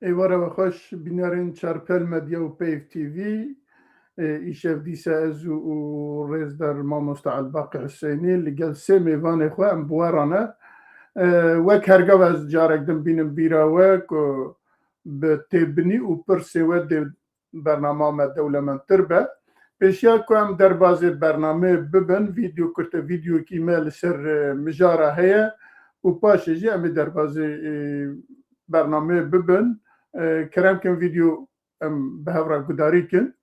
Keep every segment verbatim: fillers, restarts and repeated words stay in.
Êvara we xweş, bînerên Çarpel Medya û Peyv T V. Ê, îşev dîsa ez û, û rêzdar mamoste Elbaqî Husênî li gel sê mêvanê xwe em bi we re ne. Ê, wek hergav ez carek din bînim bîra we ku bi têbinî û pirsê we dê bernama me dewlemendtir be. Pêşiya ku em derbazê bernameyê bibin, vîdeo kurte, vîdeokî me li ser, e, mijara heye û paşê jî em ê derbazê, e, bernameyê bibin. E, kerem kin vîdeo em bi hev re gudarî kin.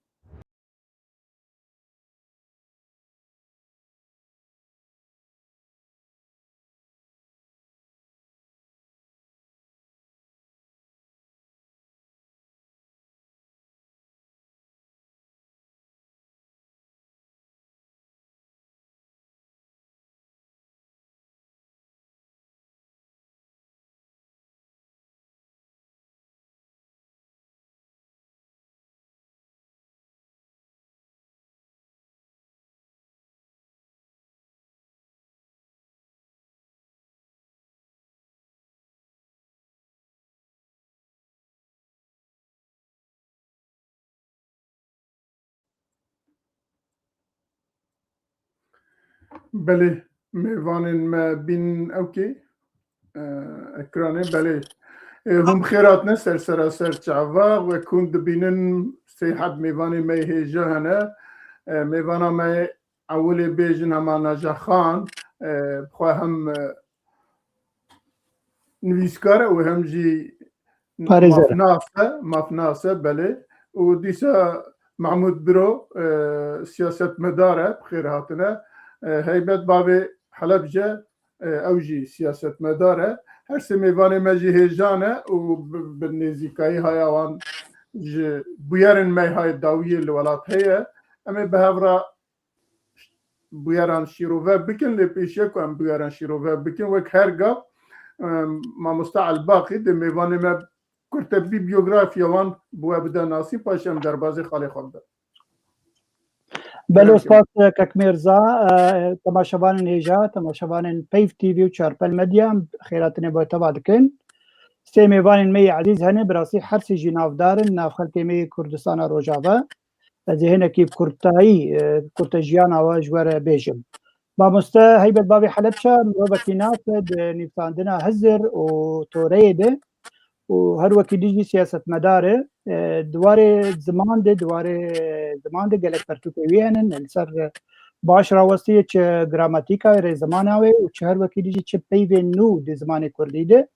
Belê, mêvanên me bîn ewkê, e, ekranê, belê. E, hûn bi xêr hatine ser seraser çava. Wek hûn dibînin, sê heb mêvanê me yê hêja hene. E, mêvana me ewilê bêjin hema Naca Xan, e, bi xwe hem, e, nivîskar e û hem jî Parêzer e. Mafnas e, mafnas e, belê. Û dîsa Mahmûd Biro, e, siyasetmedar e, bi xêr hatine. E, Heybet Bavê Helebce, e, ew jî siyasetmedar e. Her sê mêvanê me jî hêja ne û bi, bi nêzîkayî haya wan ji bûyerên me hay dawiyê li welat heye. Em ê bi hev re bûyeran şîrove bikin, lê pêşiya ku em bûyeran şîrove bikin, wek her gav, em, mamoste Elbaqî dê mêvanê me kurte bî, biyografiya wan bi we bide nasî, paşê em derbazê xalê xwe bidin. Belo, spas, e, kek Mêrza, e, temaşevanên hêja, temaşevanên Peyv T V û Çarpel Medya, em xêratinê bo teva dikin. Sê mêvanên me yê ezîz hene, bi rastî her sê jî navdar in, nav xelkê me yê Kurdistana Rojava. Ez ê hinekî bi kurtayî, e, kurte jiyana we ji we re bêjim. Mamoste Heybet Bavê Helebşa mirovekî nas e di nivîsandina Hizir û Toreyê de û her wekî dî jî siyasetmedar e. E, di warê ziman de, di warê ziman de gelek pertûkê wî hene, li ser baş rawestiye çi gramatîka rêzimana wê û çi her wekî dî jî çi peyvên nû di zimanê kurdî de.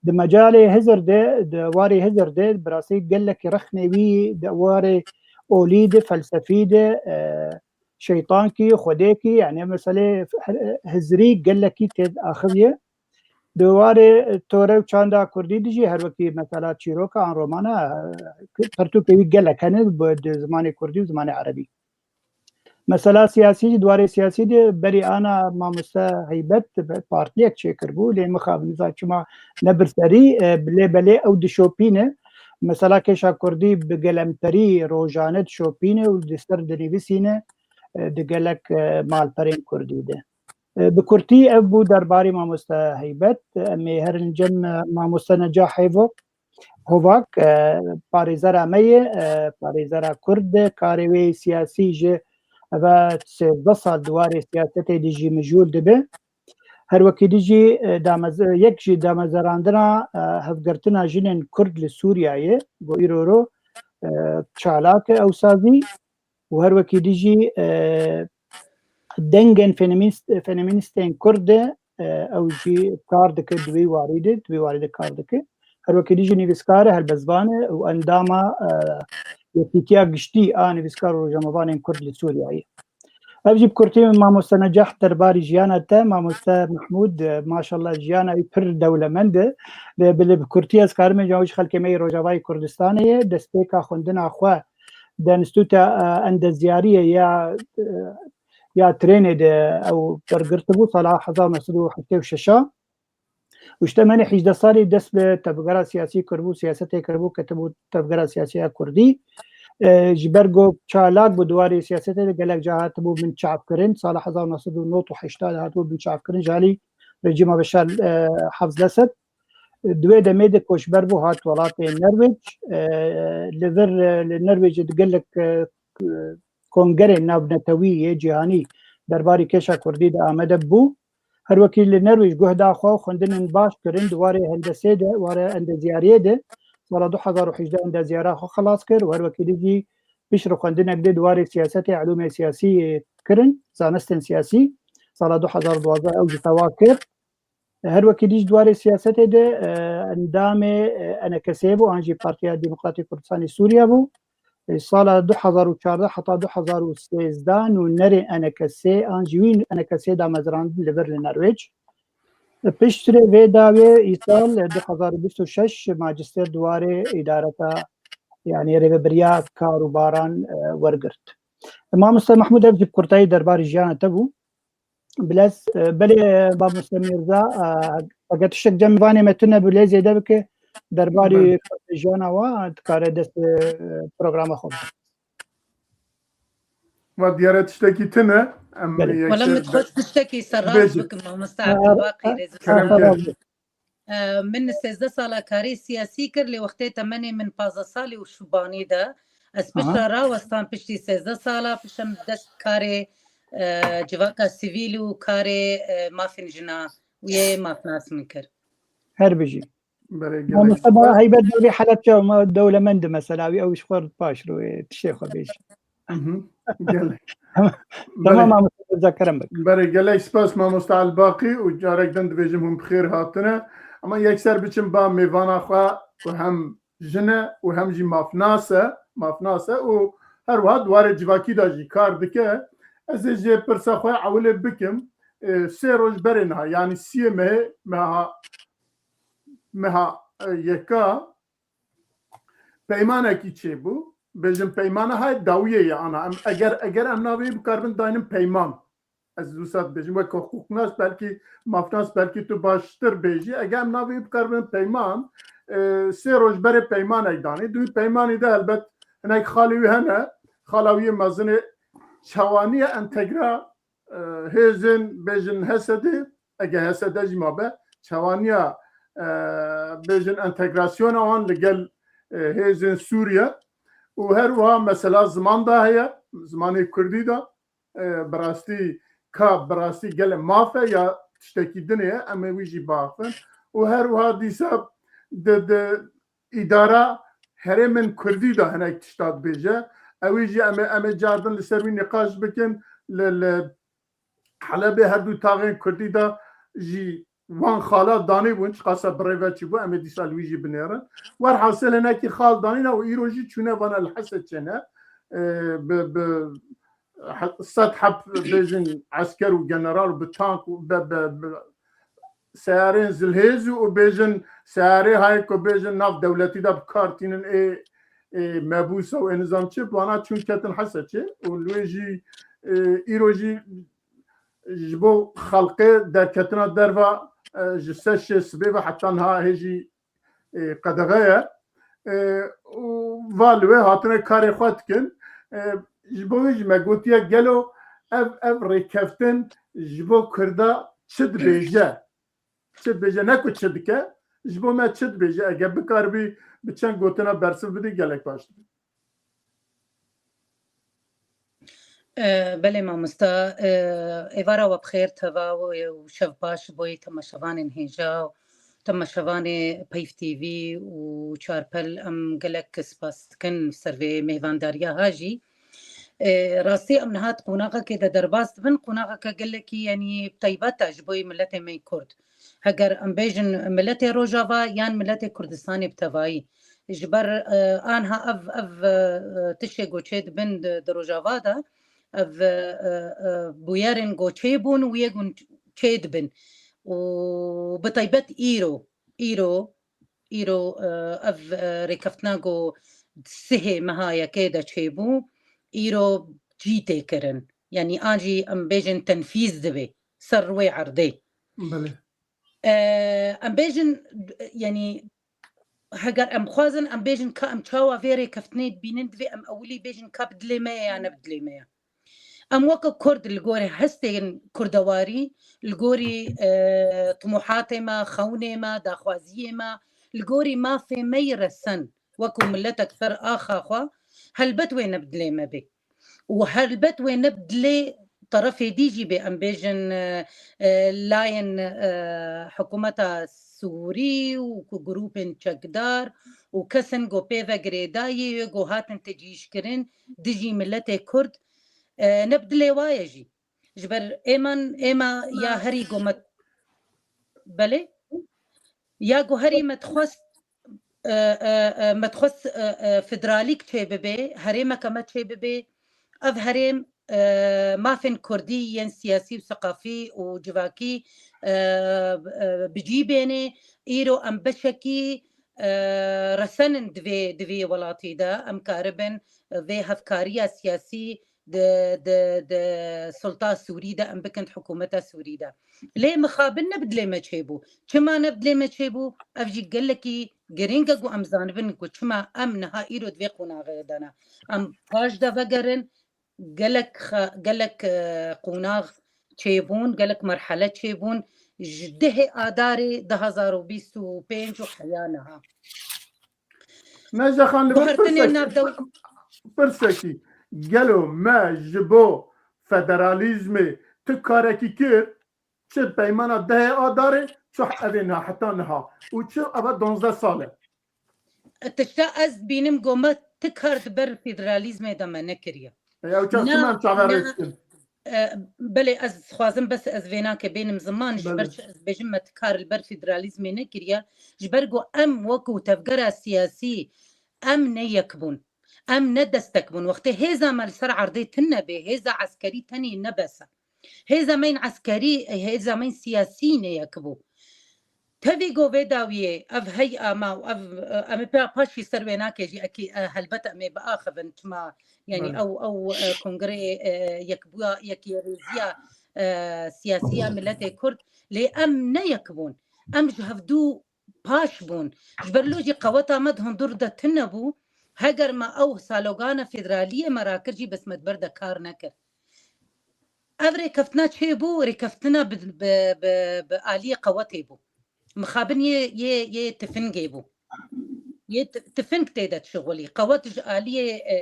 Di mecalê Hizir de, di warê Hizir de, bi rastî gelekî rexnê wî di warê olî de, felsefî de, e, şeytankî, xwedêkî, yani meselê hizrî gelekî tê axiviye. Di warê tore û çanda kurdî de jî her wekî mesela çîroka an romana, e, pertûkê wî gelek hene bi, di zimanê kurdî û zimanê erebî. Mesela siyasî jî, di warê siyasî de berî ana mamoste Heybet partiyek çêkiribû, lê mixabin niza çima nebir serî, e, lê belê ew dişopîne. Mesela kêşa kurdî bi gelemperî rojane dişopîne û di ser dinivîsîne, e, di gelek, e, malperên kurdî de. E, bi kurtî ev bû derbarê mamoste Heybet. Em ê herin cem, e, mamoste Necah Hêvo. Hovak, e, parêzera me ye, e, parêzera Kurd e, karê wê siyasî ji eve sêzdeh sal di warê siyasetê de jî mijûl dibe. Her wekî dî jî, e, damez-, yek ji damezrandina, e, hevgirtina jinên Kurd li Sûriyeyê, ku îro ro, e, çalak e ew sazî. Û her wekî dî jî, e, dengên fenemîst-, fenemînistên Kurd de, e, ew jî kar dike di wî warî de, di wî warî de kar dike. Her wekî dî jî nivîskar e, helbestvan e û endama, e, Yekîtiya Giştî a Nivîskar û Rojnamevanên Kurd li Sûriyeyê. Ev jî bi kurtî mamoste Necah derbarî jiyana te, mamoste Mehmûd, e, maşallah jiyana wî pir dewlemend e. Lê bi, lê bi kurtî ez karim bêjim, ew ji xelkê me yê Rojavayê Kurdistanê ye, destpêka xwendina xwe di Enstîtuta, e, Endezyariyê ya, e, ya Trênê de ew wergirtibû sala hezar neh sed û heftê û şeş a. Û ji temenê hejdeh salî dest bi tevgera siyasî kiribû, siyasetê kiribû, ketibû tevgera siyasî ya Kurdî. E, ji ber ku çalak bû di warê siyasetê de gelek ca hatibû binçavkirin. Sala hezar neh sed û nod û heştê de hatibû binçavkirin ji alî rejîma Beşar, e, Hafz Lesed. Di wê demê de koçber bû, hat welatê Nerwêc. E, li vir, e, li Nerwêcê di gelek, e, kongerên navnetewî yê cîhanî derbarî kêşa kurdî de amade bû. Her wekî li Nerwêc guh da xwe û xwendinên baş kirin di warê hendesê de, warê endeziyariyê de. Sala du hezar û hejdeh endeziyara xwe xelas kir û her wekî dî jî piştre xwendinek dê di warê siyasetê, elûmê siyasî kirin, zanistên siyasî. Sala du hezar û duwazdeh ew jî tewa kir. Her wekî dî ji di warê siyasetê de, e, endamê, e, E N K S'ê bû, an jî Partiya Demokratîk Kurdistanê Sûriye bû. E, sala du hezar û çardeh heta du hezar û sêzdeh nûnerê E N K S'ê, an jî wî E N K S'ê damezrand li vir li Nerwêc. E, piştre vê dawê îsal, e, du hezar û bîst û şeş majistêr di warê îdareta, yanî rêvebiriya kar û baran, e, wergirt. Mamoste Mehmûd, ev jî bi kurtayî derbarê jiyana te bû. Bilez, e, belê, e, mamoste Mîrza, e, eger tiştek cem mivanê me tune bi lê zêde bike, derbarî Belê. jiyana wa dikare dest, e, programa xwe bike. Va diyare tiştekî tune, em Belê. Wela yekser min dixwest tiştekî serrast Bêjin. bikim, mamoste Abdulbaqî, rêz Kerem Kerem. Ee, min sêzdeh sala karê siyasî kir, lê wextê temenê min pazdeh salî û şubanî de, ez Aha. piştre rawestan piştî sêzdeh sala piştim dest karê, e, civaka sivîl û karê, e, mafên jina û yê mafnas min kir. Her bijî. Berê gelek Mamoste ba spas. Heybet Bey Helepçe ma dewlemend mesela wî ew ji xwe baş rûyê tiştê xwe bêjî. Mhm. Gelek. Tamam, Belê. Mamoste Mirza, kerem bik. Berê gelek spas mamoste Elbaqî û carek din dibêjim hûn bi xêr hatine. Ama yekser biçim ba mêvana xwe ku hem jin e û hem jî mafnas e, mafnas e û her wiha di warê civakî de jî kar dike. Ez ê jê pirsa xwe ewilê bikim. E, sê roj berê niha, yanî siyê mehê, meha, meha, e, yeka peymanekî çêbû. Bêjin peymana hay dawiyê ye ana. Em, eger, eger em navê bikaribin daynin peyman. Ez wisa dibêjim, wek hiqûqnas belkî, mafnas belkî tu baştir bêjî. Eger em navê bikaribin peyman, e, sê roj berê peymanek danî. Di wî peymanî de helbet hinek xalê wî hene. Xala wî yê mezin ê çawaniye entegra, e, hêzên bêjin H S D, ege H S D jî mabe, çawaniya, e, bêjin entegrasyona wan li gel, e, hêzên Sûriye û her wiha mesela ziman da heye, zimanê kurdî da, e, bi rastî ka bi rastî gelê maf e ya tiştekî dinê ye, em ê wî jî biaxivin. Û her wiha dîsa di, di îdara herêmên kurdî de hinek tişta dibêje. Ewî jî em ê, em ê cardin li ser wî nîqaş bikin. Li, li Helebê her du taxên kurdî de jî wan xala danîbûn, çiqasa birêve çîbû, em ê dîsa li wî jî binêrin. Werhasil hinekî xal danîne û îro jî çûne vana li Heseçê ne. E, bi, bi he-, sed heb bêjin esker û general bi tank û be, be, bi seyarên zilhêz û bêjin seyarê hayê ku bêjin nav dewletî de bi kar tînin ê, ê mebûsa û ê nizam çi, bi wana çûn ketin Heseçê û li wê jî, e, îro jî ji bo xelqê derketina derva, e, ji ser şê sibê ve heta niha hê jî, e, qedexe ye. E, û va li wê hatine karê xwe dikin. E, ji bo wê jî me gotiye gelo ev, ev rêkeftin ji bo Kurda çi dibêje? Çi dibêje, ne ku çi dike, ji bo me çi dibêje? Eger bikaribî bi çend gotina bersiv bidî gelek baş dibe. E, belê mamosta, e, êvara we bi xêr teva û, û şev baş ji bo yê temaşevanên hêja û temaşevanê Peyv T V û Çarpel, em gelek spas dikin ser vê mêvandariya ha jî. E, rastî em niha di qonaxekê de derbas dibin, qonaxeke gelekî, yanî taybet e ji bo yê miletê me yê Kurd. Heger em bêjin miletê Rojava yan miletê Kurdistanê bi tevayî. Ji ber, e, anha ev, ev, e, tiştê ku çêdibin di, di Rojava de, ev, e, e, bûyerên ku çêbûn û yê ku çêdibin. Û bi taybet îro, îro, îro, e, ev, e, rêkeftina ku sihê meha yekê de çêbû, îro cî tê kirin. Yanî an jî em bêjin tenfîz dibe ser wê erdê. Belê. E, em bêjin, yanî heger em xwazin, em bêjin ka em çawa vê rêkeftinê dibînin, divê em ewilî bêjin ka bi dilê me ye ya ne bi dilê me ye. Em weke Kurd li gorî hestên kurdewarî, li gorî, e, timohatê me, xewnê me, daxwaziyê me, li gorî mafê me yê resen, wekû miletek ser axa xwe, helbet wê ne bi dilê me bê. Û helbet wê ne bi dilê terefê dî jî bê, em bêjin, e, e, layên, e, hikûmeta Sûrî û ku grûpên çekdar û kesin ku pê ve girêdayî, ku hatin tecîşkirin dijî miletê Kurd, e, ne bi dilê wa ye jî. Ji ber êman, êma ya herî ku me, belê? Ya ku herî me dixwest, e, e, e, me dixwest, e, e, federalîk çêbibe, herêmeke me çêbibe, ev herêm, e, mafên kurdî yên siyasî û seqafî û civakî, e, e, bi cî bêne. Îro em beşekî, e, resen in di vê, di vê welatî de. Em karibin vê hevkariya siyasî di, di, di sulta Sûrî de em bikin, di hikûmeta Sûrî de. Lê mixabin ne bi dilê me çêbû. Çima ne bi dilê me çêbû? Ev jî gelekî girîng e ku em zanibin ku çima em niha îro di vê qonaxê de ne. Em paş de vegerin, gelek xe-, gelek, e, qonax çêbûn, gelek merhele çêbûn. Ji dehê Adarê du hazar û bîst û pênc û heya niha. Nejexan, li vir Guhertinê pirsekî, navdew- pirsekî, gelo me ji bo federalîzmê tu karekî kir, çi peymana dehê Adarê, çi evê niha, heta niha û çi eve donzdeh sal e? Tişta ez dibînim ku me ti kar di ber federalîzmê de me nekiriye. Ew çax Na, çiman çaverê na. dikin? E, belê, ez dixwazim bes ez vênake bênim ziman, ji ber Belê. çi ez dibêjim me ti kar li ber federalîzmê nekiriye, ji ber ku em wekû tevgera siyasî em ne yek bûn. Em ne destek bûn. Wextê hêza me li ser erdê tune bê, hêza eskerî tenê ne bes e. Hêza me yên eskerî, hêza me yên siyasî ne yek bû. Tevî ku vê dawiyê ev hey'a me û ev, em ê pa-, paşî ser wênakê jî ekî, e, helbet em ê biaxivin, çima, yanî Belê. ew, ew, e, kongreyê, e, yekbûya, yekêrêziya, e, siyasî ya miletê Kurd, lê em ne yek bûn. Em ji hevdû paş bûn. Ji ber lo jî qeweta me di hundur de tune bû. Heger me ew salogana federaliyê me rakir jî, bes me di ber de kar nekir. Ev rêkeftina çê bû, rêkeftina bi, bi, bi, bi aliyê qewetê bû. Mixabin yê, yê, yê tifingê bû. Yê ti-, tifing tê de dişixulî. Qewet ji aliyê, e,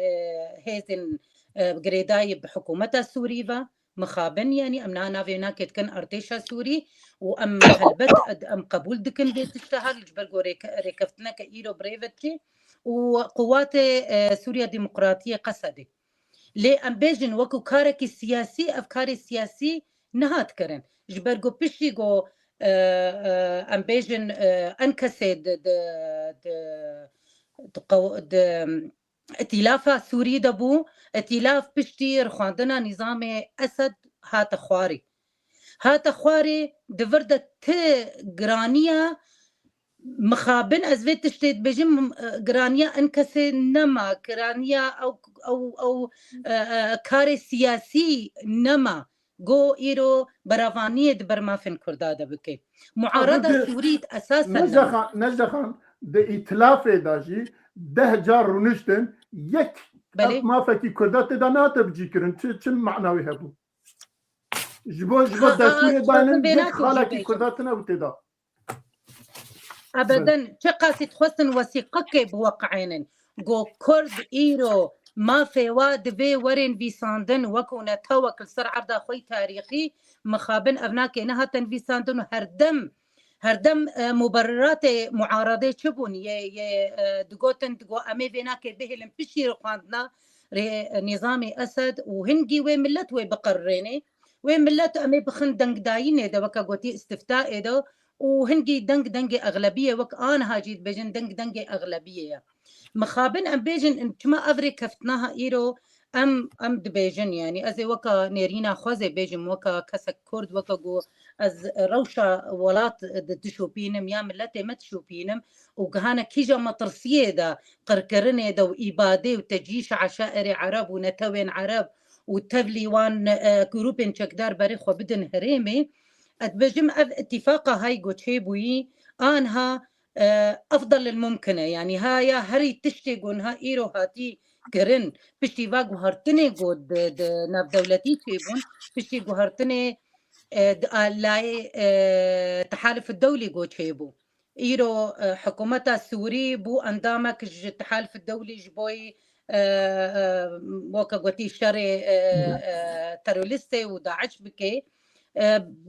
hêzên, e, girêdayî bi hikûmeta Sûrî ve, mixabin, yanî em niha navê wênakê dikin artêşa Sûrî û em helbet em qebûl dikin vê tişta her, ji ber ku rêke-, rêkeftineke îro bi rê ve diçe û quwatê, e, Sûriya Demokratiyê, Qesedê. Lê em bêjin wekû karekî siyasî, ev karê siyasî nehat kirin. Ji ber ku piştî ku, e, e, em bêjin, e, Enkesê di, di, di, di qew-, di îtîlafa Sûrî de bû, îtîlaf piştî rixwandina nîzamê Esed hate xwarê. Hate xwarê, di vir de ti giraniya mixabin, ez vê tiştê dibêjim, giraniya Enkesê nema, giraniya ew, ew, ew, e, e, karê siyasî nema. Go îro beravaniyê di ber mafên Kurda de bike. Muarada Ev di- Sûrî esasen nema. Nejexan, Nejexan, di îtilafê de jî deh car rûniştin, yek Belê. ev mafekî Kurda tê de nehate bicîkirin. Çi, çi manawî hebû? Ji bo, ji bo Ha, ha, destûrê ha, daynin vê yek nakê jî xalekî bêjim. Kurda tune û tê de. Ebeden, çiqasî dixwestin wesîqekê biweqeênin. Go Kurd îro mafê wa divê werên vîsandin, wekû netewek li ser erda xwe yî tarîxî, mixabin ev nakê nehatin vîsandin û herdem, herdem, e, muberratê muaradê çi bûn? Yê, yê, e, digotin, digo em ê vê nakê bihêlin piştî rixwandina rê, e, nîzamê Esed û hingî wê millet wê biqerirênê. Wê millet em ê bixin dengdayînê de, weke gotî, îstiftaê de û hingî deng dengê exlebiyê, wek aniha jî dibêjin deng dengê exlebiyê ye. Mixabin em bêjin, çima ev rêkeftina ha îro em, em dibêjin, yanî ez ê weka nêrîna xwe zê bêjim, weka kesek Kurd, weke ku ez rewşa welat di-, dişopînim ya miletê me dişopînim û gihane kîja metirsiyê de, qirkirinê de û îbadê û tecîşa eşairê Ereb û netewên Ereb û tevlî wan, e, grûpên çekdar berê xwe bidin herêmê. Ez dibêjim ev îtîfaqa hay ku çêbûyî, anha, e, efdal el mumkin e. Yanî ha ya herî tiştê ku niha îro hatî kirin, piştî va guhertinê ku di, di navdewletî çêbûn, piştî guhertinê, e, di a-, layê, e, Tehalif Dewlî ku çêbû. Îro, e, hikûmeta Sûrî bû endamek ji Tehalif Dewlî ji bo yî, e, e, weke gotî şerê, e, e, terorîstê û DAIŞ bike. E,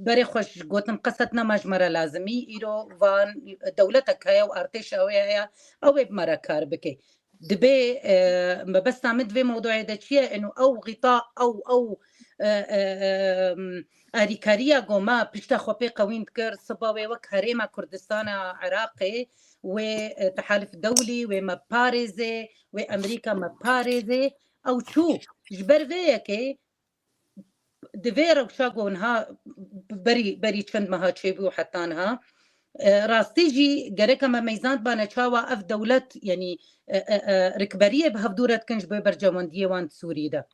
berê xwe ji gotin Qesed nema ji me re lazimî. Îro van dewletek heye û artêşa wê heye, ew ê bi me re kar bike. Dibê, e, mebesta min di vê mewduê de çi ye? Eno ew xîta, ew, ew, e, e, e, alîkariya ku me pişta xwe pê qewîn dikir, siba wê wek herêma Kurdistana Iraqê, wê, e, Tehalif Dewlî, wê me parêzê, wê Amerîka me parêzê, ew çû. Ji ber vê yekê di vê rewşa ku niha berî, berî çend meha çêbû heta niha, e, rastî jî gereka me meyzand bane çawa ev dewlet, yanî, e, e, e, rikberiyê bi hevdû re dikin ji bo berjewendiyê wan di Sûrî de.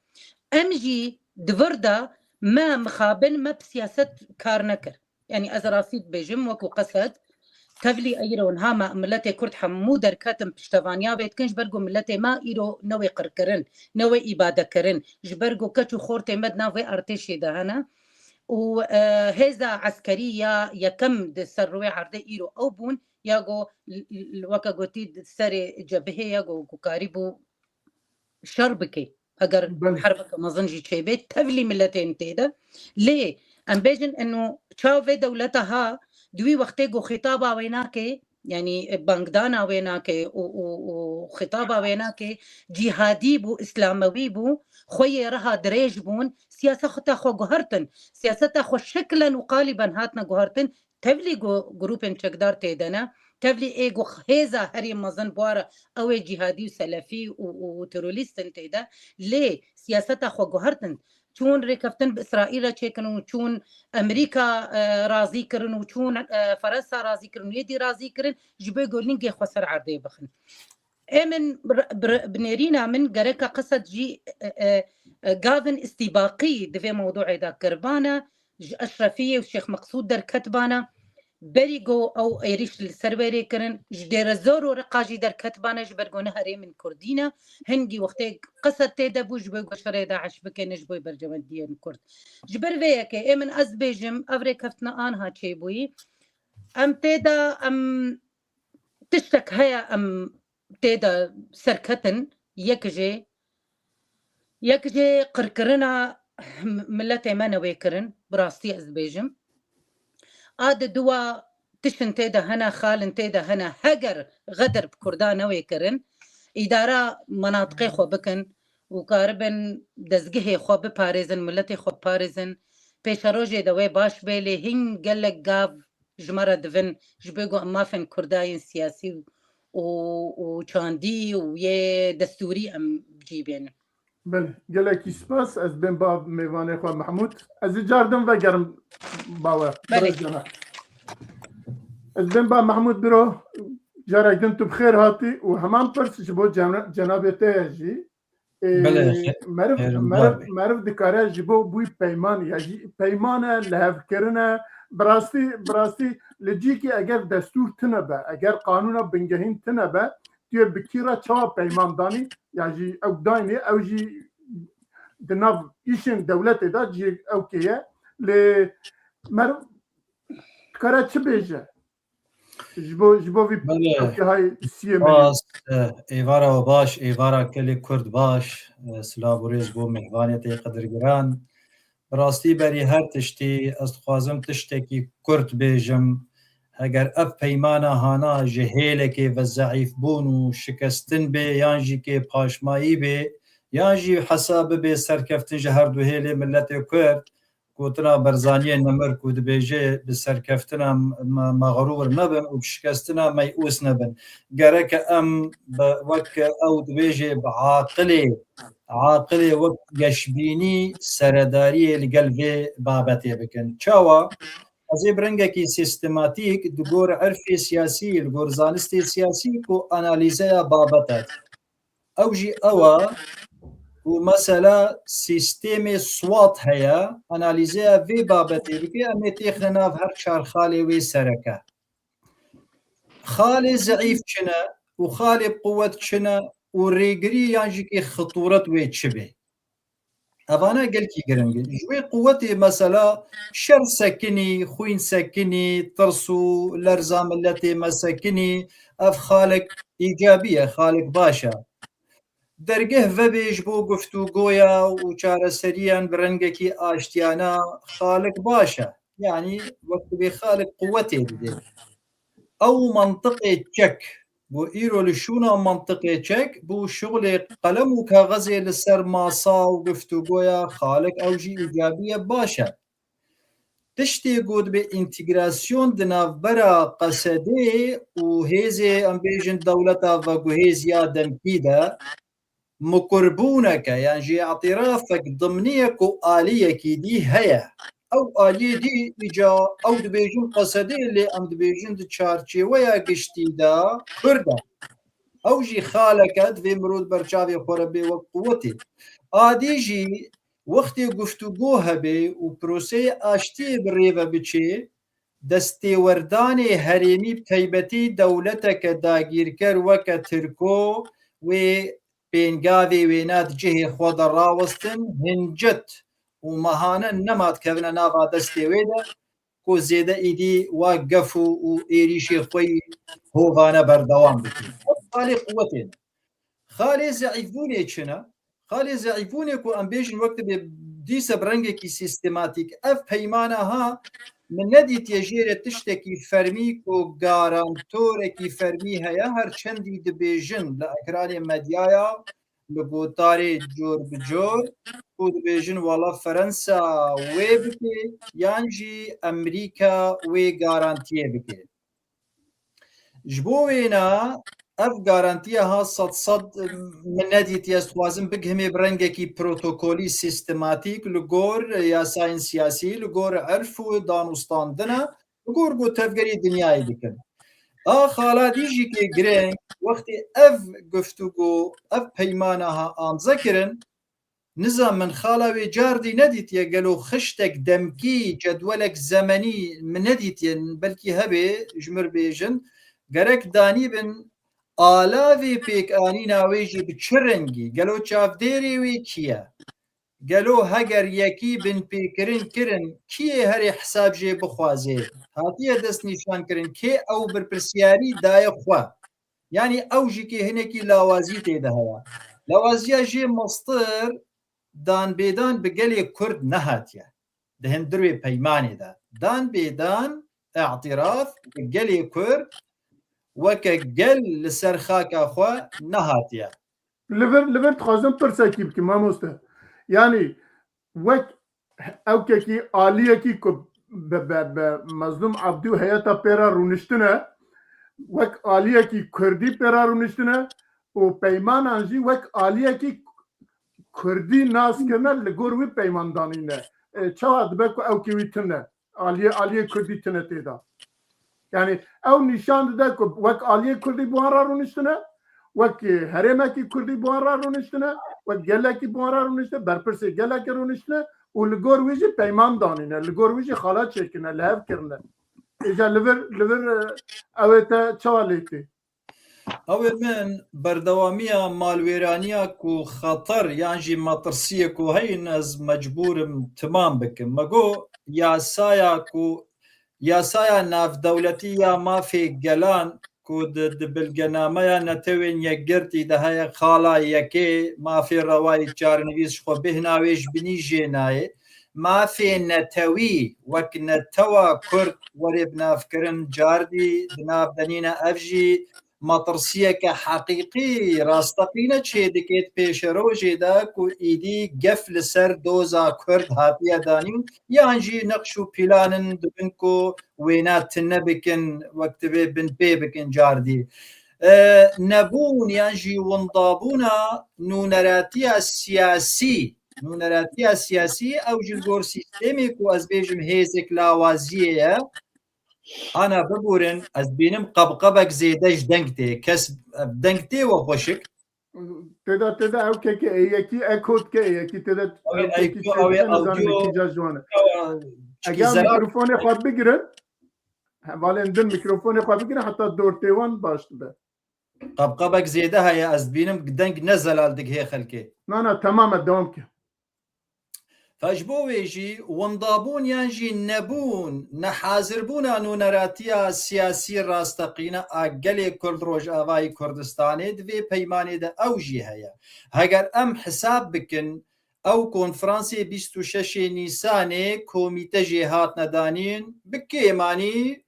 Em jî di vir de me mixabin, me bi siyaset kar nekir. Yanî ez rastî dibêjim, wekû Qesed, tevlî îro niha me miletê Kurd hemû derketin piştevaniya vê dikin, ji ber ku miletê me îro newê qirkirin, newê îbadekirin, ji ber ku keç û xortê me di nav vê artêşê de hene û, e, hêza eskerî ya yekem di ser rûyê erdê îro ew bûn, ya ku l-, l-, weke gotî di serê cebihê ya ku, ku karîbû şer bike. Eger Belê. herbeke mezin jî çêbê, tevlî miletên tê de. Lê em bêjin eno çav vê dewleta ha, di wî wextê ku xîtaba wê nake, yanî bangdana wê nake û, û, û xîtaba wê nake, cîhadî bû, îslamewî bû, xwe yê reha dirêj bûn, siyaseta xwe guhertin. Siyaseta xwe şeklen û qalîben hatine guhertin, tevlî ku grûpên çekdar tê de ne, tevlî ê ku hêza herî mezin bi wa re ew ê cîhadî û selefî û, û terorîst in tê de, lê siyaseta xwe guhertin. Çûn rêkeftin bi Îsraîl re çêkirin û çûn Amerîka, e, razî kirin û çûn, e, Ferensa razî kirin û êdî razî kirin, ji bo ku lingê xwe ser erdê bixin. Ê min, bi, bi, bi nêrîna min gereka Qesed jî, e, e, e, gavin îstîbaqî di vê mewduê de kiribane, ji Eşrefiyê û Şêx Meqsûd derketibane. Berî ku ew êrîş li ser wê rê kirin, ji Dêrezor û Riqa jî derketibane, ji ber ku ne herêmên Kurdî ne. Hingî wextê Qesed tê de bû, ji bo ku şerê DAIŞ bike, ne ji bo berjewendiyên Kurd. Ji ber vê yekê ê min ez bêjim, ev rêkeftina anha çêbûyî. Em tê de, em tiştek heye, em tê de serketin, yek jê, yek jê qirkirina miletê me newê kirin, bi rastî ez dibêjim. A di dua tiştin tê de hene, xalin tê de hene, heger xedir bi Kurda newê kirin, îdara menatiqê xwe bikin û karibin dezgehê xwe biparêzin, miletê xwe biparêzin, pêşerojê de wê baş bê, lê hîn gelek gav ji me re divin, ji bo ku em mafên Kurda yên siyasî û, û çandî û yê destûrî em bi cî bênin. Belê, gelekî spas. Ez bên ba mêvanê xwe Mehmûd. Ez ê car din vegerim ba we. Belê. Birêz Cana. Ez bên ba Mehmûd biro, carek din tu bi xêr hatî û heman pirs ji bo cena-, cenabê te ye jî. Ê, Belê, xê-, meriv, xêr û meriv, bar be. Meriv dikare ji bo bûy peyman, ya jî peyman e, lihevkirin e. Bi rastî, bi rastî li cîkî eger destûr tune be, eger qanûna bingehîn tune be, tu yê bi kî re çawa peyman danî? Ya jî ew daynê, ew jî di nav îşên dewletê de cî ew kê ye. Lê meriv dikare çi bêje? Ji bo, ji bo vî Belê. Ew kê hay siyê me. Spas, e, êvara we baş, êvara gelê Kurd baş, e, silav û rêz bo mêvanê te qedirgiran. Bi rastî berî her tiştî ez dixwazim tiştekî kurt bêjim. Heger ev peymana hana ji hêlekê ve zeîfbûn û şikestin bê yan jî kê paşmayî bê, yan jî hesab bibe serkeftin ji her du hêlê miletê Kurd, gotina Barzaniyê nemir ku dibêje, bi serkeftina me, me, mexrûr nebin û bi şikestina meyûs nebin. Gereke em bi, wek ew dibêje, bi aqilê, aqilê wek geşbînî seredariyê li gel vê babetê bikin. Çawa? Ez ê bi rengekî sîstematîk di gor irfê siyasî, li gor zanistê siyasî ku analîzeya babet e. Ew jî ew e ku mesela sîstemê SWOT heye, analîzeya vê babetê bike, em ê têxine nav her çar xalê wê sereke. Xalê zeîf çi ne û xalê bi quwet çi ne û rêgirî yan jî kê xitûret wê çi bê? Evane gelkî giring in. Ji wê quwetê mesela şer sekinî, xwîn sekinî, tirs û lerza miletê me sekinî, ev xalek îcabî ye, xalek baş e. Dergeh vebê ji bo guftûgoya û çareseriyan bi rengekî aştiyane xalek baş e. Yanî wek dibê xalek quwetê didê. Ew mantiqê çek, ku îro li şûna mantiqê çek bû, şixulê qelem û kaxezê li ser masa û guftûgoya xalek ew jî îcabiye baş e. Tiştê ku dibê întegrasyon di navbera Qesedê û hêzê, em bêjin, dewleta veguhêz ya demkî de, mikurbûneke yan jî îtirafek dimnî ye ku aliyekî dî heye. Ew aliyê dî îca ew dibêjin Qesedê, lê em dibêjin di çarçêweya giştî de Kurd e. Ew jî xaleke divê mirov ber çavê xwe re bê wek quwetê. A dî jî wextê guftûgo hebe û proseyê aştiyê bi rê ve biçe, destêwerdanê herêmî bi taybetî dewleteke dagîrker weke Tirko wê pêngavê wêna di cihê xwe de rawestin, hincet û mehane nema dikevine nava destê wê de, ku zêde êdî wa gef û, û êrîşê xwe yî hovane berdewam bikin. Ev xalê quwetê ne. Xalê zeîfbûnê çi ne? Xalê zeîfbûnê ku em bêjin wek dibê dîse bi rengekî sîstematîk ev peymana ha, min nedîtiye jêrê tiştekî fermî ku garantorekî fermî heye, her çendî dibêjin li ekranê medyaya, li gotarê cor bi cor ku dibêjin wala Ferensa wê bike yan jî Emerîka wê garantiyê bike. Ji bo wêna ev garantiya ha sed sed min nedîtiye, ez dixwazim bigihimê bi rengekî protokolî, sîstematîk, li gor yasayên siyasî, li gor erf û danûstandina, li gor ku tevgerê dinyayê dikin. A xala dî jî kê gireng, wextê ev guftûgo, ev peymana ha amze kirin, nizam min xala wê cardî nedîtiye, gelo xiştek demkî, cedwelek zemenî min nedîtiye, belkî hebê ji mir bêjin, gerek danî bin alavê pêkanîna wê jî bi çi rengî, gelo çavdêrê wê kî ye? Gelo heger yekî binpêkirin kirin, kî yê herê hesab jê bixwazê? Hatiye destnîşankirin, kê ew birpirsiyarî daye xwe? Yanî ew jî kê hinekî lawazî tê de heye. Lawaziya jê mestir dan bêdan bi gelê Kurd nehatiye. Di hundirê peymanê de dan bêdan, îtiraf bi gelê Kurd weke gel li ser xaka xwe nehatiye. Li vir, li vir dixwazim pirsekî bikim, mamoste. Yanî wek ewkekî, aliyekî ku bi, bi, bi Mezlûm Abdî û heyeta pê re rûniştine, wek aliyekî Kurdî pê re rûniştine û peymanan jî wek aliyekî Kurdî nas kirine, li gor wî peyman danîne. E, çawa dibe ku ewkê wî tune? Aliyê, aliyê Kurdî tune tê de. Yanî ew nîşan dide ku wek aliyê Kurdî bi wan re rûniştine, wek herêmekî Kurdî bi wan re rûniştine, wek gelekî bi wan re rûniştine, berpirsê gelekî rûniştine û li gor wî jî peyman danîne, li gor wî jî xala çêkirine, li hev kirine. Îja li vir, li vir, e, ew ê te çawa lê tê? Ew ê min berdewamiya malwêraniya ku xeter yan jî metirsiyê ku heyin ez mecbûr im timam bikim. Me got yasaya ku, yasaya navdewletî ya mafê gelan ku di, di bilgenameya Netewên Yekgirtî de heye, xala yekê mafê rewayî çarenivîs ji xwe bêhna wê ji binî jê nayê. Mafê netewî wek netewa Kurd were binavkirin, cardî di nav de nîne, ev jî metirsiyeke heqîqî, rasteqîne çêdike di pêşerojê de ku îdî gef li ser doza Kurd hatiye danîn, yan jî neqş û pîlan in dibin ku wêna tune bikin, wek divê binpê bikin cardî. E, nebûn yan jî windabûna nûneratiya siyasî, nûneratiya siyasî, ew ji gor sîstemê ku ez bêjim hêzek lawaziyê ye, ana biborin, ez bînim qebqebek zêde ji deng tê. Kes, deng tê we xweşik? Tê de, tê de ew keke ê yekî, eko dike ê yekî, tê de ew kekî çêdike, nizam yekî ca ji wan e. Eger mikrofonê xwe bigirin, Hevalên din mîkrofonê xwe bigire, heta dortê wan baş dibe. Qabqabek zêde heye, ez dibînim deng ne zelal digihê xelkê. Na, na, temam e, dewam ke. Fe ji bo wê jî wendabûn yan jî nebûn, nehazirbûna nûneratiya siyasî rasteqîne a gelê Kurd Rojavayî Kurdistanê di vê peymanê de ew jî heye. Heger em hesab bikin, ew konferansê bîst û şeşê Nîsanê komîte jê hatine danîn, bi kêmanî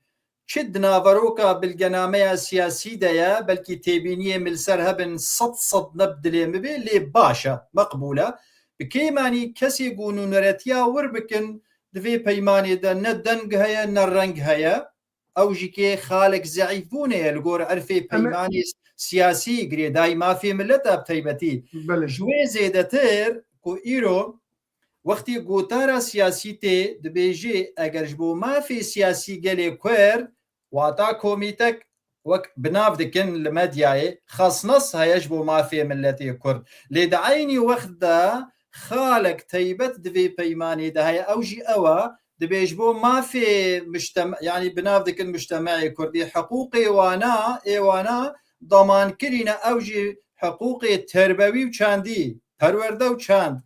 çi di naveroka bilgenameya siyasî de ye, belkî têbîniyê min li ser hebin sed sed ne bi dilê min bê, lê baş e, meqbûl e. Bi kêmanî kesê ku nûneretiya wir bikin, di vê peymanê de ne deng heye, ne reng heye. Ew jî kê xalek zeîfbûnê ye li gor erfê Em ê peymanê siyasî, girêdayî mafê millet e bi taybetî. Belê. Ji wê zêdetir ku îro wextê gotara siyasî tê, dibêjê eger ji bo mafê siyasî gelê Kurd, wata komîtek wek bi nav dikin li medyayê, xasnas heye ji bo mafê miletê Kurd. Lê di eynî wext de xalek taybet di vê peymanê de heye, ew jî ew e, dibê ji bo mafê mujteme-, yanî bi nav dikin mujtemeê Kurdî, hiqûqê wana, ê wana daman kirîne, ew jî hiqûqê terbewî û çandî, perwerde û çand.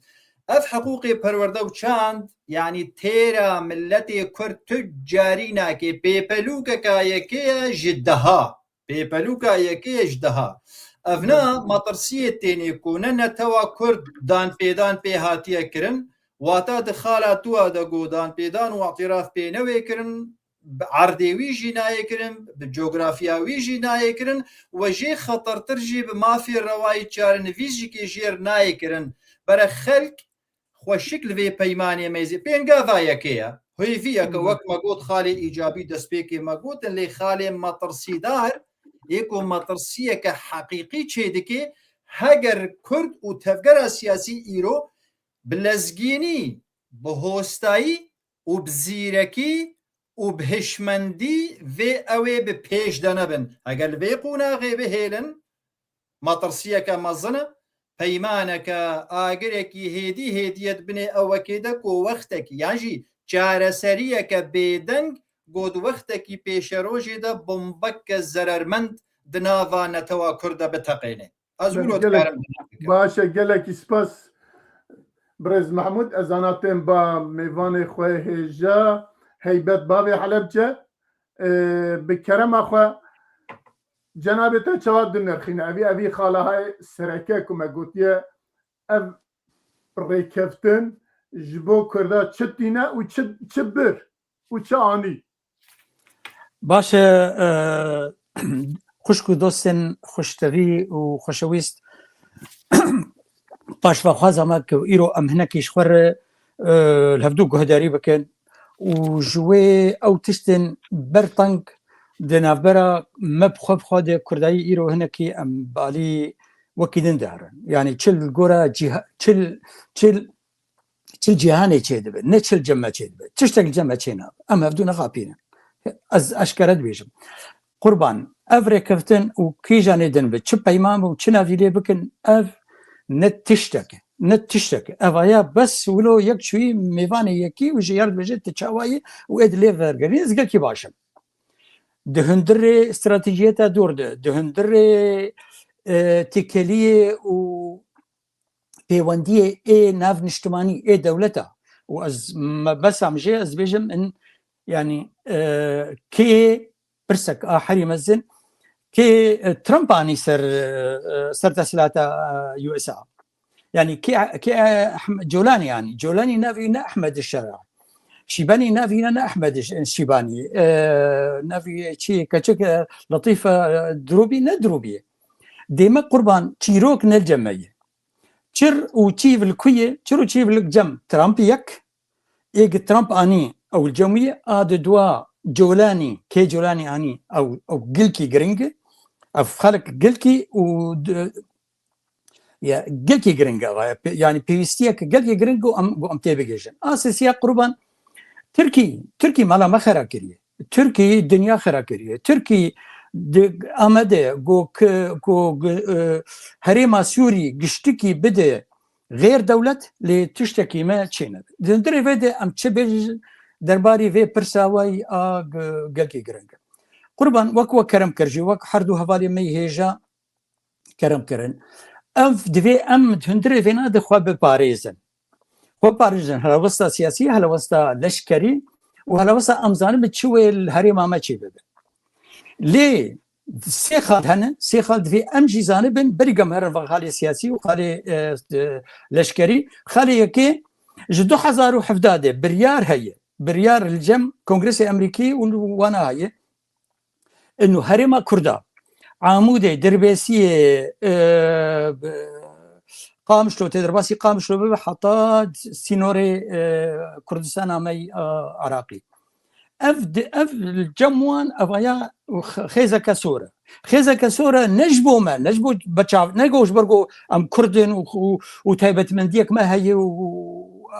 Ev hiqûqê perwerde û çand, yanî têra miletê Kurd tu carî nake, pêpelûkeka yekê ye ji deha. Pêpelûka yekê ye ji deha. Ev ne metirsiyê tênê ku ne netewa Kurd danpêdan pê hatiye kirin, wata di xala tuwa de ku danpêdan û îtiraf pê newê kirin, bi erdê wî jî nayê kirin, bi cografiya wî jî nayê kirin, we jê xetertir jî bi mafê rewayî çarenivîs jî kê jêr nayê kirin. Bere xelk xweşik li vê peymanê mêzî. Pêngava yekê ye. Hêviyeke, wek me got, xalê îcabî, destpêkê me gotin, lê xalê metirsîdar, ê ku metirsiyeke heqîqî çêdike, heger Kurd û tevgera siyasî îro bi lezgînî, bi hostayî û bi zîrekî û bi hişmendî vê ew ê bi pêş de nebin. Heger li vê qonaxê bihêlin, metirsiyeke mezin e, peymaneke, agirekî hêdî hêdî ye di binê ewekê de ku wextekî, yan jî çareseriyeke bêdeng ku di wextekî pêşerojê de bombeke zerermend di nava netewa Kurd de biteqêne. Ez wilo dikarim. Baş e, gelekî spas birêz Mehmûd. Ez ana tên ba mêvanê xwe hêja, Heybet Bavê Helebce. Ee, bi kerema xwe cenabê te çawa dinirxîne? Evî, evî xalahayê sereke ku me gotiye, ev rêkeftin ji bo Kurda çi tîne û çi, çi bir û çi anî? Baş e, e, xwişk û dostên xweştevî û xweşewîst, paşvexwaza me ku îro em hinekî ji xwe re, e, li hevdû guhdarî bikin û ji wê ew tiştên berteng di navbera me bi xwe bi xwe de Kurdayî îro hinekî em bi alî wekî din diherin. Yanî çi li gora cîha-, çi li, çi li, çi li cîhanê çêdibe, ne çi li cem me çêdibe. Tiştek li cem me çênabe. Em hevdû nexapînin. Ez eşkere dibêjim. Qurban, ev rêkeftin û kîjanê din bi çi peyman û çi navîlê bikin, ev ne tiştek e, ne tiştek e. Evaya bes wilo yek çûyî mêvanê yekî û ji yar dibêje tu çawa yî û ê dilê vergerî, ez gelkî baş im. Di hundirê stratejiyeta dûr de, di hundirê, e, têkeliyê û pêwendiyê ê navniştimanî, ê dewleta. Û ez me-, besa min jê ez dibêjim in, yanî, e, kê pirsek a herî mezin, kê, e, Trump anî ser, e, ser desthilatê, e, U S A. Yanî kê, kê, e, Ahm-, Colanî anî. Colanî navî ne Ahmed Şera. Şîbanî navî ne, ne Ahmed Ş-, Şîbanî. E, navî çi, keçik, e, Letîf, e, Dirûbî, ne Dirûbî. Dême qurban çîrok ne li cem me ye. Çir û çîv li ku ye? Çir û çîv li cem Trump yek, ê gi Trump anî ew li cem wî ye, a di dua Colanî, kê Colanî anî ew, ew gilkî giring e. Ev xelk gilkî û di-, ya, gilkî giring e, va, pe-, yanî pêwîstiyek gilkî giring û em, û em tê bigihîjin. A sisiya qurban Tirkî, Tirkî mala me xera kiriye. Tirkî dinya xera kiriye. Tirkî di Amedê ku, ku, ku, e, herêma Sûrî giştikî bide xêr dewlet, lê tiştekî me çênebe. Di hundirê vê de em çi bêjin, Derbarî vê pirsa we ya gi-, gelkî giring e. Qurban, wek we kerem kir jî, wek her du hevalê me yî hêja kerem kirin. Ev divê em di hundirê vêna de xwe biparêzin. Xwe biparêzin, helwesta siyasî, helwesta leşkerî û helwesta em zanibin çi wê li herêma me çê bibe. Lê sê xal hene, sê xal divê em jî zanibin, berî em herin va xalê siyasî û xalê, e, e, leşkerî. Xalê yekê ji du hezar û hevdeh de biryar heye. Biryar li cem Kongresê Emerîkî û wana heye. Ino herêma Kurda, Amûdê, Dirbêsiyê, e, Qamişlo, tê derbasî Qamişlo bibe heta sînorê, e, Kurdistana me, e, Iraqî. Ev di-, ev li cem wan evaya x-, xêzeke sor e. Xêzeke sor e ne ji bo me, ne ji bo beçav, ne go ji ber ku em Kurd in û, û, û taybetmendiyek me heye û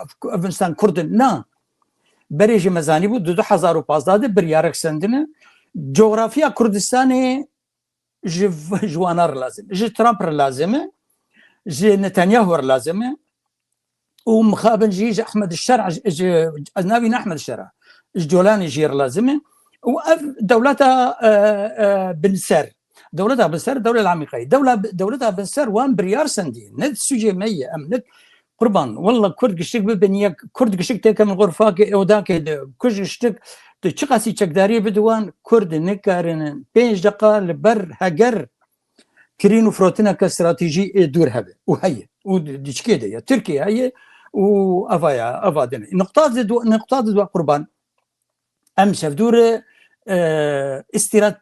ev, ev instan Kurd in. Na. Berê jî me zanîbû di du hezar û pazdeh de biryarek sendine. Coğrafya Kurdistanê ji v-, ji wana re lazim e. Ji Trump re lazim e. Ji Netanyahu re lazim e. Û mixabin jî ji Ehmed Şer, ji, ji, ez navî ne Ehmed Şer e. Ji Colanê jî re lazim e. Û ev dewleta, e, e, binser. Dewleta binser, dewleta Amerîkayê. Dewla, dewleta binser wan biryar sendî. Ne sûcê me ye, em ne Qurban, walla Kurd giştik bibin yek, Kurd giştik têkevin xurfakê, odakê de, Kurd giştik, tu çiqasî çekdariyê bidi wan, Kurd nikarin pênc deqa li ber heger kirîn û firotineke stratejî ê dûr hebe. Û heye. Û di-, diçikê de ye. Tirkiye heye û eva ya, eva din e. Nuqta di du-, nuqta di dua Qurban. Em şevdûr, e, îstîrat-,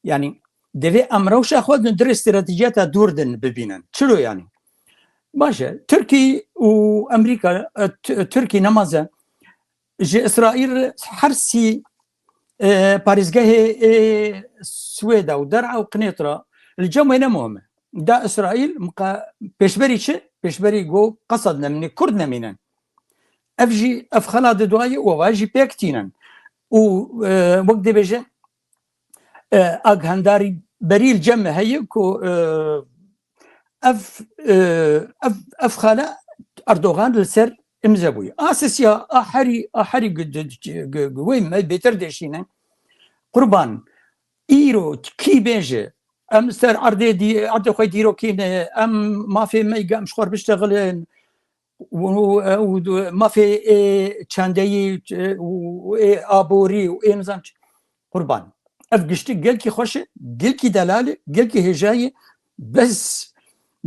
yanî, divê em rewşa xwe di dirê stratejiyata dûr din bibînin. Çilo yanî? Baş e. Tirkî û Amerîka, e, T-, Tirkî nemaze ji Îsraîl re her sî, e, parêzgehê, e, Swêda û Der'a û Qinêtra li cem wê ne muhim e. Da Îsraîl miqa-, pêşberî çi? Pêşberî go Qesed nemîne, Kurd nemînin. Ev jî, ev xela di duayê û eva jî pêk tînin. Û, e, wek dibêje, e, aghendarî berî li cem me heye ku, e, ev, e, ev, ev xela Erdogan li ser imze bûye. A sisiya, a herî, a herî gu-, gu-, gu-, gu-, wê me bêtir deşîne. Qurban, îro kî bêje, em ser erdê dî-, erdê xwe dîrokî ne, em mafê me ge em ji xwe biştexilin, û, û, û mafê ê çandeyî, û, û ê aborî û ê nizam çi. Qurban. Ev giştî gelkî xweş e, gelkî delal e, gelkî hêja ye. Bes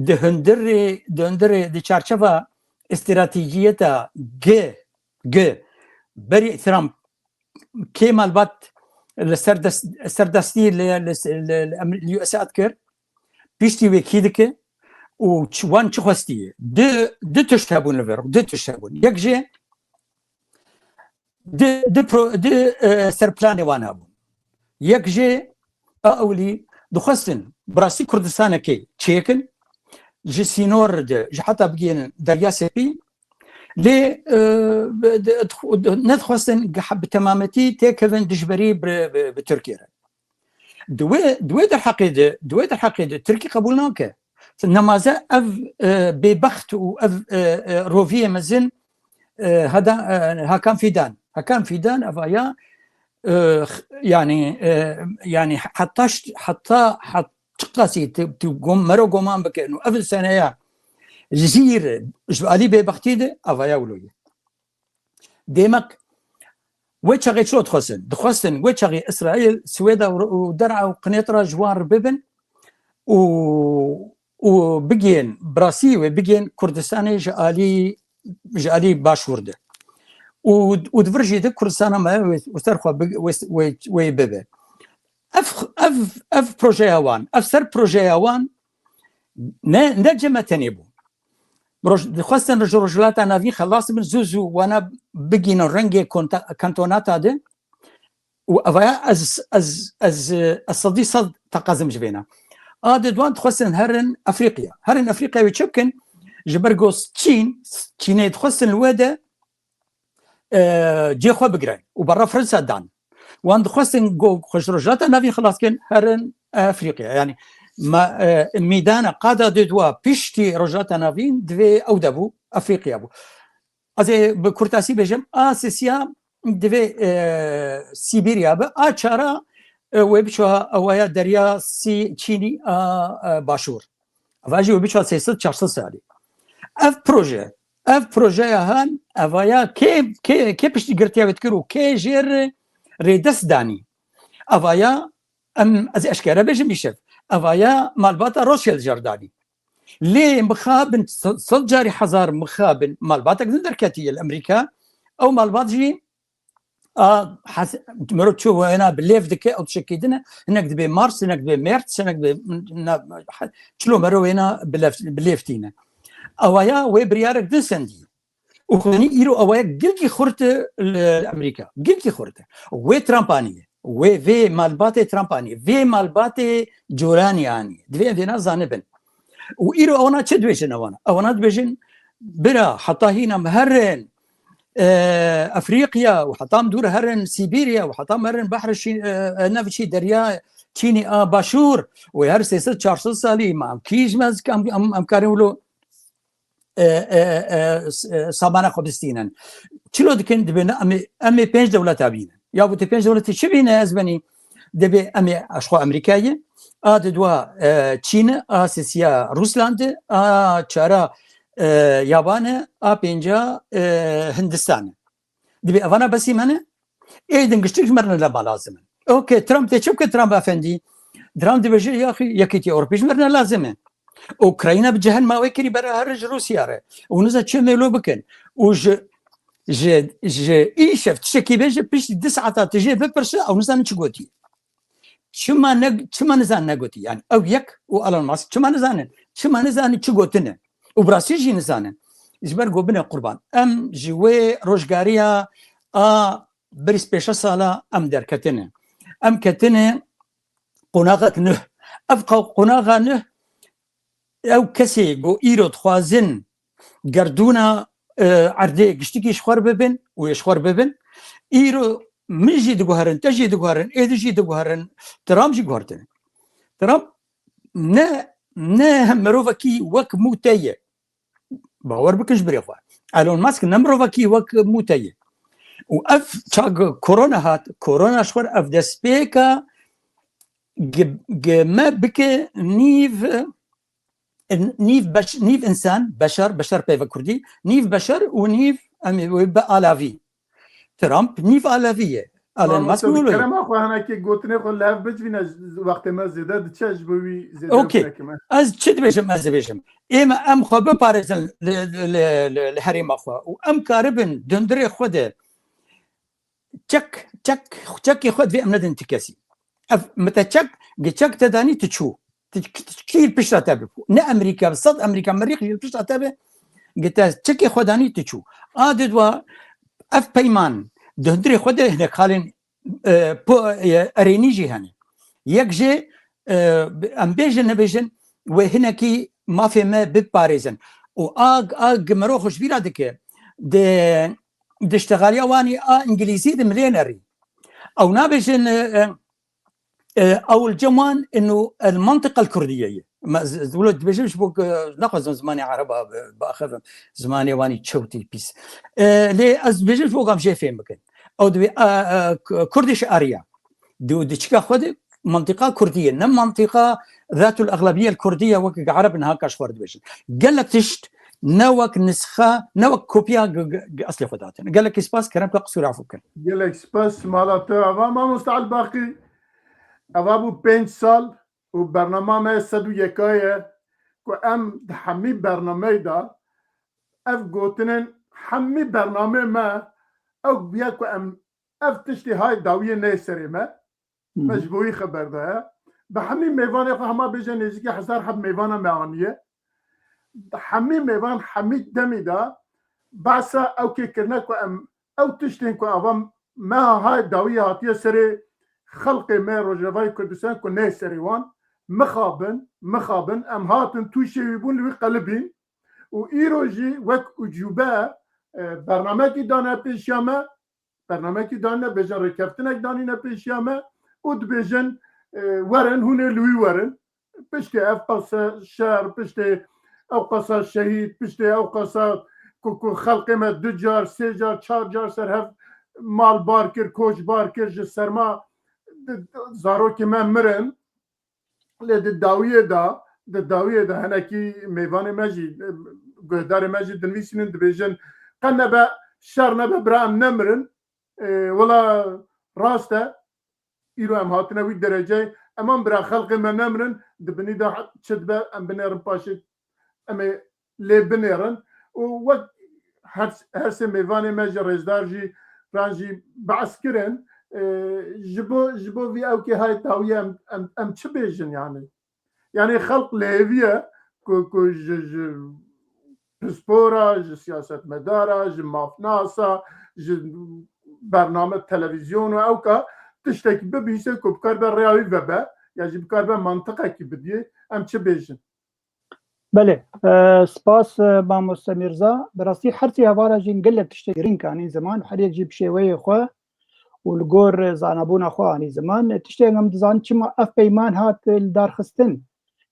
di hundirê, di hundirê, di çarçeva stratejiyeta G, G, berî Trump kê malbat li ser dest, serdestî li, li, li, li, em-, li U S A dikir, piştî wê kî dike û çi, wan çi xwestiye? Di, di tişt hebûn li vir, di tişt hebûn. Yek jê di, di, pro, di, e, serplanê wan hebûn. Yek jê a ewlî dixwestin bi rastî Kurdistanekê çêkin, ji sînor de, ji heta bigihînin Derya Sepî, lê, e, de-, de-, nedixwestin ge-, bi temametî têkevin dijberî bi, bi, bi Tirkiye re. Di wê, di wê derheqê de, di wê derheqê de Tirkî qebûl nake. Nemaze ev, e, bêbext û ev, e, e, roviyê mezin, e, heda, e, Hakan Fîdan. Hakan Fîdan evaya, e, x-, yanî, e, yanî heta ş-, heta, het-, çiqasî tu, tu gom-, mero goman bikin û ev seneya jîr ji alî bêbextî de evaya wilo ye. Demek wê çaxê çilo dixwestin? Dixwestin wê çaxê Îsraîl, Swêda û, û Der'a û Qinêtra ji wan re bibin û, û bigihên, bi rastî wê bigihên Kurdistanê ji alî, ji alî başûr de. Û, û di vir jî de Kurdistana me wê, wê ser xwe bi-, wê, wê, wê bibe. Ev, ev, ev projeya wan, ev ser projeya wan ne, ne cem me tenê bû. Roj-, dixwestin ji Rojhilata Navîn xelas bin, zû zû wana bigînin rengê konta-, kantonata de. Û evaya ez, ez, ez, ez sedî sed teqezim ji vêna. A de duan dixwestin herin Efrîqiya. Herin Efrîqiya wê çi bikin? Ji ber ku Çîn, Çînê dixwestin li wê de, e, cê xwe bigirin û berra Fransa dan. Wan dixwestin ku xwe ji Rojhilata Navîn xilas kin, herin Efrîqiya. Yanî me, e, mîdana qada dê dua piştî Rojhilata Navîn divê ew de bû, Efrîqiya bû. Ez ê bi kurtasî bêjim, a sisiya divê, e, Sîbîrya be, a çara, e, wê biçû ha, ewaya derya sî Çînî a, e, başûr. Eva jî wê biçû ha sê sed çar sed salî. Ev proje, ev projeya han, evaya kê, kê, kê piştgirtiya wê dikir û kê jê re rêdest danî? Evaya em, ez eşkere bêjim îşev, evaya malbata Rothschild jê re danî. Lê mixabin, se-, sed carî hezar mixabin malbatek din derketiye li Amerîka. Ew malbat jî a, hes-, mero çi wêna bi lêv dike, ew tiştekî din e. Hinek dibê Mars, hinek dibê März, hinek dibê na-, çilo mero wêna bi lêv, bi lêv tîne. Ewaya wê biryarek din sendî. Û xwenî îro ewaya gilkî xurt li Amerîka. Gilkî xurt. Wê Trump aniye. Wê vê malbatê Trump aniye. Vê malbatê coranî aniye. Divê em vêna zanibin. Û îro ewana çi dibêjin ewana? Ewana dibêjin, bira, heta hîna em herin, e, Efrîqya û heta em dûr herin Sîbîrya û heta em herin Behr Şî-, e, e, nev çî derya Çînî a başûr û her sê sed çar sed salî ma em kî ji me ez, em, em, em karin wilo, e, e, e, s-, e, sabana xwe bistînin. Çilo dikin, dibê ne, em ê, em ê pênc dewleta bînin. Ya bu tê pênc dewletê çi bîne ez benî? Dibê em ê, ji xwe Amerîkayê, a di dua, e, Çîn e, a sisiya Rûsland e, a çara, e, Yaban e, a pênca, e, Hindistan e. Dibê evana besî me ne? Ê din giştik ji me re ne lazim in. Okey, Trump tê çi bike Trump efendî? Trump dibêje, yaxî Yekîtiya Ewropî ji me re ne lazim e. Ukrayna bi cehen ma wê kirî bera her ji Rûsya re. Û niza çi mêlo bikin. Û ji, ji, ji îşev tiştekî bêje piştî du saeta tu jê bipirse, ew nizanin çi gotî. Çima ne, çima nizan negotî? Yani ew yek û Elon Musk çima nizanin? Çima nizanin çi gotine? Û bi rastî jî nizanin. Ji ber ku bine qurban. Em ji wê rojgariya a berî pênc sala em derketine. Em ketine qonaxek nuh. Ev qo-, qonaxa nuh, ew kesê ku îro dixwazin gerdûna, e, erdê giştikî ji xwe re bibin û ê ji xwe re bibin. Îro min jî diguherin, te jî diguherin, êdî jî diguherin, Trump jî guhertine. Trump ne, ne mirovekî wek mû te ye. Bawer bikin ji birê xwe. Elon Musk ne mirovekî wek mû te ye. Û ev çax korona hat, korona ji xwe re ev destpêka gi, gi me bike nîv, nîv beş-, nîv însan, beşer, beşer peyve kurdî, nîv beşer û nîv em ê wê be alavî. Trump nîv alavî ye. Elon Musk wilo ye. Kerema xwe hinekî gotinê xwe li hev bicivîne, wextê me zêde diçe, ji bo wî zêde Okey. Binekim ez. Ez çi dibêjim, ez dibêjim. Ê me em xwe biparêzin li, li, li, li, li herêma xwe û em karibin di hundirê xwe de çek, çek, çekê xwe divê em nedin ti kesî. Ev me te çek, gi çek te danî tu çû. Tu, tu, tu kî li pişta te bi. Ne Amerîka, bi sed Amerîka merîx jî li pişta te bi. Gi te çekê xwe danî tu çû. A di dua ev peyman di hundirê xwe de hinek xalên, e, po-, e, erênî jî hene. Yek jê, e, em bêjin nebêjin, wê hinekî mafê me biparêzin. Û a, a gi mero xwe ji bîra dike, di, di ştexaliya wanî a îngilîzî di milê nerî. Ew nabêjin, e, e, e, ew li cem wan inu el mantiqa el kurdiye ye. Me, z-, z-, wilo dibêjim ji bo ku naxwazim zimanê ereba bi-, biaxivim. Zimanê wanî çewtî pîs. E, lê ez dibêjim ji bo ku em jê fêm bikin. Ew dibê, e, e, K-, Kurdish area. Di, di çika xwe de mantiqa Kurdî ye, ne mantiqa zatul exlebiyel Kurdî ye, wek ereb niha ka ji xwe re dibêjin. Gelek tişt ne wek nisxa, ne wek kopya g-, g-, g-, eslê xwe datine. Gelekî spas, kerem ke qisûra xwe bikin. Gelek spas, mala te ava, mamoste Elbaqî. Eva bû pênc sal û bernama me sed û yeka ye ku em di hemî bernameyê de ev gotinên hemî bernameyê me ew bûye ku em ev tiştê hay dawiyê neyê serê me. Me ji bo wî xeber daye. Bi hemî mêvanê xwe hema bêje nêzîkî hezar heb mêvana me aniye. Bi hemî mêvan, hemî demî de behsa ew kê kirine ku em ew tiştên ku ava me hay dawiyê hatiye serê xelqê me Rojavayê Kurdistan ku neyê serê wan, mixabin, mixabin, em hatin tûşê wî bûn, li wî qelibîn. Û îro jî wek ucûbe, e, bernamekî dane pêşiya me, bernamekî danîne, bêjin rêkeftinek danîne pêşiya me û dibêjin, e, werin, hûn ê li wî werin. Piştê ev qasa şer, piştê ew qasa şehîd, piştê ew qasa ku, ku xelqê me du car, sê car, çar car ser hev mal bar kir, koç bar kir, ji serma di- di- zarokê me mirin. Lê di dawiyê de, di dawiyê de hinekî mêvanê me jî, guhdarê me jî dinivîsînin, dibêjin, qe nebe şer nebe bira em nemirin. E, wela rast e, îro em hatine wî dereceyê, eman bira xelqê me nemirin, di binî de çi dibe em binêrin paşê, em ê lê binêrin. Û wek her, her sê mêvanê me ji Rêzdar jî, Ran jî behs kirin, e, ji bo, ji bo vî ewkê hay dawiyê em, em, em çi bêjin yani? Yani xelk lêviye ku, ku ji, ji pispora, ji siyasetmedara, ji mafnasa, ji bername televîzyon û ewka tiştekî bibîse ku bikaribe rêya wî vebe, ya jî bikaribe mantiqekî bidiyê, em çi bêjin? Belê, e, spas, e, mamoste Mîrza. Bi rastî her sê hevala jî gelek tiştê girîng anî ziman, her yek jî bi şêweyê xwe û li gor zanabûna xwe anî ziman. Tiştê em dizanin çima ev peyman hat lidarxistin.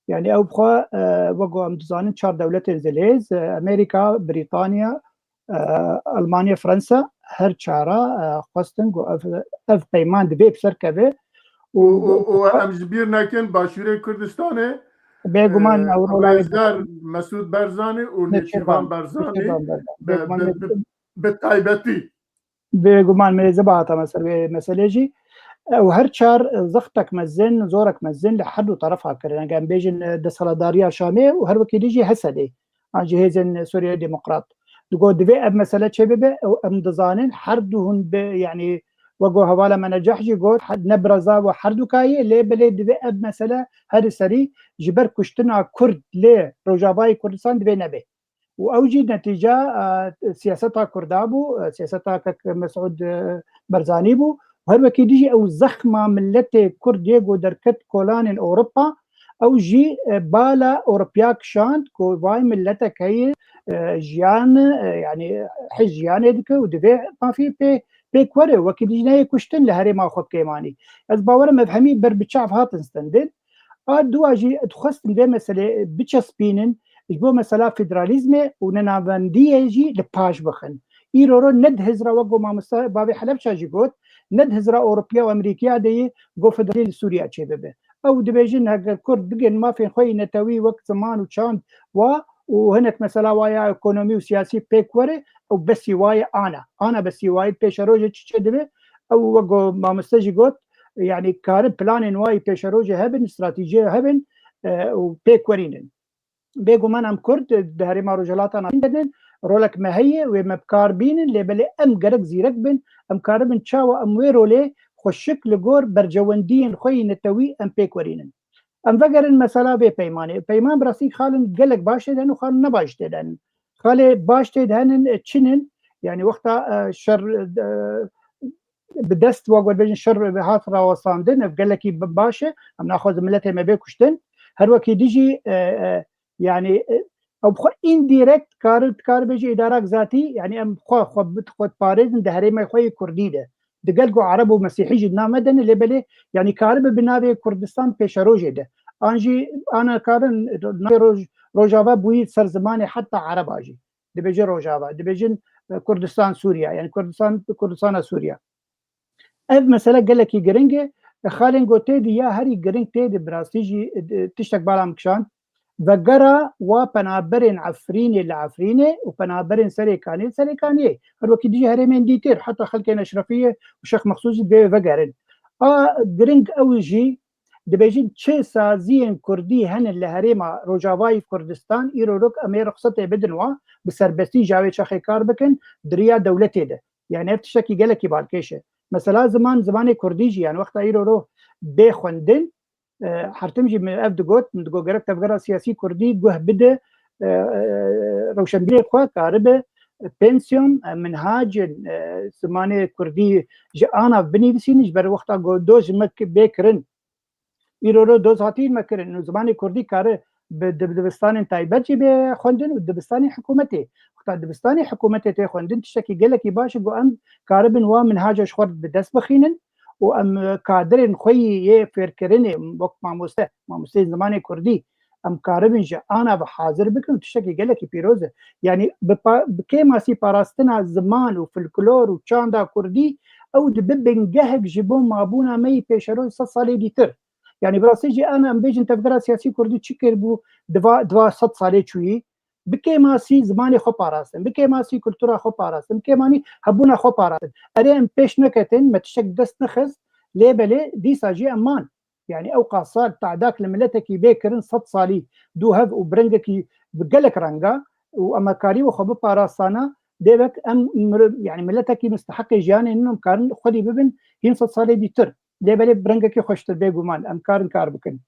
Yani ew bi xwe, e, wek ku em dizanin çar dewletên zilêz, e, Amerîka, Brîtanya, e, Almanya, Fransa, her çara, e, xwestin ku ev, ev peyman divê bi ser keve. Û, û, û em ji bîr nekin Başûrê Kurdistanê, bêguman e, ew rola wê Rêzdar Mesûd Barzanî û Nêçîrvan Barzanî, Nêçîrvan Barzanî, bi, bêguman bi, bi, bi taybetî. Bêguman min ê ziba hatame ser wê meselê jî. Ew her çar zextek mezin, zorek mezin li her du terefa kirin. Eger em bêjin, e, desthilatdariya Şamê û her wekî dî jî Hesedê. An jî hêzên Sûriye Demokrat. Digot divê ev mesele çêbibe, ew em dizanin her du hûn bi, yanî wek ku hevala me Necah jî got, he-, ne bi reza we her du kayê, lê belê divê ev mesele herî serî ji ber kuştina Kurd lê Rojavayê Kurdistan divê nebe. Û ew jî netîca, e, siyaseta Kurda bû, e, siyaseta kek Mesûd, e, Barzanî bû. Her wekî dî jî ew zexma miletê Kurd yê ku derket kolanên Ewropa, ew jî, e, bala Ewropiya kişand ku vay miletek heye, e, jiyan, e, yanî hej jiyanê dike û divê mafî pê, pêk were, wekî dî jî neyê kuştin li herêma xwe kêm anî. Ez bawer im ev hemî ber bi çav hatin stendin. A dua jî dixwestin vê meselê biçespînin, ji bo mesela federalîzmê û nenavendiyê jî li paş bixin. Îro ro ne di hizra wek ku mamoste bavê Helebça jî got, ne di hizra Ewropiya û Amerîkiya de ye ku federalî li Sûriya çêbibe. Ew dibêjin heger Kurd bigin mafên xwe yî netewî wek ziman û çand wa û hinek mesela wa ya ekonomî û siyasî pêk were, ew besî wa ye ana. Ana besî wa ye pêşerojê çi çêdibe? Ew wek ku mamoste jî got, yanî karin planên wa yî pêşerojê hebin, stratejiyê hebin, e, û pêk werînin. Bêguman em Kurd di herêma Rojhilata Navîn de ne, rolek me heye, wê me bi kar bînin, lê belê em gerek zîrek bin, em karibin çawa em wê rolê xweşik li gor berjewendiyên xwe yî netewî em pêk werînin. Em vegerin mesela vê peymanê. Peyman bi rastî xalin gelek baş tê de ne û xalin ne baş tê de ne. Xalê baş tê de henin, e, çin in, yanî wexta, e, şer, e, bi dest, wa got bêjin şer hat rawestandin, ev gelekî bi-, baş e. Em naxwazin miletê me bê kuştin. Her wekî dî jî, e, e, yanî, e, ew bi xwe indirekt kar, dikare bêje îdarak zatî, yanî em xwe, xwe bi-, xwe diparêzin, di herêmê xwe yê Kurdî de. Di gel ku Ereb û Mesîhî jî di nav me de ne, lê belê, yanî karibe bi navê Kurdistan pêşerojê de. An jî ana karin navê Roj-, Rojava bûyî ser zimanê heta Ereba jî. Dibêje Rojava, dibêjin, e, Kurdistan Sûriya, yanî Kurdistan, Kurdistana Sûriya. Ev mesele gelekî giring e. Xalên ku tê de ya herî giring tê de bi rastî jî, e, tiştek bala min kişand. Vegera wa penaberên Efrînê li Efrînê û penaberên Serêkaniyê li Serêkaniyê. Her wekî dijî herêmên dîtir, heta xelkên Eşrefiyê û Şêx Mexsûs jî divê vegerin. A giring ew jî dibêjin çi saziyên Kurdî hene li herêma Rojavayî Kurdistan, îro rok em ê ruxsetê bidin wa, bi serbestî ji wê çaxê kar bikin, di riya dewletê de. Yani ev tiştekî gelekî balkêş e. Mesela ziman, zimanê Kurdî jî, yani wexta îro ro bê xwendin, e, her tim jî min ev digot, min digot gerek tevgera siyasî Kurdî guh bide, e, e, rewşenbîrê xwe karibe, e, pensiyon, e, minhacên, e, zimanê Kurdî ji ana binivîsînin, ji ber wexta ku doz ji me bê kirin, îro ro doz hatî me kirin. Û zimanê Kurdî kare bi dib-, dibistanên taybet jî bê xwendin û dibistanê hikûmetê. Wexta dibistanê hikûmetê tê xwendin, tiştekî gelekî baş e ku em karibin wa minhaca ji xwe bi dest bixînin û em, e, kadirên xwe yî yê fêrkirinê, wek mamoste, mamosteyên zimanê Kurdî, Em karibin ji ana ve hazir bikin û tiştekî gelekî pîroz e. Yanî bi pa-, bi kêmasî parastina ziman û folklor û çanda kurdî, ew dibe bingehek ji bo mabûna me yî pêşeroj sed salê dîtir. Yanî bi rastî jî ana em bêjin tevgera siyasî kurdî çi kir bû diva, diva sed salê çûyî? Bi kêmasî zimanê xwe parastin, bi kêmasî kultura xwe parastin, bi kêmanî hebûna xwe parastin. Erê em pêş neketin, me tiştek dest nexist, lê belê dîsa jî em man. Yanî ew qasa tadak li miletekî bê kirin sed salî, dû hev û bi rengekî bi gelek renga û em karî xwe biparastana, dê wek em miri-, yanî miletekî misteheqê jiyanê nin em karin xwedî bibin hîn sed salê dîtir. Lê belê bi rengekî xweştir bêguman em karin kar bikin.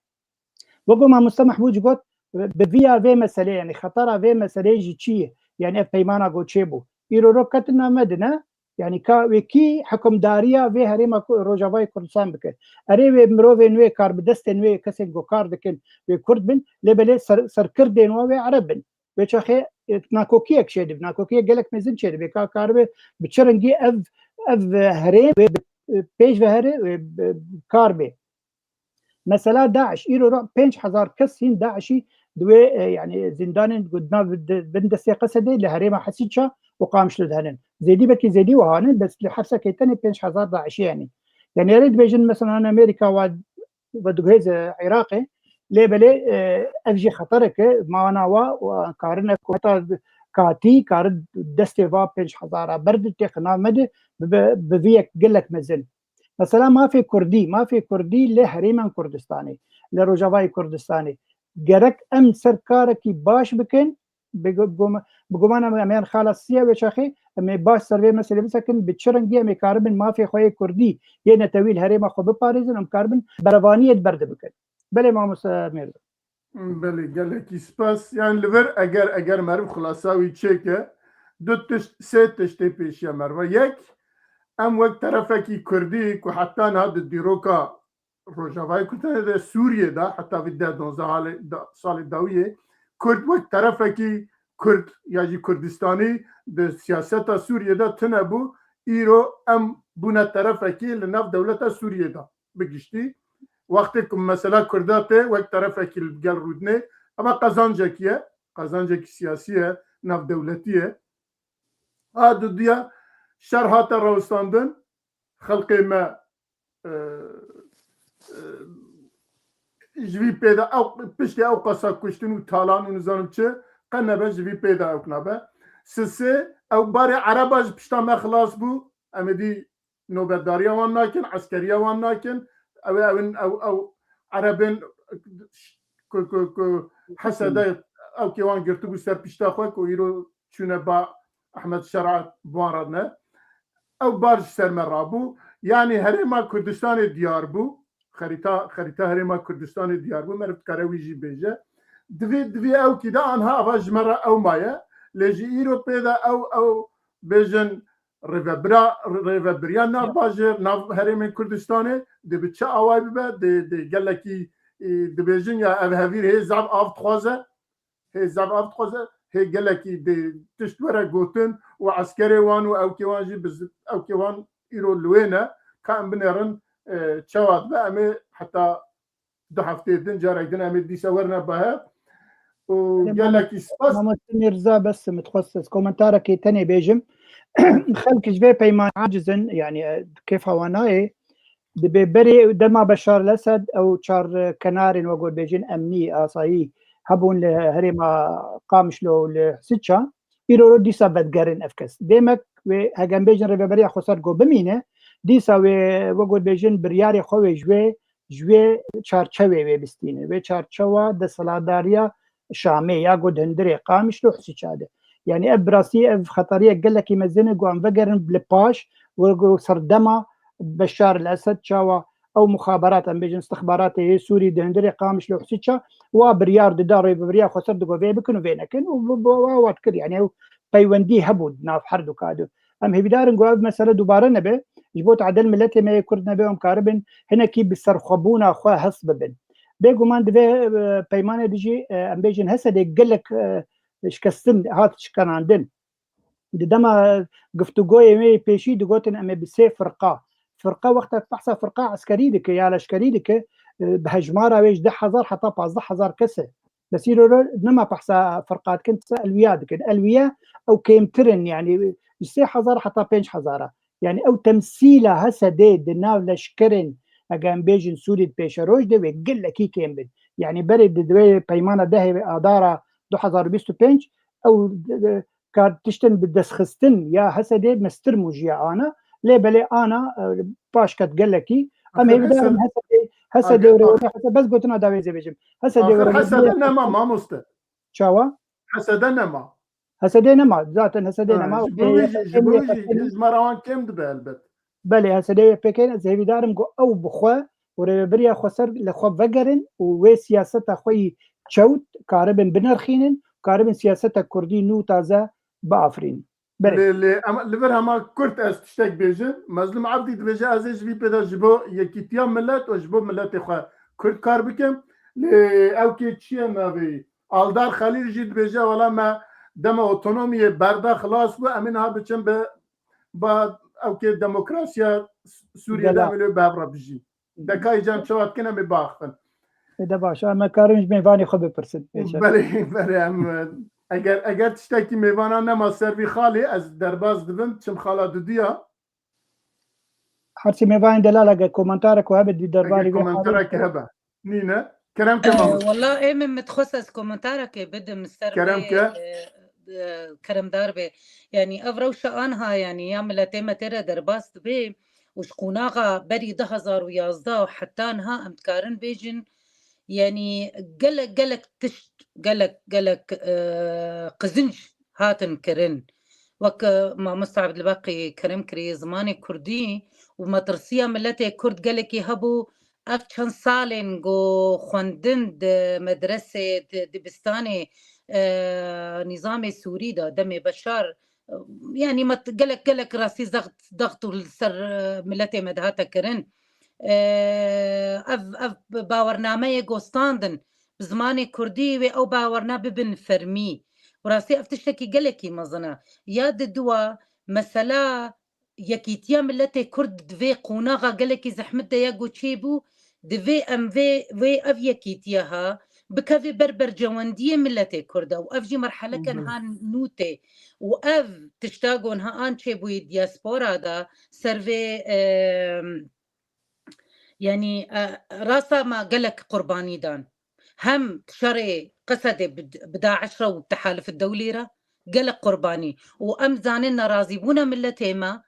Wek ku mamoste Mehbûc got, bi viya vê meselê, yanî xetara vê meselê jî çi ye? Yanî ev peymana ku çêbû. Îro ro ketin navmedine, yanî ka wê kî hikimdariya vê herêma Ku-, Rojavayê Kurdistan bike? Erê wê mirovên wê kar bi destên wê kesên ku kar dikin wê Kurd bin, lê belê ser, serkirdên wa wê Ereb bin. Wê çaxê, e, nakokiyek çêdibe, nakokiyek gelek mezin çêdibe. Ka karibe bi çi rengî ev, ev herêm wê bi, e, pêş ve here, wê bi kar bê. Mesela DAIŞ, îro re pênc hezar kes hîn DAIŞî di wê, e, yanî zîndanên ku di nav di-, bin destê Qesedê li herêma Hesîça û Qamişlo de henin. Zêdî belkî zêdî wiha ne, bes li hepsekê tenê pênc hezar DAIŞî hene. Yanî erê dibêjin mesela Amerîka wa ve diguhêze Iraqê, lê belê, e, ev jî xeterek e, mana wa û karine ku heta katî karin destê va pênc hezara ber di têxe nav me de bi, bi, bi vî yek gelek mezin. Mesela mafê Kurdî, mafê Kurdî li herêmên Kurdistanê, li Rojavayê Kurdistanê. Gerek em ser karekî baş bikin, bi gu-, gum-, bi guman em, em yan xalasiye wê çaxê, em ê baş ser vê meselê bisekin, bi çi rengî em ê karibin mafê xwe yê Kurdî, yê netewî li herêma xwe biparêzin, em karibin berevaniyê di ber de bikin. Belê mamoste Mêrzo. Belê, gelekî spas. Yani li vir eger, eger meriv xulasa wî çêke, du tişt, sê tişt tê pêşiya meriva. Yek, em wek terefekî Kurdî ku heta niha di dîroka Rojavayê Kurdistanê de, Sûriyê de, heta vî deh donzdeh halê da, salê dawiyê, Kurd wek terefekî Kurd ya jî Kurdistanî di siyaseta Sûriyê de tune bû, îro em bûne terefekî li nav dewleta Sûriyê de bi giştî. Wextê ku mesela Kurda tê wek terefekî li gel rûdinê, ema qezancekî ye, qezancekî siyasî ye, navdewletî ye. A dudiya şer hate rawestandin, xelkê me, e, e, ji vî pê de ew, piştî ew qasa kuştin û talan û nizanim çi, qe nebe ji vî pê de ewk nabe. Sisê, ew barê Ereba ji pişta me xilas bû, em ê dî nobetdariya wan nakin, eskeriya wan nakin. Ew ê, ew in, ew, ew Erebên ku, ku, ku Hesede ewkê wan girtibû ser pişta xwe ku îro çûne ba Ehmed Şera bi wan re ne. Ew bar ji ser me rabû. Yanî herêma Kurdistanê diyar bû. Xerîta, xerîta herêma Kurdistanê diyar bû. Meriv dikare wî jî bêje. Divê, divê ewkî de anha ava ji me re ew maye. Lê ji îro pê de ew, ew bêjin rêvebira, rêvebiriya nav bajêr, nav herêmên Kurdistanê dê bi çi awayî bibe, dê, dê gelekî, e, dibêjin ya ev hevîr hê zaf av dixwaze, hê zaf av dixwaze, hê gelekî dê tişt were gotin û eskerê wan û ewkê wan jî bi zi-, ewkê wan îro li wê ne, ka em binêrin, e, çawa dibe, em ê heta du hefteyê din, carek din em ê dîsa werine bahev. Û Belê, gelekî spas. Mamoste Mîrza, bes min dixwest ez komentarekê tenê bêjim. Xelk ji vê peymanê aciz in, yanî, e, kêfa wan nayê. Dibê berê dema Beşar el-Esed ew çar, e, kenarên, wek got bêjin, emnî, asayî hebûn li herêma Qamişlo û li Hisiça. Îro ro dîsa vedigerin ev kes. Demek wê hegem bêjin rêveberiya xweser ku bimîne, dîsa wê, wek got bêjin, biryarê xwe wê ji wê, ji wê çarçewê wê bistîne. Wê çarçewa desthilatdariya Şamê ya ku di hundirê Qamişlo Hisiça de. Yanî ev bi rastî ev xeteriyek gelekî mezin e ku em vegerin li paş, wek got serdema Beşar el-Esed çawa ew muxaberat, em bêjin istixbaratê yê Sûrî di hundirê Qamişlo Hisiça, wa biryar dida, rêveberiya xweser digo vê bikin û vê nekin û bi, bi, wa, wa dikir. Yanî ew peywendî hebû di nav her du ka de. Em hêvîdar in ku ev mesele dubare nebe, ji bo tadil miletê me yê Kurd nebe, em karibin hinekî bi serxwebûna xwe hest bibin. Bêguman di vê, e, peymanê de jî, e, em bêjin Hesedê gelek, e, şikestin hat şikenandin. Di dema guftûgoyê wê yê pêşî digotin em ê bi sê firqa. Firqa wexta behsa firqa eskerî dike ya leşkerî dike, e, bi hejmara wê ji deh hezar heta pazdeh hezar kes e. Bes îro re nema behsa firqa dikin, qise elwiya dikin. Elwiye ew kêmtir in, yanî ji sê hezar heta pênc hezar e. Yanî ew temsîla H S D'ê di nav leşkerên, eger em bêjin Sûrî di pêşeroj de wê gelekî kêm bin. Yanî berê di, di wê peymana dehê Adara du hezar û bîst û pênc ew, e, kar tiştin bi destxistin ya H S D'ê mestir mûjiya ana. Lê belê ana, e, paş ket gelekî. Em Axir hêvîdar in H S D, H S D Axir, were were axir, H S D, bes gotina dawêzê bêjim. H S D axir were were H S D nema mamoste. Çawa? H S D nema. H S D nema. Zaten H S D Ha, nema. ji bo wî jî, ji bo wî jî, ji me re wan kêm dibe elbet. Belê, H S D Y P K, ez hêvîdar im ku ew bi xwe û rêvebiriya xweser li xwe vegerin û wê siyaseta xwe yî çewt karibin binerxînin, karibin siyaseta kurdî nû taze biafirînin. Belê. Lê, lê, em, li vir hema kurt ez tiştek bêjim. Mezlûm Ebdî dibêje, ez ê ji vî pê de ji bo yekîtiya milet û ji bo miletê xwe kurd kar bikim. Lê ew kê çi ye navê? Aldar Xelîl jî dibêje, wela me dema otonomiyê berda xilas bû, em ê niha biçin bi, ba ew kê demokrasiya Sûriyê de Delal. Em ê lê bi hev re bijîn. Dekayê cem çawa dikin em ê biaxivin. Ê de baş, em karin ji mêvanê xwe bipirsin. Pêşe. Belê, belê, em, eger, eger tiştekî mêvana nema ser vî xalê, ez derbas dibim, çim xala duduya. Her çi mêvanên delal, eger komentarek hebe di derbarê Eger vê komentarek xalê hebe. Nîne, kerem ke Ee, mamoste. Wala ê min, min dixwest ez komentareke bidim ser Kerem vê, ke. E, e, keremdar be. Yanî ev rewşa anha, yanî ya miletê me tê re derbas dibe û ji qonaxa berî du hezar û yazdeh û heta niha em dikarin bêjin, yanî gelek, gelek tişt, gelek, gelek, e, qizinc hatin kirin. Wek, e, mamoste Ebdulbaqî kerem kiriye, zimanê kurdî û metirsiya miletê kurd gelekî hebû. Ev çend salên ku xwendin di medresê, di dibistanê, e, nîzamê Sûrî de, demê Beşar, e, yanî me gelek, gelek rastî zext, zext û li ser, e, miletê me dihate kirin. E, ev, ev bawernameyê gostandin, bi zimanê kurdî wê ew bawerna bibin fermî. Bi rastî ev tiştekî gelekî mezin e. Ya di dua mesela yekîtiya miletê kurd di vê qonaxa gelekî zehmet de ya ku çêbû, divê em vê, vê ev yekîtiya ha bikeve ber bercewendiyê miletê kurd e û ev jî merheleke Hı hı. niha nû tê û ev tişta ku niha an çêbûyî diaspora de ser vê, e, yanî, e, rasta me gelek qurbanî dan. Hem şerê Qesedê bi, bi DAIŞ re û Tehalif Dewlî re gelek qurbanî. Û em zanin nerazîbûna miletê me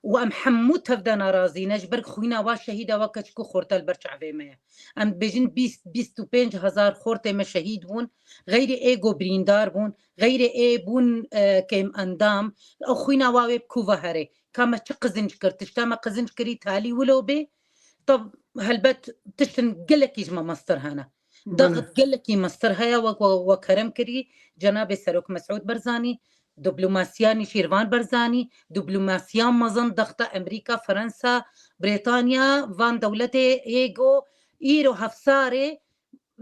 û em hemû tev de nerazî ne, ji ber xwîna wa şehîda weke çiku xorta li ber çavê me ye. Em dibêjin bîst, bîst û pênc hezar xortê me şehîd bûn, xeyrê ê ku birîndar bûn, xeyrê ê bûn, e, kêm endam, ew xwîna wa wê bi ku ve herê. Ka me çi qizinc kir, tişta me qizinc kirî talî wilo bê, tab helbet tiştin gelekî ji me mestir hene. Belê. Daxit gelekî mestir heye, wek we, we kerem kirî, cenabê Serok Mesûd Barzanî, diplomasiya Nîşîrvan Barzanî, diplomasiya mezin daxta Amerîka, Fransa, Brêtanya, van dewletê hê go îro hevsarê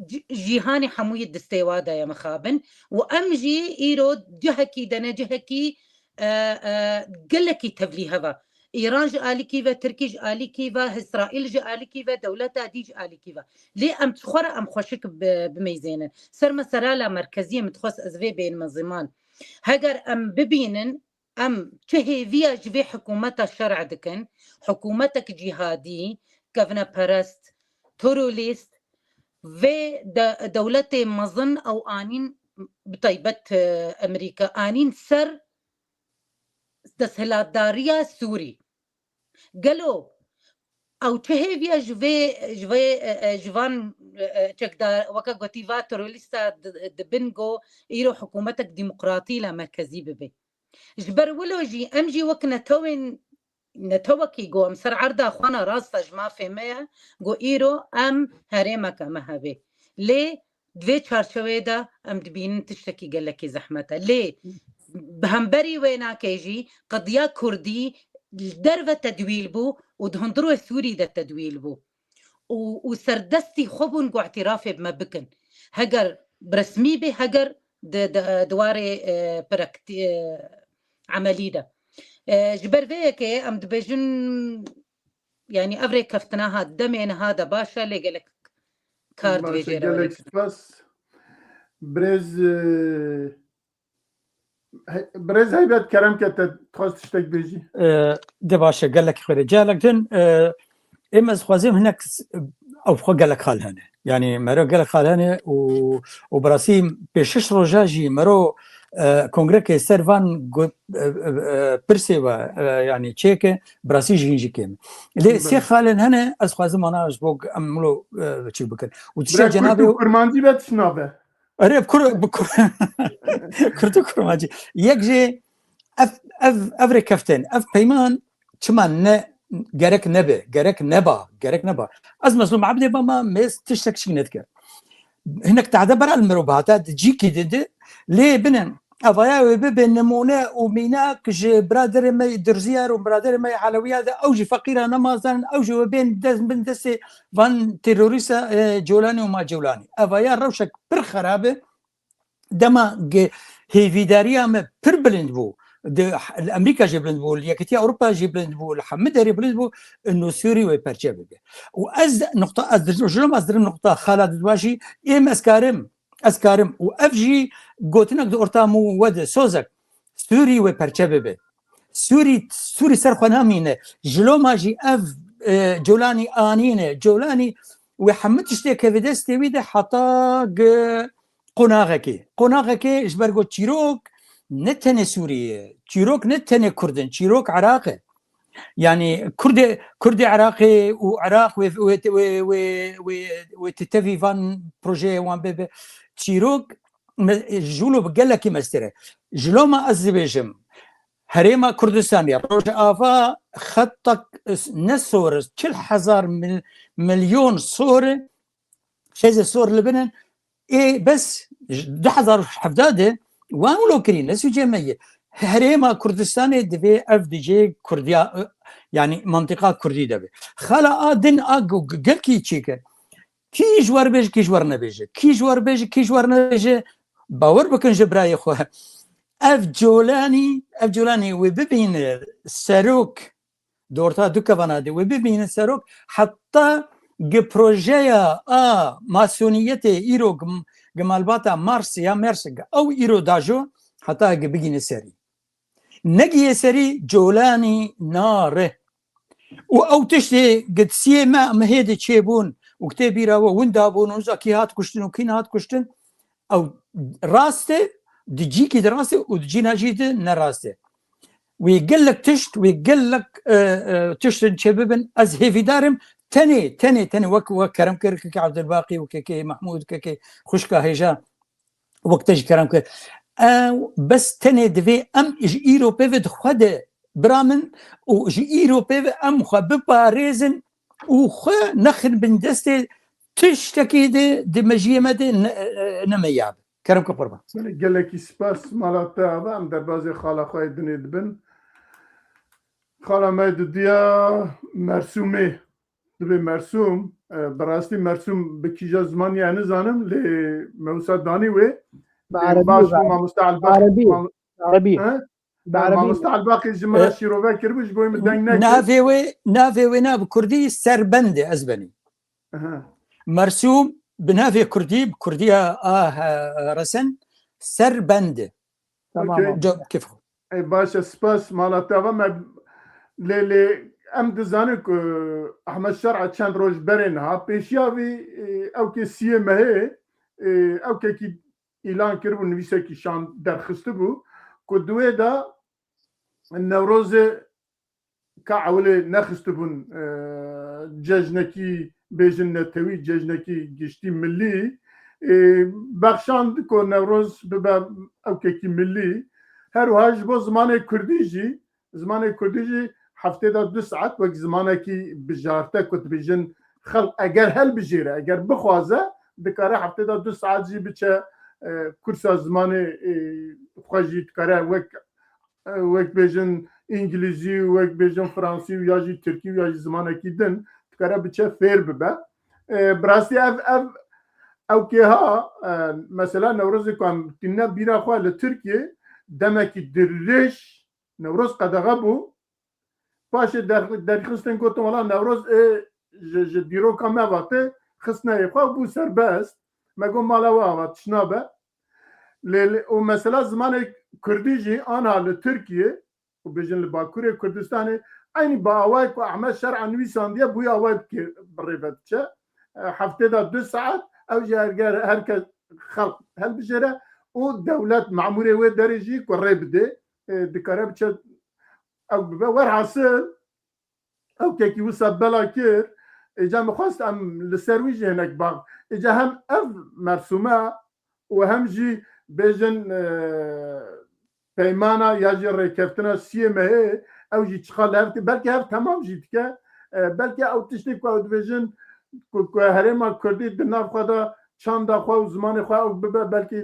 ci-, cîhanê hemûyî distê wa de ye mixabin û em jî îro cihekî de ne cihekî, e, e, gelekî tevlî heva. Îran ji alîkî ve, Tirkî ji alîkî ve, Îsraîl ji alîkî ve, dewleta dî ji alîkî ve. Lê em ji xwe re em xweşik bi-, bimeyzênin. Ser mesela merkeziyê min dixwest ez vê bênime ziman. Heger em bibînin, em çi hêviya ji vê hikûmeta şer'e dikin, hikûmetek cîhadî, kevneperest, terorîst, vê de-, dewletê mezin ew anîn, bi taybet, e, Amerîka, anîn ser desthilatdariya Sûrî. Gelo ew çi hêviya ji vê, ji vê, e, e, ji van, e, e, çekdar, weke gotî va terorîsta di, di bin go îro hikûmetek demokratî la merkezî bibe? Ji ber wilo jî em jî wek netewên, netewekî go em ser erda xwe ne rast e ji mafê me ye, go îro em herêmeke me hebe. Lê di vê çarçewê de em dibînin tiştekî gelekî zehmet e. Lê bi hemberî wê nake jî qediya kurdî li derve tedwîl bû û di hundirê Sûrî de tedwîl bû. Û, û serdestî xwe bûn ku îtirafê bi me bikin. Heger bi resmî bê, heger di, di, di warê, e, praktî-, e, emelî de. E, ji ber vê yekê em dibêjin, yanî ev rêkeftina ha demê niha de baş e, lê gelek kar Baş e, divê jê re gelek were kirin. Spas. Birêz, e, he-, birêz Heybet, kerem ke te dixwest tiştek bêjî. E, de baş e, gelek xêr e. Gelek din, e, êm ez xwazim hinek s-, ew xwe gelek xal hene. Yani mero gelek xal hene û, û bi rastî pê şeş roja jî mero, e, kongreke ser van gu-, e, e, e, pirsê ve, e, yani çêke bi rastî ji hîn jî kêm. Lê sê xalên hene, ez xwazim ana ji bo em milo, e, çî bikin. Û tiştê cenabê Kurmancî be tişna be. Erê, bi kur, bi kur, Kurd û Kurmancî. Yek jê ev, ev, ev rêkeftin, ev peyman çima ne, gerek nebe, gerek neba, gerek neba. Ez Mezlûm Ebdê bama, mêz tiştek çîk nedike. Hinek tehde bera li mirov bihata, di cîkî didi, lê binin, evaya wê bibe nimûne û mînak ji biraderê me Durziyar û biraderê me Elewiyar de, ew jî feqîra nemazanin, ew jî wê bên dest, bin destê van terorîsta, e, Colanî û ma Colanî. Evaya rewşek pir xerab e. Dema ge-, hêvîdariya me pir bilind bû. Di, li Amerîka jî bilind bû, li Yekîtiya Ewropa jî bilind bû, li hemî derê bilind bû, ino Sûrî wê perçe bibe. Û ez nuqta, ez di, ji loma ez dirim nuqta xala didwaşî, êm ez karim, ez karim. Û ev jî gotinek di orta min û we de, sozek, Sûrî wê perçe bibe. Sûrî, Sûrî ser xwe namîne. Ji loma jî ev, e, Colanî anîne. Colanî wê hemû tiştê keve destê wî de heta gi qonaxekê. Qonaxekê ji ber ku çîrok ne tenê Sûriyê ye. Çîrok ne tenê Kurd in. Çîrok Iraq e. Yani Kurdê, Kurdê Iraqê û Iraq wê, wê, wê, wê, wê, wê ti tevî van projeyê wan bebe. Çîrok me-, ji wilo bi gelekî mestir e. Ji loma ez dibêjim, Herêma Kurdistanê, Rojava xetek ne sor, çil hezar mil-, milyon sor, xêzê sor li bin in. Ê bes, du hezar û hevdeh de wan wilo kirî, ne sûcê me ye. Herêma Kurdistanê divê ev dijê Kurdiya, yani mantiqa Kurdî de be. Xala a din a gu-, gu-, gelkî çêkir. Kî ji wer bêje, kî ji wer nebêje. Kî ji wer bêje, kî ji wer nebêje. Bawer bikin ji birayê xwe. Ev Colanî, ev Colanî wê bibîne serok, di orta du kevana de wê bibîne serok, heta gi projeya a masoniyetê îro gi, gi malbata Mars ya Mers gi ew îro dajo, heta gi bigîne serî. Negiye serî Colanî nare. Û ew tiştê gi siyê me, mehê de çêbûn û gi tê bîra we winda bûn û niza kî hat kuştin û kî nehat kuştin, ew rast e, di cîkî de rast e û di cîna jî de ne rast e. Wê gelek tişt, wê gelek, e, e, tiştin çêbibin. Ez hêvîdar im, tenê, tenê, tenê wek, wek kerem kir, kekê Evdilbaqî û kekê Mehmûd, kekê xwişka hêja, wek te jî kerem kir. Ew bes tenê divê em ji îro pê ve di xwe de bira min û ji îro pê ve em xwe biparêzin û xwe nexin bin destê tiştekî de di mejiyê me de ne, ne me ya be. Kerem kir qurban. Belê, gelekî spas, mala te ava, em derbazê xala xwe yê dinê dibin. Xala me dudiya Mersûmê. Dibê Mersûm, e, bi rastî Mersûm bi kîja zimanî ye nizanim, lê me wisa danî wê. Bi Lê erebî baş bû be. Mamoste Elbaq. Erebî. Mam-, Erebî. He? Bi erebî. Mamoste Elbaqî ji min re E, şîrove kiribû, ji bo min deng nekir. Navê wê, navê wê na bi kurdî Serbend e, ez benî. Aha. Mersûm bi navê kurdî, bi kurdiya a, e, resen, Serbend e. Tamam. Okey. Ca-, kêf xwe. Ê, baş e, spas, mala te ava me. Lê, lê em dizanin ku Ahmet Şer'a çend roj berê niha pêşiya vî, e, ewkê siyê mehê, e, ewkekî îlan kiribû, nivîsekî şand derxistibû ku di wê de Newrozê ka ewilê nexistibûn, e, cejnekî bêjin netewî, cejnekî giştî millî, e, bexşand ku Newroz bibe ewkekî millî. Her wiha ji bo zimanê kurdî jî, zimanê kurdî jî heftê de du saet wek zimanekî bijarte ku dibêjin xelk eger helbijêre, eger bixwaze, dikare heftê de du saet jî biçe, e, kursa zimanê, e, xwe jî dikare wek e, wek bêjin îngilîzî û wek bêjin fransî û ya jî tirkî û ya jî zimanekî din, dikare biçe fêr bibe. E, bi rastî ev, ev, ew kê ha, e, mesela Newrozê ku em tîne bîra xwe li Tirkiyê demekî dirêj Newroz qedexe bû. Paşê der-, derxistin gotin, wela Newroz ê ji, ji dîroka me ve tê, xistine yê xwe û bû serbest. Me got, mala we ava tişna be. Lê, lê û mesela zimanê kurdî jî anha li Tirkiye û bêjin li Bakurê Kurdistanê eynî bi awayê ku Ehmed şer'a nivîsandiye bûye awayê bi kê-, bi rêve diçe. E, heftê de du saet ew jî her, her kes xelq helbijêre û dewlet memûrê wê derê jî ku rê bidê, e, dikare biçe ew bibe. Werhasil, ew kekî wisa bela kir, êca min xwest em li ser wî jî hinek bax. Êca hem ev mersûme û hem jî bêjin, e, peymana ya jî rêkeftina siyê mehê, ew jî çiqa li hev, belkî hev temam jî dike. E, belkî ew tiştê ku ew dibêjin ku, ku herêma kurdî di nav xwe de çanda xwe û zimanê xwe ew bibe, belkî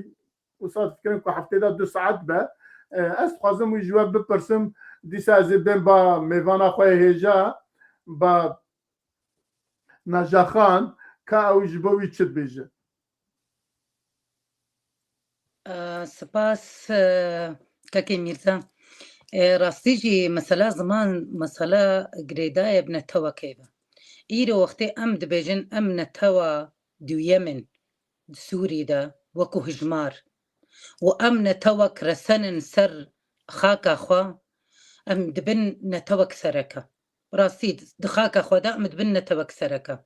wisa difikirin ku heftê de du saet be. E, ez dixwazim wî ji we bipirsim, dîsa ez ê bên ba mêvana xwe yê hêja, ba Najaxan, ka ew ji bo wî çi dibêje. E, spas, e, Kekê Mîrza. E, rastî jî mesela ziman, mesela girêdayê bi netewekê ve. Îro wextê em dibêjin em netewa duyem in di Sûrî de wekû hijmar û em netewek resenin ser xaka xwe, em dibin netewek sereke. Rastî di xaka xwe de em dibin netewek sereke.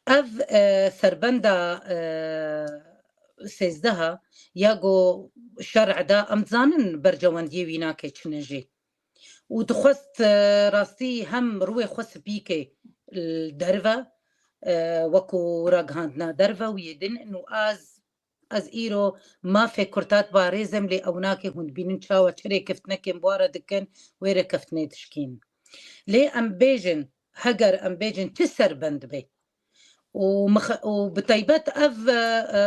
Ev, e, serbenda, e, sêzdeha ya ku şer'e de em dizanin bercewendiyê wî nake çi ne jî. Û dixwest, e, rastî hem rûyê xwe spî ke li derve, e, wekû ragihandina derve û yê din û ez, ez îro mafê Kurd hat parêzim, lê ew nake hûn dibînin çawa çi rêkeftinekên bi wa re dikin, wê rêkeftinê dişkînin. Lê em bêjin, heger em bêjin çi serbend be û mix-, û bi taybet ev, e, e,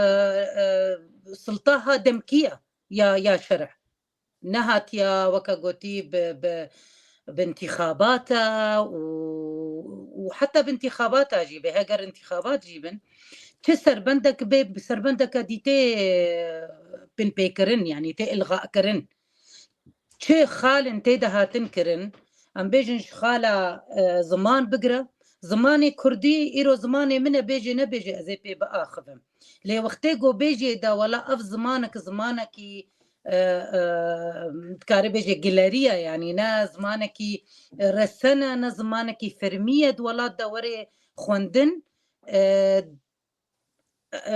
e, siltaha demkî ye ya, ya şer'e. Nehatiya, weke gotî, bi, bi, bi intîxabata û, û heta bi intîxabata jî be, heger intîxabat jî bin, çi serbendek be, bi serbendeke dî tê binpêkirin, yanî tê ilxakirin. Çi xalin tê de hatin kirin, em bêjin ji xala, e, ziman bigire, zimanê kurdî îro zimanê min e, bêjê nebêjê ez ê pê biaxivim. Lê wextê ku bêjê de wela ev zimanek zimanekî, e, e, dikarê bêjê gileriye, yanî ne zimanekî resene, ne zimanekî fermî ye di welat de were xwendin, e, e, e,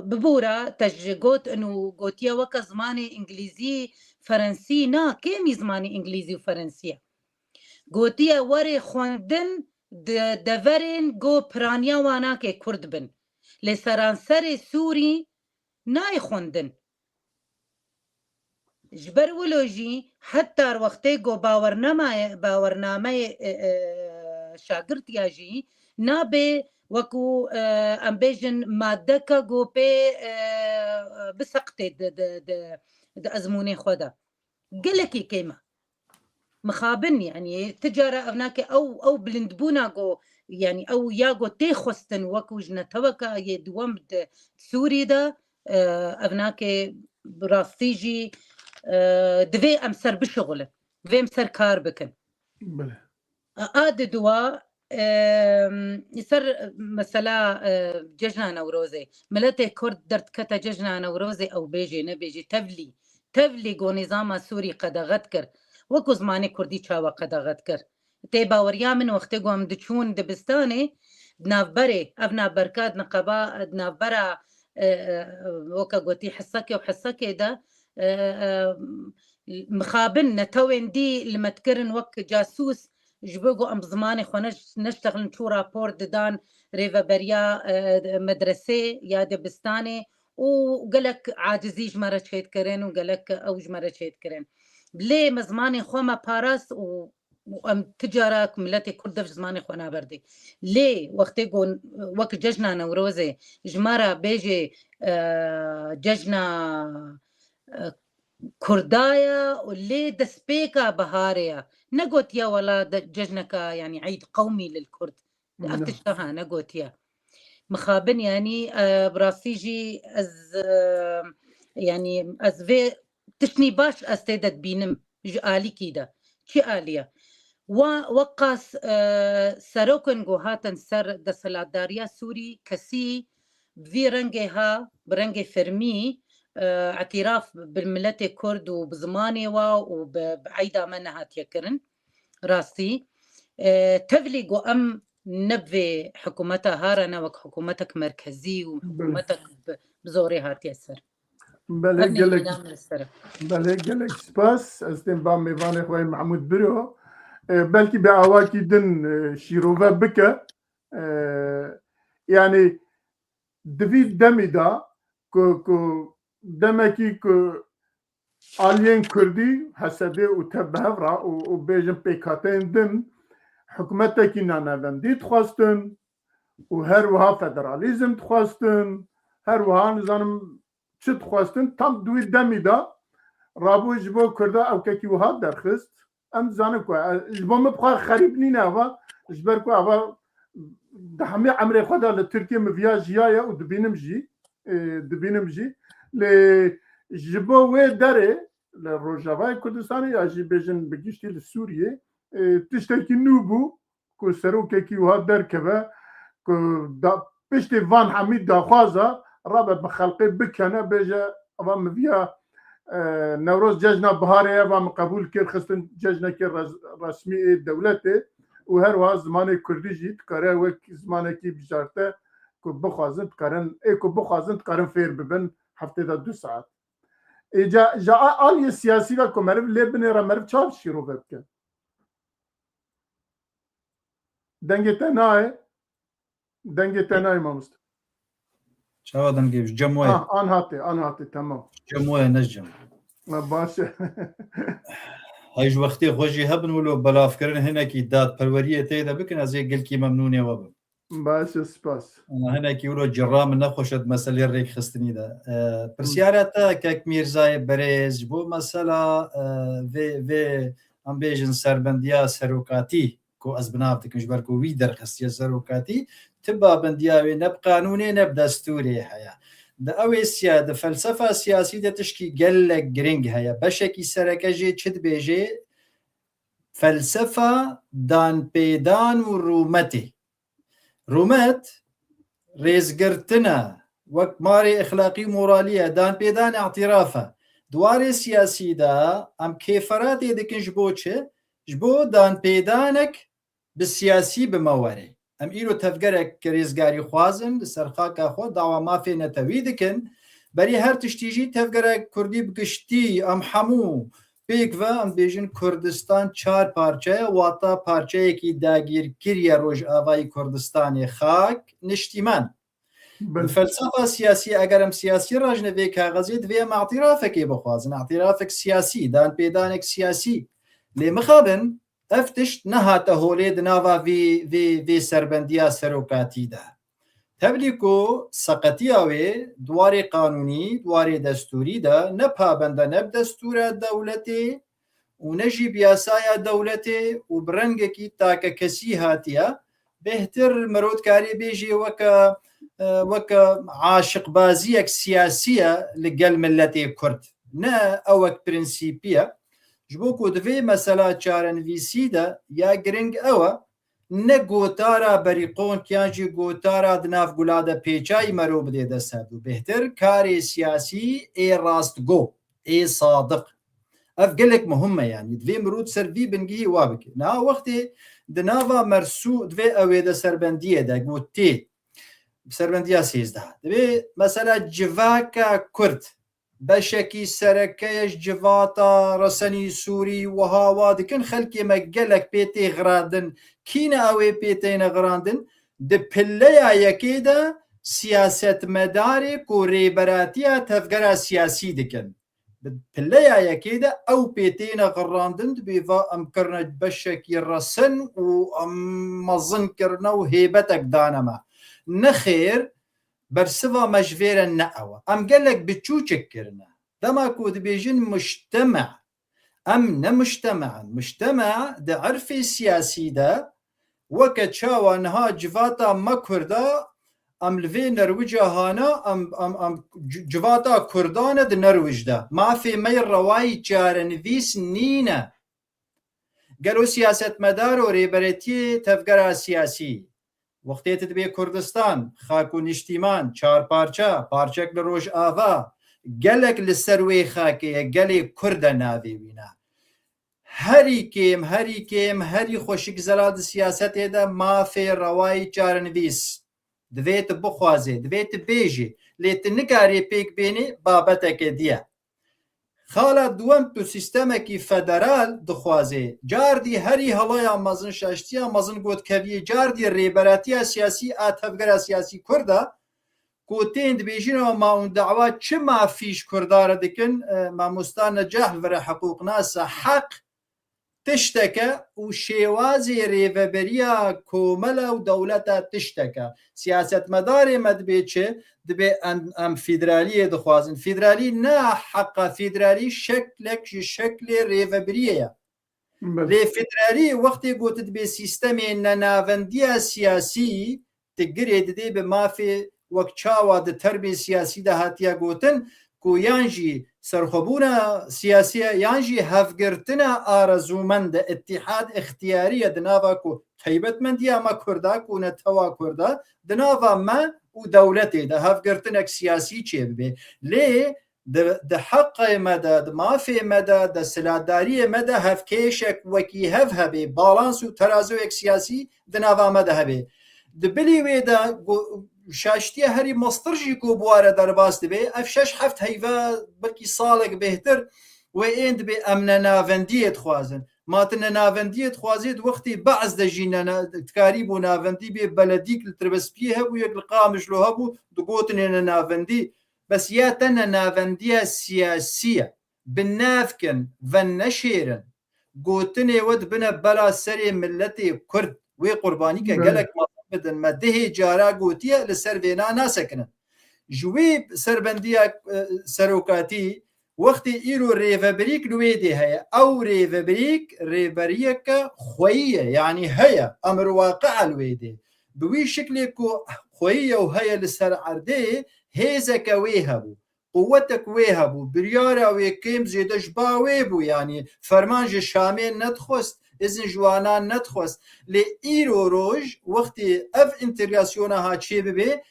bibûra te ji got û gotiye weke zimanê îngilîzî, ferensî, na, kêmî zimanê îngilîzî û ferensî ye. Gotiye were xwendin di deverên ku piraniya wan nake kurd bin. Lê seranserê Sûrî nayê xwendin. Ji ber wilo jî heta wextê ku bawernameyê, bawernameyê, e, e, şagirtiya jî nabe wekû, e, em bêjin madeka ku pê, e, biseqtê di, di, di, di ezmûnê xwe de. Gelekî kêm e. Mixabin, yanî, ti cara ev nake ew, ew bilindbûna ku, yanî, ew ya ku tê xwestin wekû ji neteweka yê diwem di Sûrî de, e, ev nake bi rastî jî, e, divê em ser bişixulin. Divê em ser kar bikin. Belê. A, a di dua, em, ser mesela, e, cejna Newrozê. Miletê Kurd derdikete cejna Newrozê, ew bêjê nebêjê tevlî. Tevlî ku nîzama Sûrî qedexe dikir. Wekû zimanê Kurdî çawa qedexe dikir. Tê baweriya min wextê ku em diçûn dibistanê, di navberê, ev navberka di niqeba, di navbera, e, e, weke gotî Hesekê û Hesekê de, e, e, mixabin netewên dî li me dikirin wek casûs, ji bo ku em bi zimanê xwe neş-, neştexilin, çû rapor didan rêveberiya, e, medresê ya dibistanê û gelek acizî ji me re çêdikirin û gelek ew ji me re çêdikirin. Lê me zimanê xwe me parast û, û em ti cara ku miletê Kurd dev ji zimanê xwe naberdê. Lê wextê ku wek cejna Newrozê ji me re bêjê, e, cejna, e, Kurda ye û lê destpêka biharê ye. Negotiye wela de-, cejneka, yanî eyd qewmî lil Kurd. Ev tişta ha negotiye. Mixabin, yanî, e, bi rastî jî ez, e, yanî ez vê tiştî baş ez tê de dibînim ji alîkî de. Çi alî ye? Wa, weqas, e, serokên ku hatin ser desthilatdariya Sûrî kesî bi vî rengê ha, bi rengê fermî, e, îtîraf bi miletê Kurd û bi zimanê wa û bi, bi eyda me nehatiye kirin. Rastî, e, tevlî ku em ne bi vê hikûmeta ha re ne wek hikûmetek merkezî û Belê. hikûmetek bi, bi zorê hatiye ser. Belê, Ev gelek, nîna min li ser e. belê, gelek spas. Ez tên ba mêvanê xwe Mehmûd Biro. E, belkî bi awakî din, e, şîrove bike. E, yani di vî demî de ku, ku demekî ku aliyên Kurdî, H S D û tev bi hev re û, û bêjin pêkhateyên din hikûmetekî nanavendî dixwestin û her wiha federalîzm dixwestin, her wiha nizanim çi dixwestin, tam di wî demî de rabû ji bo Kurda ewkekî wiha derxist. Em dizanin ku, e, ji bo min bi xwe xerîb nîne eva, ji ber ku eva di hemî emrê xwe de li Tirkiyê min viya jiyaye û dibînim jî, e, dibînim jî. Lê ji bo wê derê li Rojavayê Kurdistanê ya jî bêjin bi giştî li Sûriyê, e, tiştekî nû bû ku serokekî wiha derkeve ku da, piştî van hemî daxwaza rabe bi xelqê bikene, bêje, eva min viya, e, Newroz cejna biharê ye, eva min qebûl kir, xistin cejnekê res-, resmî ê dewletê û her wiha zimanê Kurdî jî dikare wek zimanekî bijarte ku bixwazin dikarin, ê ku bixwazin dikarin fêr bibin heftê de du saet. Ê ca, ji a-, aliyê siyasî ve ku meriv lê binêre, meriv çawa şîrove bike? Dengê te nayê. Dengê te nayê mamoste. Çawa dengê ji cem wayê? Ah, an hatê, an hatê, tamam. Cem wayê, ne ji cem. Ha, baş e. Hay ji wextê xwe jî hebin wilo belavkirin hinekî dadperweriyê tê de bikin, ez ê gelkî memnûnê we bim. Baş e, spas. Ama hinekî wilo cira min nexweş e di meselê rêkxistinî de. E, pirsyara te kek Mîrzayê berêz ji bo mesela, e, vê, vê em bêjin serbendiya serokatî ku ez bi nav dikim, ji ber ku wî derxistiye serokatî, ti pabendiya wê ne bi qanûnê ne bi destûrê heye. Di ew ê siya-, di felsefa siyasî de tişkî gelek giring heye. Beşekî sereke jê çi dibêje? Felsefa danpêdan û rûmetê. Rûmet, rêzgirtin e, wek marê exlaqî û moralî ye, danpêdan îtîraf e. Di warê siyasî de em kêferatê dikin ji bo çi? Ji bo danpêdanek bi siyasî bi me were. Em îro tevgerek rêzgarî xwazin, li ser xaka xwe dawa mafê netewî dikin. Berî her tiştî jî tevgerek Kurdî bi giştî, em hemû pêk ve, em bêjin Kurdistan çar parçe ye, wata parçeyekî dagîrkirî ye Rojavayî Kurdistanê, xak, niştîman. Belê. Bi felsefa siyasî, eger em siyasî rajine vê kaxezê, divê em îtîrafekê bixwazin, îtîrafek siyasî, danpêdanek siyasî. Lê mixabin, ev tişt nehate holê di nava vê, vê, vê serbendiya serokatî de. Tevlî ku seqetiya wê di warê qanûnî, di warê destûrî de ne pabend e ne bi destûra dewletê û ne jî bi yasaya dewletê û bi rengekî takekesî hatiye, bêhtir mirov dikarê bêjê weke, e, weke aşiqbaziyek siyasî ye li gel miletê Kurd. Ne ewek prensîpî ye. Ji bo ku di vê mesela çarenivîsî de ya giring ew e, ne gotara berîqonk yan jî gotara di nav gula de pêçayî merov bidê dest hev û bêhtir karê siyasî ê rastgo, ê sadiq. Ev gelek muhim e, yanî divê mirov ser vî bingehî wa bike. Niha wextê di nava mersû divê ew ê de serbendiyê de gotê, serbendiya sêzdeh, divê mesela civaka Kurd beşekî sereke ye ji civata resenî Sûrî wiha wa dikin, xelkê me gelek pê tê xirandin. Kî ne ew ê pê têne xirandin? Di pileya yekê de siyasetmedarê ku rêberatiya tevgera siyasî dikin. Di pileya yekê de ew pê têne xirandin, dibê va em kirine beşekî resen û em mezin kirine û hêbetek dane me. Nexêr, bersiva me ji vê re ne ew e. Em gelek biçûçik kirine. Dema ku dibêjin mujteme, em ne mujteme in. Mujteme di erfê siyasî de weke çawa niha civata me Kurda, em li vê nerwica hana, em, em, em c-, civata Kurdan e di nerwic de. Mafê me yê rewayî çarenivîs nîne. Gelo siyasetmedar û rêberetiyê tevgera siyasî, wextê tu dibê Kurdistan, xak û niştîman, çar parça, parçek li Rojava, Gelek li ser wê xakê ye, gelê Kurd e navê wî ne. Herî kêm, herî kêm, herî xweşik zelal di siyasetê de mafê rewayî çarenivîs. Divê tu bixwazê, divê tu bêjî. Lê tu nikarê pêk bênî babeteke diye. Xala duwem tu sîstemekî federal dixwazê. Cardî herî helaya mezin, şaştiya mezin gotkeviyê, cardî rêberatiya siyasî a tevgera siyasî Kurd e, ku tên dibêjin ew ma hûn dawa çi mafî ji Kurda re dikin, e, mamosta Necah li vir e, hiqûqnas e, heq tiştek e û şêwazê rêveberiya komela û dewleta tiştek e. Siyasetmedarê me dibê çi? Dibê em, em federaliyê dixwazin. Federalî ne heqa, federalî şeklek ji şeklê rêvebiriyê ye. Belê. Lê federalî wextê gotin dibê sîstemê nenavendiya siyasî, tu girê didê bi mafê wek çawa di termê siyasî de hatiye gotin, ku yan jî serxwebûna siyasî ye, yan jî hevgirtina arezûmend e, îtîhad îxtiyarî ye di nava ku taybetmendiya me Kurda, ku netewa Kurda, di nava me û dewletê de hevgirtinek siyasî çêbibe. Lê di, di heqê me de, di mafê me de, di siladariyê me de hevkêşek wekî hev hebe, balans û terazoyek siyasî di nava me de hebe. Di bilî wê de go-, şaştiya herî mestir jî ku bi wa re derbas dibe, ev şeş heft heyve, belkî salek bêhtir, wê ên dibê em nenavendiyê dixwazin. Ma tu nenavendiyê dixwazî, di wextî Be'z de jî nena-, dikarî bû navendî bê, beledîk li Tirbespiyê hebû, yek li Qamişlo hebû, digotinê nenavendî. Bes ya te nenavendiya siyasî ye. Bi nav kin, veneşêrin. Gotinê we dibine bela serê miletê Kurd. Wê qurbanî ke Belê. Gelek mezin bidin. Me dihê cara gotiye, li ser vêna nasekinin. Ji wê serbendiya, e, serokatî, wextê îro rêvebirîk li wê dê heye. Ew rêvebirîk rêberiyeke xweyî ye, yanî heye, emir waqi'a li wê dê. Bi wî şiklê ku xweyî ye û heye li ser erdê, hêzeke wê hebû. Quwetek wê hebû, biryara wê kêm zêde ji ba wê bû, yanî ferman ji Şamê nedixwest, izin ji wana nedixwest. Lê îro roj wextê ev întegrasyona ha çê bibe,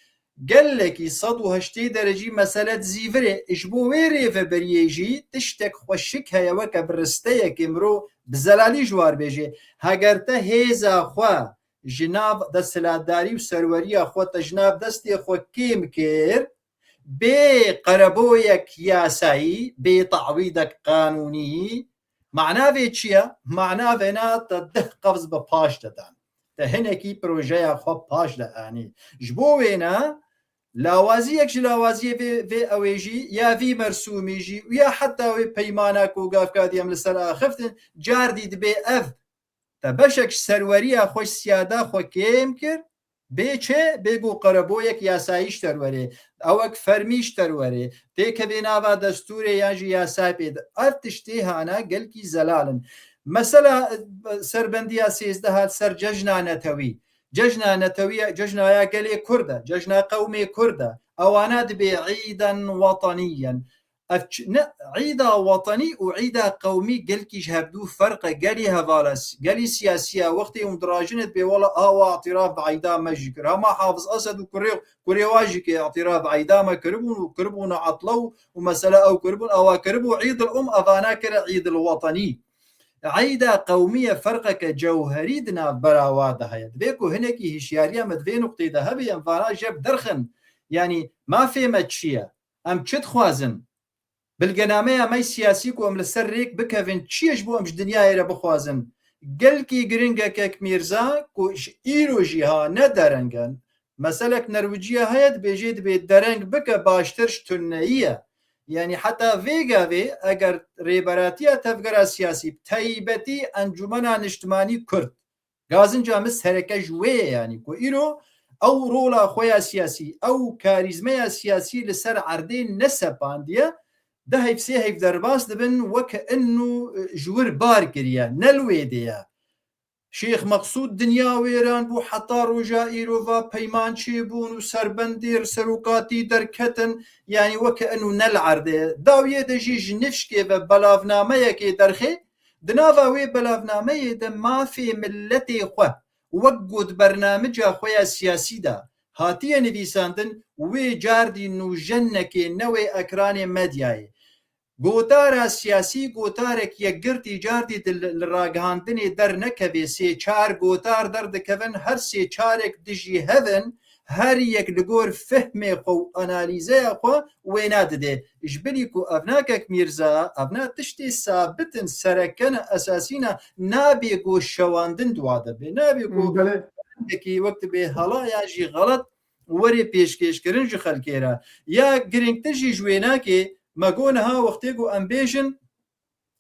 gelekî sed û heştê derecî mesele dizîvirê. Ji bo wê rêveberiyê jî tiştek xweşik heye, weke bi risteyekê mirov bi zelalî ji war bêje. Heger te hêza xwe ji nav desthilatdarî û serweriya xwe te ji nav destê xwe kêm kir, bê qereboyek yasayî, bê ta'wîdek qanûnî, manavê çi ye? Manavê na te deh qevz bi paş de dan. Te hinekî projeya xwe paş de anî. Ji bo wêne lawaziyek ji lawaziyê vê, vê ewê jî ya vî mersûmî jî û ya heta wê peymana ku gavkadî em li ser axiftin, cardî dibê ev te beşek ji serweriya xwe, ji siyada xwe kêm kir, bê çi? Bê ku qereboyek yasayî ji te re were, ewek fermî ji te re were, pêkevê nava destûrê yan jî yasayê pê de. Ev tiştê hana gelkî zelal in. Mesela, e, serbendiya sêzdeh hat ser cejna netewî. Cejna netewî, cejna ya gelê Kurd e, cejna qewmê Kurd e. Ewana dibê îden wetanî yen. Ev çi, ne, îda wetanî û îda qewmî gelkî ji hevdû ferq e, gelî heval e, gelî siyasî ye. Wextê hûn dirajin dibê wela awa îtiraf bi îda me jî kir. Hema Hafiz Esed û kurê, kurê wa jî kê îtiraf bi îda me kiribûn û kiribûne etla û, û mesela ew kiribûn, awa kiribû Îd el-Um, evana kire Îd el-Wetanî. Îda qewmî ye, ferqeke cewherî di navbera wa de heye. Divê ku hinekî hişyariya me di vê nuqteyê de hebe, em vana jê bi derxin. Yanî mafê me çi ye? Em çi dixwazin? Bilgenameya me siyasî ku em li ser rêk bikevin, çi ye ji bo em ji dinyayê re bixwazin? Gelkî giring e kek Mîrza, ku ji îro jî ha ne dereng e. Meselek Nerwiciya heye, dibêjê dibê dereng bike baştir ji tuneyî ye. Yanî heta vê gavê eger rêberatiya tevgera siyasî, bi taybetî Encûmena Niştimanî Kurd, gazinca min sereke ji wê ye, yanî ku îro ew rola xwe ya siyasî, ew karîzmeya siyasî li ser erdê nesepandiye, deh heyv sê heyv derbas dibin, weke inu, e, ji wir bar kiriye, ne li wê dê ye. Şêx Meqsûd dinya wêran bû, heta roja îro va peyman çêbûn û serbendê serokatî derketin, yanî weke inu ne li erdê ye. Dawiyê de jî ji nifşkê ve belavnameyekê derxê, di nava wê belavnameyê de mafê miletê xwe wek got bernamica xwe ya siyasî de, hatiye nivîsandin, wê cardî nûjenekê newê ekranê medyayê. Gotara siyasî gotarek yekgirtî cardî di li, li ragihandinê dernekevê, sê çar gotar derdikevin, her sê çarek dijî hev in, her yek li gor fehmê xwe û analîzeya xwe wêna dide. Ji bilî ku ev nakek Mîrza, ev na tiştê sabit in, sereke ne, esasî ne, nabê ku şewandin di wa de bê. Nabê ku Belê. Yekî wek dibê hela yan jî xelet were pêşkêşkirin ji xelkê re. Ya girîngtir jî ji wênakê me got niha wextê ku em bêjin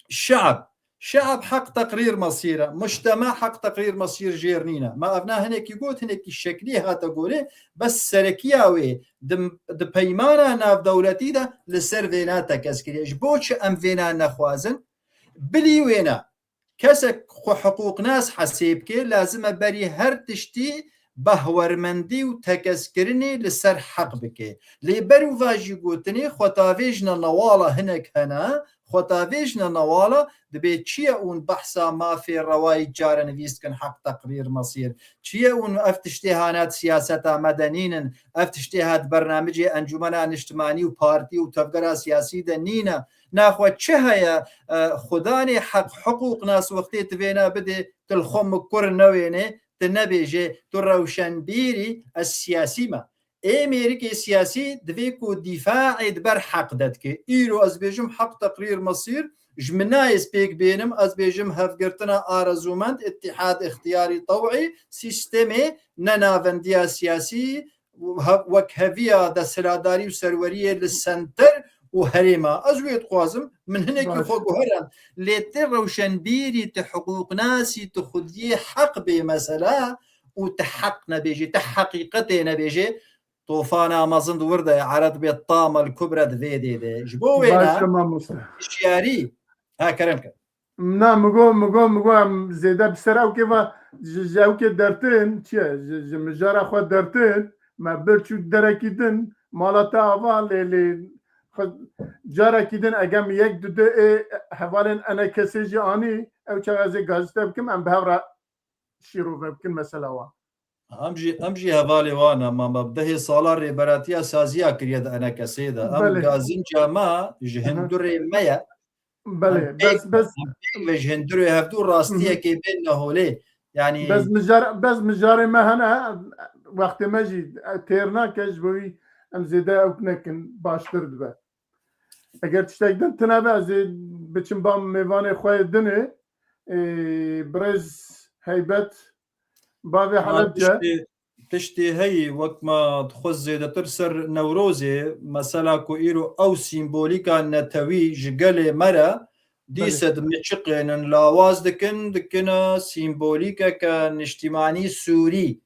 şe'b. Şe'b heq teqrîr mesîr e. Mujtema heq teqrîr mesîr jêr nîne. Me evna hinekî got, hinekî şeklî hate gorê, bes serekiya wê di, di peymana navdewletî de li ser vêna tekez kiriye. Ji bo çi em vêna nexwazin? Bilî wêna. Kesek xwe hiqûqnas hesê bike, lazim e berî her tiştî behwermendî û tekezkirinê li ser heq bike. Lê ber û va jî gotinê xwetavêjne newala hinek hene, xwetavêjne newala dibê çi ye hûn behsa mafê rewayî çarenivîs dikin, heq teqrîr mesîr? Çi ye hûn ev tiştê hanat siyaseta me de nînin, ev tiştê hat bernamicê Encûmena Niştimanî û partî û tevgera siyasî de nîne? Naxwe çi heye, e, xudanê heq, hiqûqnas wextê tu vêna bidê, tu li xwe mikur newênê, tu nebêjê, tu rewşenbîrî, ez siyasî me. Ê mêrikê siyasî divê ku dîfaê di ber heq de dike. Îro ez bêjim heq teqrîr mesîr, ji min nayê ez pêk bênim, ez bêjim hevgirtina arezûmend, îtîhad, îxtiyarî, tew'î, sîstemê nenavendiya siyasî, he-, wekheviya desthilatdarî û serweriyê li senter û herêma. Ez wê dixwazim, min hinekî Baş. xwe guherand. Lê ti rewşenbîrî, ti hiqûqnasî, ti xwediyê heq bê mesela û ti heq nebêjî, ti heqîqetê nebêjê, tofana mezin di wir de ye, ere dibê tama li kubre di vê dê de. Ji bo wêna Baş e, mamoste. Hişyarî, ha, kerem ke. Na, min got, min got, min got, em zêde bi ser ewkê ve, ji, ji ewkê dertin, çi ye? Ji, ji mijara xwe dertin, me bir çû derekî din, mala te ava lê, lê xwe carekî din, eger min yek du du ê hevalên enekesê jî anî, ew çax ez ê gazî te bikim, em bi hev re şîrove bikin mesela wan. Em jî, em jî hevalê wan e, ma me bi dehê sala rêberatiya saziya kiriye di enekesê de. Em Belê. gazinca me ji Aha. hindurê me ye. Belê, Em pêk, bes, bes. em pêk ve ji hindurê hevdû rastiyekê bên neholê. Yani Bes mijar, bes mijarê me hene, wextê me jî têr nake, ji bo wî em zêde ewk nekin, baştir dibe. Eger tiştek din tine be, ez ê biçim ba mêvanê xwe yê dinê, ê, birêz Heybet, bavê Ha, Helebce. tiştê, tiştê heyî, wek me dixwest zêdetir ser Newrozê, mesela ku îro ew sîmbolîka netewî ji gelê me re, Belê. dîse dimiçiqênin, lawaz dikin, dikine sîmbolîkeke niştîmanî Sûrî.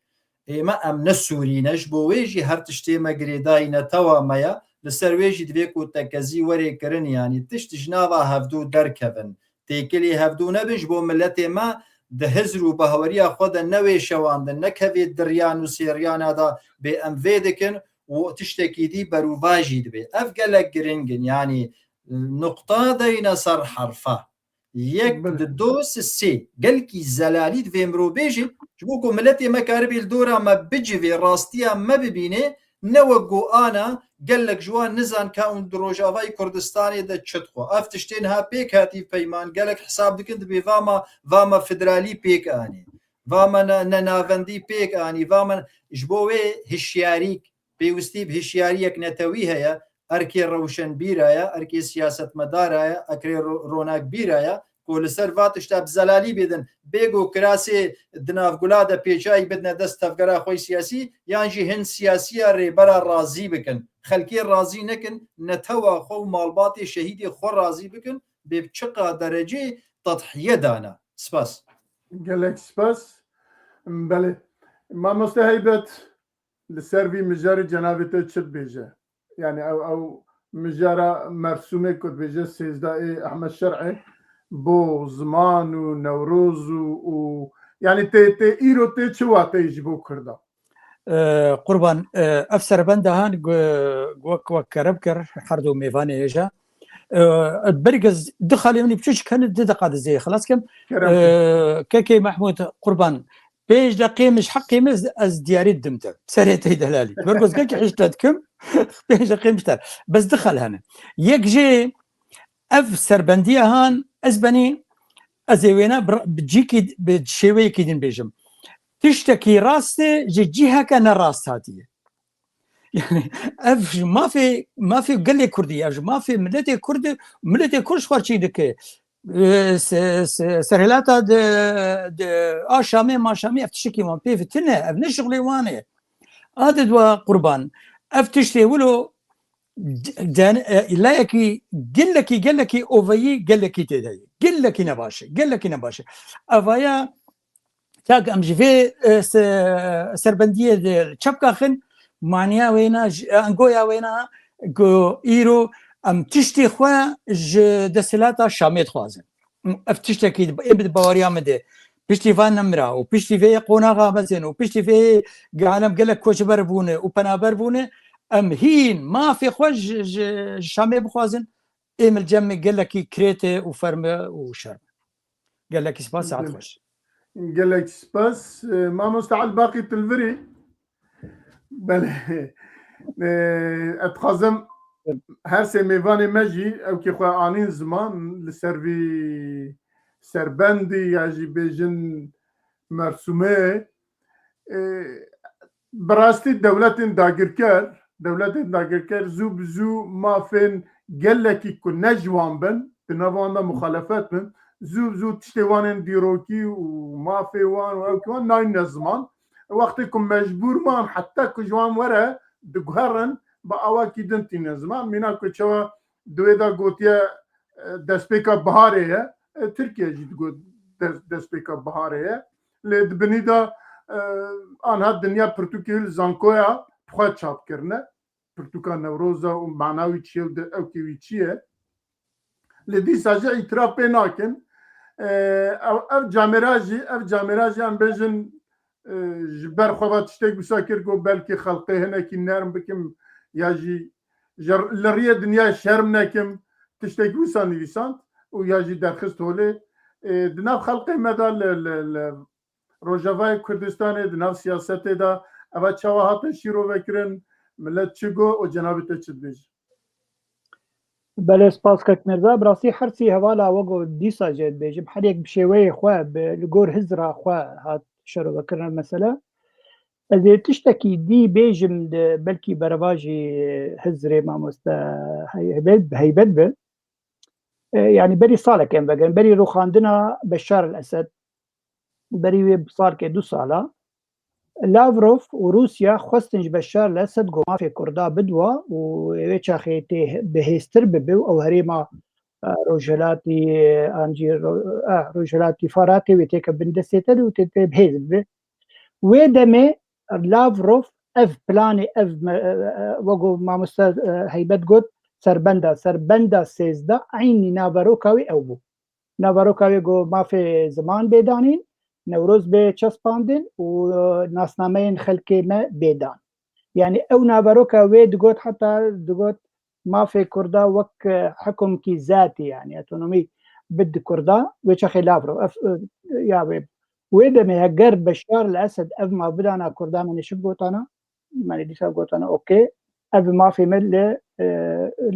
Ê me, em ne Sûrî ne, ji bo wê jî her tiştê me girêdayî netewa me ye. Li ser wê jî divê ku tekezî were kirin, yanî tişt ji nava hevdû derkevin. Têkilî hevdû nebin, ji bo miletê me di hizr û bahweriya xwe de newê şewandin, nekevê diryan û sêriyana de bê em vê dikin û tiştekî dî berûva jî dibe. Ev gelek giring in, yanî nuqta deyne ser herfa. Yek, Belê. di, du, sê. Gelkî zelalî divê mirov bêje, ji bo ku miletê me karibê li dora me bicivê, rastiya me bibîne, ne wek ku ana gelek ji wan nizan ka hûn di Rojavayê Kurdistanê de çi dixwe. Ev tiştê niha pêk hatî peyman, gelek hesab dikin dibê va me, va me federalî pêk anî. Va me ne, nenavendî pêk anî, va me, ji bo wê hişyarîk, pêwistî bi hişyariyek netewî heye, erkê rewşenbîra ye, erkê siyasetmedara ye, erkê ro-, ronakbîra ye, ku li ser va tişta bi zelalî bêdin, bê ku kirasê di nav gula de pêçayî bidine dest tevgera xwe yê siyasî, yan jî hin siyasiya rêbera razî bikin. Xelkê razî nekin, netewa xwe û malbatê şehîdê xwe razî bikin, bê bi çiqa derecê tedhiye dana. Spas. Gelek spas. Belê. Mamoste Heybet, li ser vî mijarê cenabê te çi dibêje? Yani ew, ew mijara mersûmê ku dibêje sêzdeh ê Ehmed Şer'ê bo ziman û Newroz û, û yani tê, tê îro tê çi wateyê ji bo Kurda? E, Qurban, e, ev serbenda han gu-, wek, wek kerem kir her du mêvanê hêja. E, berî ez du xalê min biçûçik hene, du deqa dizê xilas kim. Kerem E, kir. Kekê Mehmûd, Qurban, Pênc deqê min ji heqê min, ez, ez diyarî didim te. Serê te delalî. Ber ku ez gelkî hişte dikim, pênc deqê min ji te. Bes du xal hene. Yek jê ev serbendiya han, ez benî, ez ê wêna bi, bi cîkî, bi şêweyekî din bêjim. Tiştekî rast e, ji ciheke ne rast hatiye. Yani ev ji mafê, mafê gelê Kurdî, ev ji mafê miletê Kurd, miletê Kurd ji xwe çî dike. E, se-, se-, serhilata di, di, a Şamê ma Şamê ev tiştekî wan pê ve tune, ev ne şixulê wan e. A di dua qurban. Ev tiştê wilo d-, den-, e, layekî gelekî, gelekî oveyî, gelekî tê de ye. Gelekî nebaş e, gelekî nebaş e. Evaya tak em ji vê, e, se-, serbendiyê de çepka xin, maniya wê na ji, e, angoya wê na ku îro em tiştê xwe ji desthilata Şamê dixwazin. Ev tiştekî ê bi baweriya min de. Piştî van nemira û piştî vê qonaxa mezin û piştî vê alem gelek koçber bûne û penaber bûne, em hîn mafê xwe ji, ji, ji Şamê bixwazin, ê min cem gelekî kirêt e û ferm e û şerm e. Gelekî spas, saet xweş. Gelek spas. E, mamoste Elbaqî Tilvirî. Belê. E, ez dixwazim her sê mêvanê me jî ewkê xwe anîn ziman li ser vî serbendî ya jî bêjin mersûmê. E, bi rastî dewletên dagirker, dewletên dagirker zû bi zû mafên gelekî ku ne ji wan bin, di nav wan de muxalefet bin, zû bi zû tiştê wan ên dîrokî û mafê wan û ewkê wan nayne ziman. Wextê ku mecbûr man, heta ku ji wan were, diguherin, bi awakî din tîne ziman. Mîna ku çawa di wê de gotiye, e, destpêka biharê ye, e, Tirkiye jî digot des-, destpêka biharê ye. Lê di binî de, e, anha dinya pirtûkê li zankoya bi xwe çap kirine. Pirtûka Newroza û mana wî çi ye û di ewkê wî çi ye. Lê dîsa jî îtiraf pê nakin. E, ev, ev camêra jî, ev camêra jî em bêjin, e, ji ber xwe ve tiştek wisa kir ku belkî xelqê hinekî nerm bikim ya jî ji, li riyê dinyayê şerm nekim, tiştek wisa nivîsand û ya jî derxist holê. E, di nav xelqê me de li, li, li Rojavayê Kurdistanê, di nav siyasetê de eva çawa hate şîrove kirin, milet çi got û cenabê te çi dibêje? Belê, spas kek Mirza. Bi rastî her sî hevala we got dîsa jê dibêjim. Her yek bi şêweyê xwe, bi, li gor hizra xwe hat şerove kirin ev mesele. Ez ê tiştekî dî bêjim, di, belkî berevajî hizrê mamoste hey-, heybet, heybet bi. E, yanî berî salekê em vegerin, berî rûxandina Beşar el Esed, berî wê salkê du sala, Lavrov û Rûsya xwestin ji Beşar el Esed go mafê Kurda bidwa û wê çaxê tê bihêztir bibe û ew herêma, e, rojhilatî, e, an jî ro-, e, rojhilatî Faratê wê têke bin destê te de û tê, tê bihêz bibe. Wê demê Lavrov ev planê, ev me-, e, e, wek ku mamoste, e, Heybet got, serbenda, serbenda sêzdeh eynî naveroka wê ew bû. Naveroka wê got mafê ziman bê danîn, Newroz bê çespandin û, e, nasnameyên xelkê me bê dan. Yanî ew naveroka wê digot, heta digot mafê Kurda wek, e, hikumkî zatî, yanî otonomî bid Kurda, wê çaxê Lavrov, ev, e, ya wê. Wê demê heger Beşar el Esed ev maf bidana Kurda, me nêşik gotana, me nê dîsa gotana, okê, ev mafê me li, e,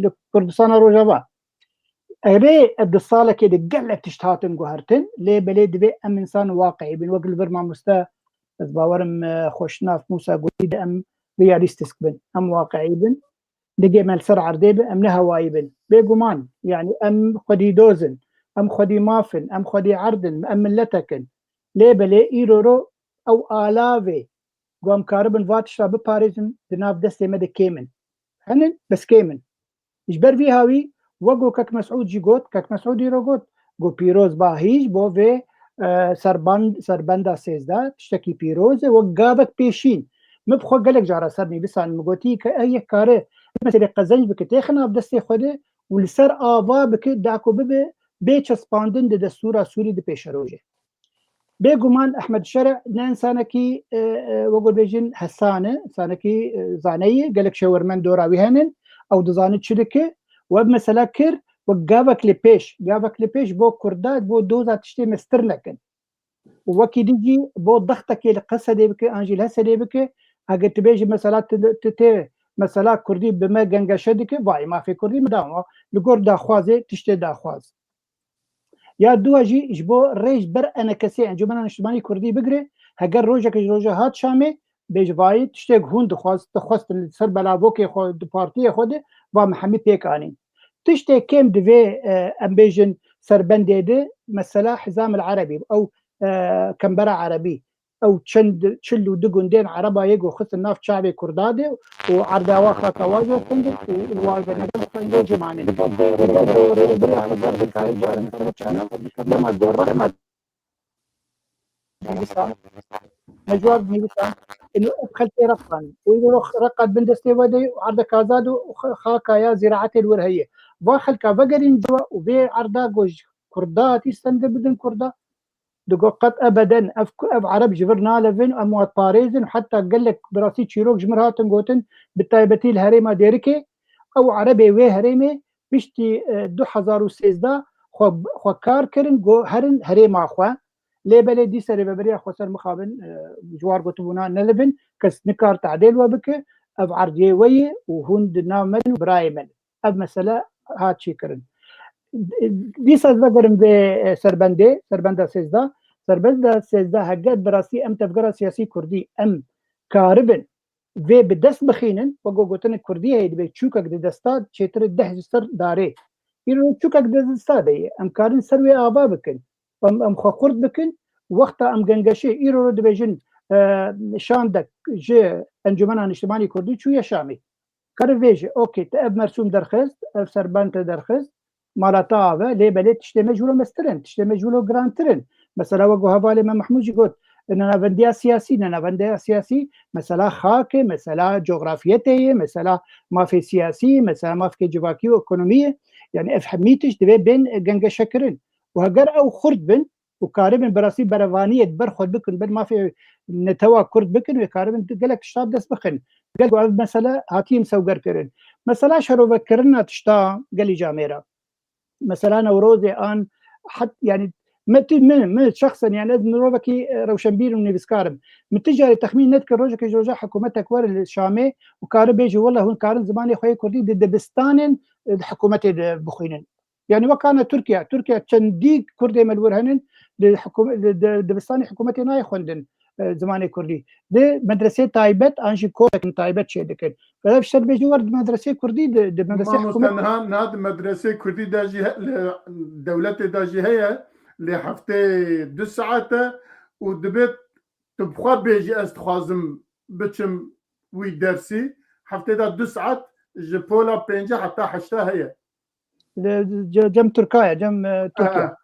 li Kurdistana Rojava. Erê, ev di salekê de gelek tişt hatin guhertin, lê belê divê em însan waqiî bin, wek li vir mamoste, ez bawerim, e, xweşnav Mûsa gotî de em realîstîsk bin, em waqiî bin. Digê me li ser erdê be, em ne hewayî bin. Bêguman, yanî em xwedî doz in, em xwedî maf in, em xwedî erd in, em miletek in. Lê belê îro ro ew alavê ku em karibin va tişta biparêzin, di nav destê me de kêm in. Henin, bes kêm in. Ji ber vî hawî, wek ku Kek Mesûd jî got, Kek Mesûd îro got, got pîroz ba hîj bo vê, e, serban-, serbenda sêzdeh, tiştekî pîroz e, wek gavek pêşîn. Min bi xwe gelek cara ser nivîsan min gotî ke ev yek kare meselê qezenc bike, têxe nav destê xwe de û li ser ava bike, da ku bibe bê çespandin di destûra Sûrî di pêşerojê. Bêguman Ehmed Şerî ne însanekî, e, e, wek bêjin hesan e, însanekî, e, zane ye, gelek şêwermend dora wî henin, ew dizane çi dike, û ev mesela kir, wek gavek li pêş, gavek li pêş bo Kurda, bo doza tiştê mestir nekin. Û wekî din jî bo dextekê li Qesedê bike, an jî li Hesedê bike, eger tu bêjî mesela tu, tu tê mesela Kurdî bi me gengeşe dike, vayê mafê Kurdî me da, li gor daxwazê tiştê daxwaz. Ya dua jî ji bo rê ji ber enekesê Encûmena Niştimanî Kurdî bigire, heger rojeke ji roja hat Şamê, bêjî vayê tiştek hûn dixwaz-, dixwestin li ser belavokê xwe di partiyê xwe de, va me hemî pêk anîn. Tiştê kêm divê, e, em bêjin serbendê de, mesela Hizam el Erebî, ew, e, Kembera Erebî, ew çend, çil û du gundên Ereba yê ku xistin nav çavê Kurda de û erda wa xaka wa jê xwendin û li wa ve nebe xwendê cimanê. Dema dor, dema Nivîsa. Mecwar nivîsa. Ino ev xelkê reqan. Û ino reqat bin destê we de û erdek azad û xa-, xaka ya zîraetê li wir heye. Va xelka vegerîn ciwa û vê erda ku ji Kurda hatî stende bidin Kurda. Digo qet ebeden ev ku, ev Ereb ji vir nalevin, em wan parêzin, heta gelek bi rastî çîrok ji mir hatin gotin, bi taybetî li herêma Dêrikê, ew Erebê wê herêmê piştî, e, du hezar û sêzdeh xwe, xwe kar kirin, go herin herêma xwe. Lê belê dîsa rêveberiya xweser mixabin, e, ji war gotibûna nelivin, kes nikar tadêl we bike, ev erdiyê we ye û hûn di nav me ne û birayê me ne. Ev mesele hat çêkirin. Dîsa ez vegerim vê, e, serbendê, serbenda sêzdeh. Serbenda sêzdeh hege bi rastî em tevgera siyasî kurdî em karibin vê bi dest bixînin, wek ku gotinê kurdî heye, dibê çûkek di desta çêtir e deh ji ser darê. Îro çûkek di desta de ye. Em karin ser wê ava bikin. Em, em xwe xurt bikin. Wexta em gengeşê îro dibêjin, e, şandek ji Encûmena Niştimanî Kurdî çûye Şamê. Kare vêje, okey, te ev mersûm derxist, ev serbend te derxist, mala te ave, lê belê tiştê me ji wilo mestir in, tiştê me ji wilo girantir in. Mesela wek ku hevalê me Mehmûd jî got, nenavendiya siyasî, nenavendiya siyasî, mesela xak e, mesela cografiyetê ye, mesela mafê siyasî, mesela mafkê civakî û ekonomî ye. Yani ev hemî tişt divê bên gengeşekirin. Û heger ew xurt bin, û karibin bi rastî berevaniyê ber xwe bikin, ber mafê netewa Kurd bikin, wê karibin gelek tişta bi dest bixin. Gel ku ev mesele hatiye misewgerkirin. Mesela şerovekirina tişta gelî camêra. Mesela Newrozê an het, yani me tu, min, min şexsen, yani ez mirovekî, e, rewşenbîr û nivîskar im. Min tu carê texmîn nedikir rojekê ji roja hikûmetek were li Şamê û kare bêje, wela hûn karin zimanê xwe yê Kurdî di dibistanên, e, di hikûmetê de bixwînin. Yani wek ana Tirkiye. Tirkiye çendî Kurdê me li wir henin, di hikûme-, di, di, dibistanê hikûmetê nayê xwendin, e, zimanê Kurdî. Di medresê taybet an jî kolekin taybet çê dikin. Ve ev şer bêjî wer di medresê Kurdî, di, di medresê Mamoste, hikûmet niha, niha di medresê Kurdî de jî he-, li dewletê de jî heye, lê heftê du saet e û dibe tu bi xwe bêjî ez dixwazim biçim wî dersî, heftê de du saet ji pola pêncî heta heşta heye. Li ce-, cem Tirka ye, cem, e, Tirkiye. Aha.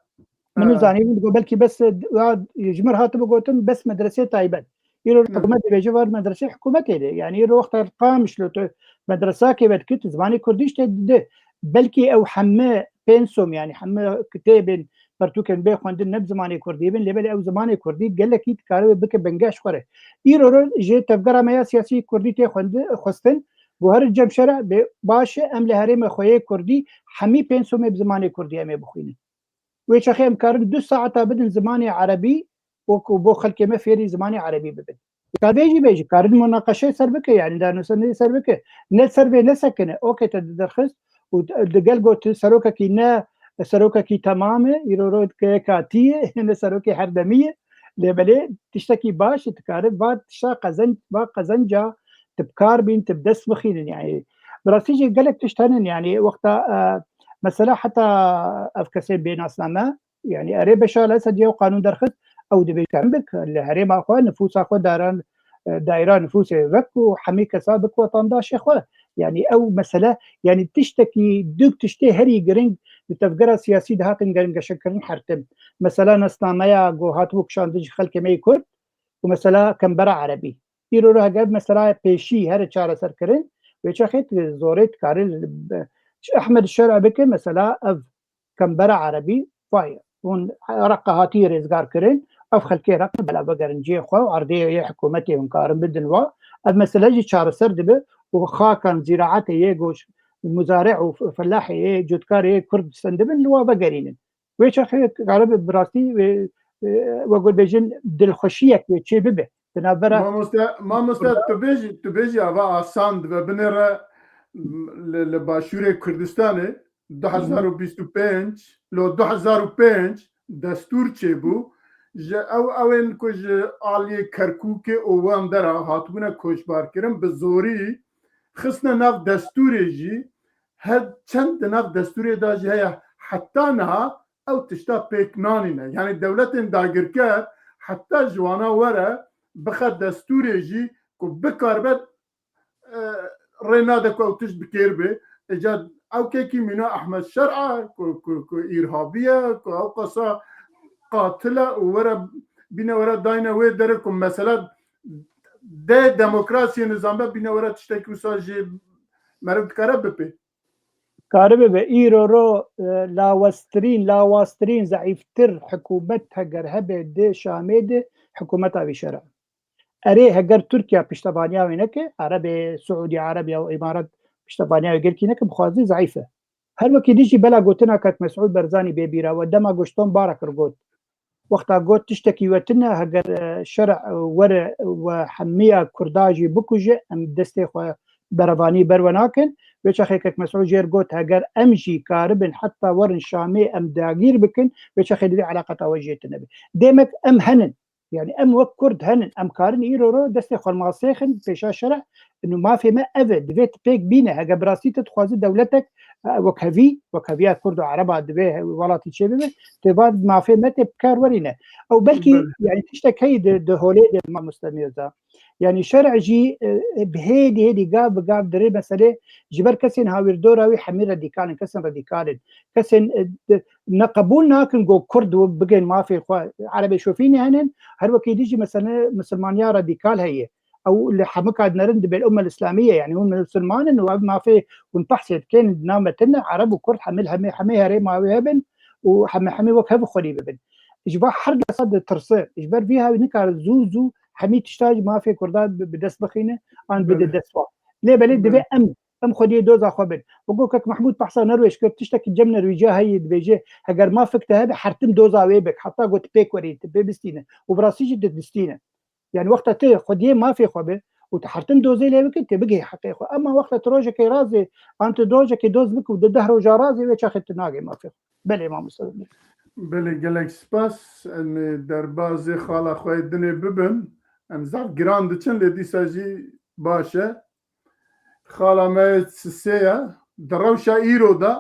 Min Aha. zanî, min digot belkî bes, e, ya, ji mir hatibe gotin bes medresê taybet. Îro Hmm. hikûmet dibêje var medresê hikûmetê de. Yani îro wexta Qamişlo tu medresakê vedikî, tu zimanê Kurdî işte dide. Belkî ew heme pensum, yani heme kitêbên pertûkên bê xwendin ne bi zimanê Kurdî bin, lê belê ew zimanê Kurdî gelekî dikare wê bike bingeş xwe re. Îro ro jê tevgera me ya siyasî Kurdî tê xwendi-, xwestin, Guherî cem şere bê baş e, em li herêmê xwe yê Kurdî hemî pênc somê bi zimanê Kurdî em ê bixwînin. Wê çaxê em karin du saeta bidin zimanê Erebî û ku bo xelkê me fêrî zimanê Erebî bibin. Ka vê jî bê jî karin munaqeşe ser bike, yani danûstendê ser bike. Ne ser vê nesekine, okê te diderxist û di gel got serokekî ne serokekî temam e, îro ro ke katî ye, ne serokê herdemî ye. Lê belê tiştekî baş e, dikare va tişta qezenc, va qezenca tu bi kar bîn, tu bi dest bixînin. Yani bi rastî jî gelek tişt henin, yani wexta, e, mesela heta ev kesê bê nasname, yani erê Beşar Esed ya qanûn derxist, ew dibê kembik li herêma xwe, nifûsa xwe daran, e, daîra nifûsê wek û hemî kesa bik wetandaşê xwe. Yani ew mesele, yani tiştekî, du tiştê herî giring di tevgera siyasî de hatin geringeşekirin her tim. Mesela nasnameya ku hatibû kişandin ji xelkê me yê Kurd û mesela kembera Erebî. Îro re heger mesela pêşî here çareserkirin, wê çaxê tu zorê dikare li, Ehmed Şer'a bike mesela ev kembera Erebî, vay, hûn Reqa hatî rêzgar kirin, ev xelkê Req bela vegerin cihê xwe û erdê yê hikûmetê hûn karin bidin wa. Ev mesele jî çareser dibe û xakan zîraetê yê goş muzare û felahê yê cotkarê yê Kurd stendibin li wa vegerînin. Wê çaxê karibe bi rastî wê e, wek bêjin dilxweşiyek wê çê bibe. Di navbera Mamoste, mamoste, tu bêjî, tu bêjî ava asan dibe binêre li, li Başûrê Kurdistanê du hezar û bîst û pênc, lo du hezar û pênc destûr çêbû. Ji ew, ewên ku ji aliyê Kerkûkê û wan dera hatibûne koçbarkirin, bi zorî xistine nav destûrê jî, her çend di nav destûrê de jî heye, heta niha ew tişta pêk nanîne. Yanî dewletên dagirker heta ji wana were bixe destûrê jî ku bikaribe, e, rê nade ku ew tişt bi kêr bê. Îca ew kekî mîna Ehmed Şer'a ku, ku, ku îrhabî ye, ku ew qasa qatil e û were bîne were dayne wê derê ku mesela dê demokrasiyê nizam be bîne were tiştekî wisa jî meriv dikare bipê. Karibe be îro ro, e, laweztirîn, lawaztirîn, zeîftir hikûmet heger hebe di Şamê de hikûmeta vî şer'a. Erê, heger Tirkiye piştevaniya wê neke, Erebê, Siûdî Erebiya û Îmarat piştevaniya wê gelkî neke, bi xwazî zeîf e. Her wekî dî jî bela gotina kek Mesûd Barzanî bê bîra we dema Goşton Barakir got. Wexta got tiştekî we tune, heger, e, şer'a, e, were we hemiya Kurda jî bikuje, em destê xwe berevanî ber we nakin. Wê çaxê kek Mesûd jêr got, heger em jî karibin heta werin Şamê em dagîr bikin, wê çaxê divê eleqeta we jê tune be. Demek em henin. Yani em wek Kurd henin. Em karin îro ro destê xwe masêxin pêşa şer'a. Inu mafê me ev e. Divê tu pêk bîne. Hege bi rastî tu dixwazî dewletek, e, wekhevî, wekheviya Kurd û Ereba divê welatî çêbibe. Tu ba mafê me tê bi kar werîne. Ew belkî, belê, yani tiştek heyî di, di holê de mamoste Mîrza. Yani şer'a jî, e, e, bi hêdî hêdî gav bi gav dirê meselê ji ber kesên hawîrdora wî hemî radîkal in, kesên radîkal in. Kesên, e, di, ne qebûl nakin ku Kurd û bigên mafê xwe. Erebê şofînê henin, her wekî dî jî mesela misilmaniya radîkal heye. Ew li hemika dinerin dibên umel îslamî ye, yani hûn misilman in û ev mafê hûn behsê dikin, di nav me tune, Ereb û Kurd hemî, hemê, hemê herêma wê hebin û hemê, hemê wek hev xwedî bibin. Ji va her kesa ditirse, ji ber vî hawî nikare zû zû hemî tişta ji mafê Kurdan bi, bi dest bixîne, an bide, belê, dest wan. Lê belê divê, belê, em, em xwediyê doza xwe bin. Wek kek Mehmûd behsa Norwêc kir, tiştekî cem Norwêciya heye dibêje, heger mafek te hebe, her tim doza wê bik, heta ku tu pêk werî, tu pê bistîne. Û bi rastî jî tu distîne. Yani wexta tu xwediyê mafê xwe be û tu her tim dozê lê bike, tu bigihî heqê xwe. Ema wexta tu rojekê razê, an tu rojekê doz bike û di deh roja razê, wê çaxê tu nagê mafê xwe. Belê mamoste. Belê, gelek spas. Em ê derbazê xala xwe yê dinê bibin. Em zaf giran diçin, lê dîsa jî baş e. Xala me yê sisê ye. Di rewşa îro de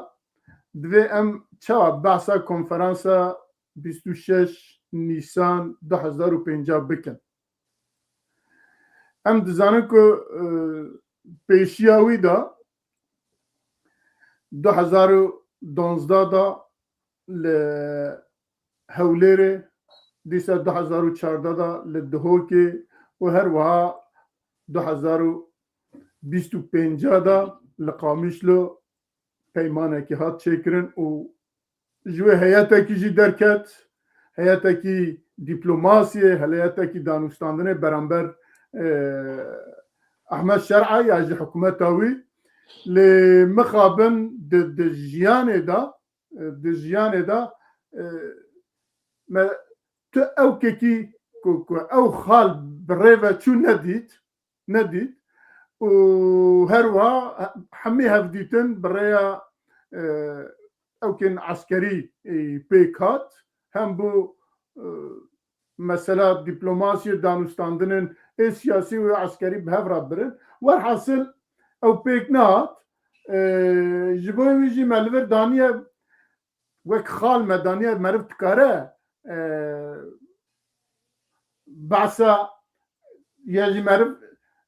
divê em çawa behsa konferansa bîst û şeş Nîsan du hezar û pênca bikin? Em dizanin ku, e, pêşiya wî de du hezar û duwazdeh de li Hewlêrê, dîsa du hezar û çardeh de li Duhokê û her wiha du hezar û bîst û pênc de li Qamişlo peymanekî hat çêkirin û ji wê heyetekî jî derket, heyetekî dîplomasiyê, heyetekî danûstandinê beramber, e, Ehmed Şer'a ya ji hikûmeta wî. Lê mixabin di, di jiyanê de, e, di jiyanê de, e, me tu ew kekî ku, ku ew xal bi rê ve çû nedît, nedît û her wiha hemî hevdîtin bi rêya, e, ewkên eskerî, e, pêk hat. Hem bû, e, mesela dîplomasiyê, danûstandinên ê siyasî û eskerî bi hev re birin. Werhasil ew pêk nehat. E, ji bo wî jî me li vir daniye wek xal me daniye meriv dikare, e, behsa ya jî meriv,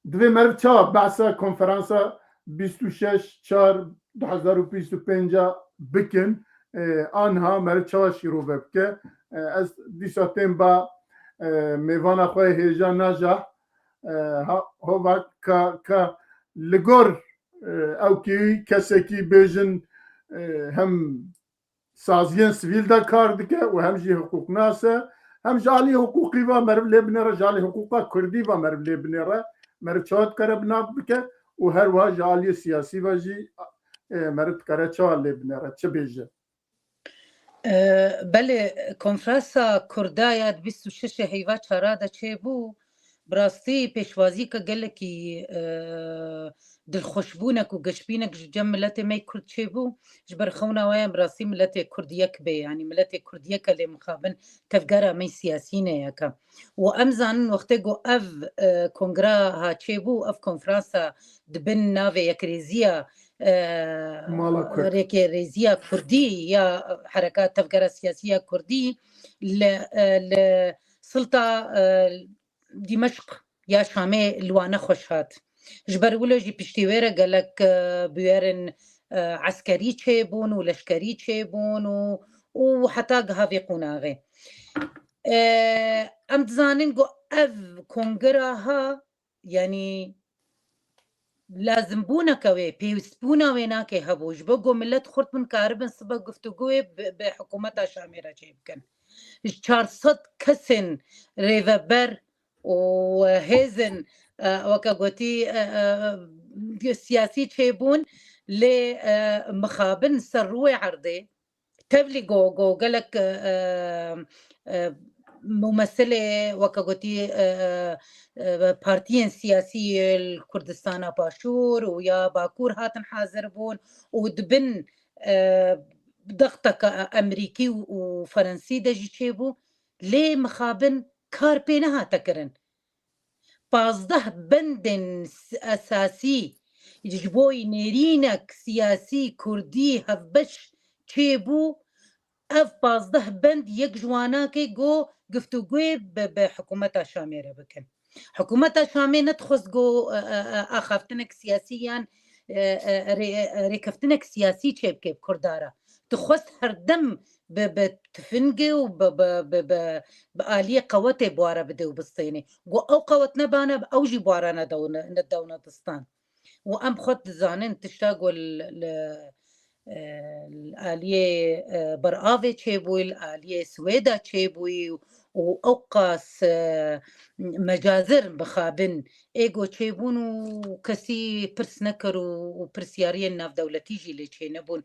divê meriv çawa behsa konferansa bîst û şeş çar du hezar û bîst û pênc bikin, e, anha meriv çawa şîrove bike. E, ez dîsa tên ba, e, mêvana xwe hêja naja, e, ha, hova ka, ka li gor, e, ew kî kesekî bêjin, e, hem saziyên sivîl de kar dike û hem jî hiqûqnas e, hem ji alî hiqûqî ve meriv lê binêre, ji alî hiqûqa kurdî ve meriv lê binêre, meriv çawa dikare bi nav bike û her wiha ji aliyê siyasî ve jî, e, meriv dikare çawa lê binêre, çi bêje. E, belê, konferansa Kurda ya di bîst û şeş heyva çara de çêbû, bi rastî pêşwazîka gelekî, e, dilxweşbûnek û geşbînek ji cem miletê me Kurd çêbû. Ji ber xewna we ye bi rastî miletê Kurd yek bê, yanî miletê Kurd yek e lê mixabin tevgera me siyasî ne yek e. Û em zanin wextê ku ev, e, kongra ha çêbû, ev konferansa di bin navê yekrêziya, e, Mala Kurd. Rêkê rêziya Kurdî ya hereka tevgera siyasî ya Kurdî li, e, li silta, e, Dîmeşq ya Şamê li wana xweş hat. Ji ber wilo jî piştî wê re gelek, e, bûyerên, e, eskerî çêbûn û leşkerî çêbûn û, û heta giha vê qonaxê. E, em dizanin ku ev kongra ha, yanî lazimbûneke wê, pêwîstbûna wê nake hebû. Ji bo ku milet xurt bin karibin sibe guftûgoyê bi, bi hikûmeta Şamê re çêbikin. Ji çar sed kesên rêveber û hêzên, e, weke gotî, e, e, siyasî çêbûn, lê, e, mixabin ser rûyê erdê, tevlî go, go gelek, e, e, mumesilê, weke gotî, e, e, e, partiyên siyasî li Kurdistana Başûr û ya Bakur hatin hazir bûn û di bin, e, dexteke Emerîkî û, û Ferensî de jî çêbû, lê mixabin kar pê nehate kirin. Pazdeh bendên s-, esasî ji bo nêrînek siyasî kurdî hevbeş çêbû. Ev pazdeh bend yek ji wana ke go guftûgoyê bi, bi hikûmeta Şamê re bikin. Hikûmeta Şamê nedixwest go, e, e, e, axaftinek siyasî yan, e, e, rê-, e, rêkeftinek siyasî çêbike bi Kurda re. Dixwest herdem bi, bi tifingê û bi, bi, bi, bi, bi aliyê qewetê bi wa re bide û bistêne. Go ew qewet nebane, ew jî bi wa re nedewne-, nedewne distan. Û em xwe dizanin tişta ku li, li, e, li aliyê, e, beravê çêbûyî, li aliyê Swêda çêbûyî û ew qas, e, mecazir mixabin ê go çêbûn û kesî pirs nekir û, û pirsyariyên navdewletî jî lê çênebûn.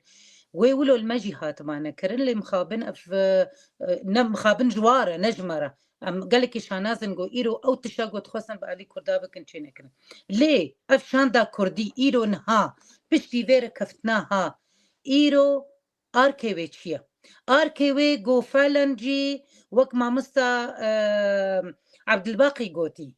Wê wilo li me jî hatibane kirin, lê mixabin ev, e, ne mixabin ji wa re, ne ji me re. Em gelekî şanaz in ku îro ew tişta ku dixwestin bi alî Kurda bikin çê nekirin. Lê ev şanda Kurdî îro niha piştî vê rêkeftina ha, îro arkê wê çi ye? Arkê wê ku felen jî wek mamosta, e, Ebdilbaqî gotî,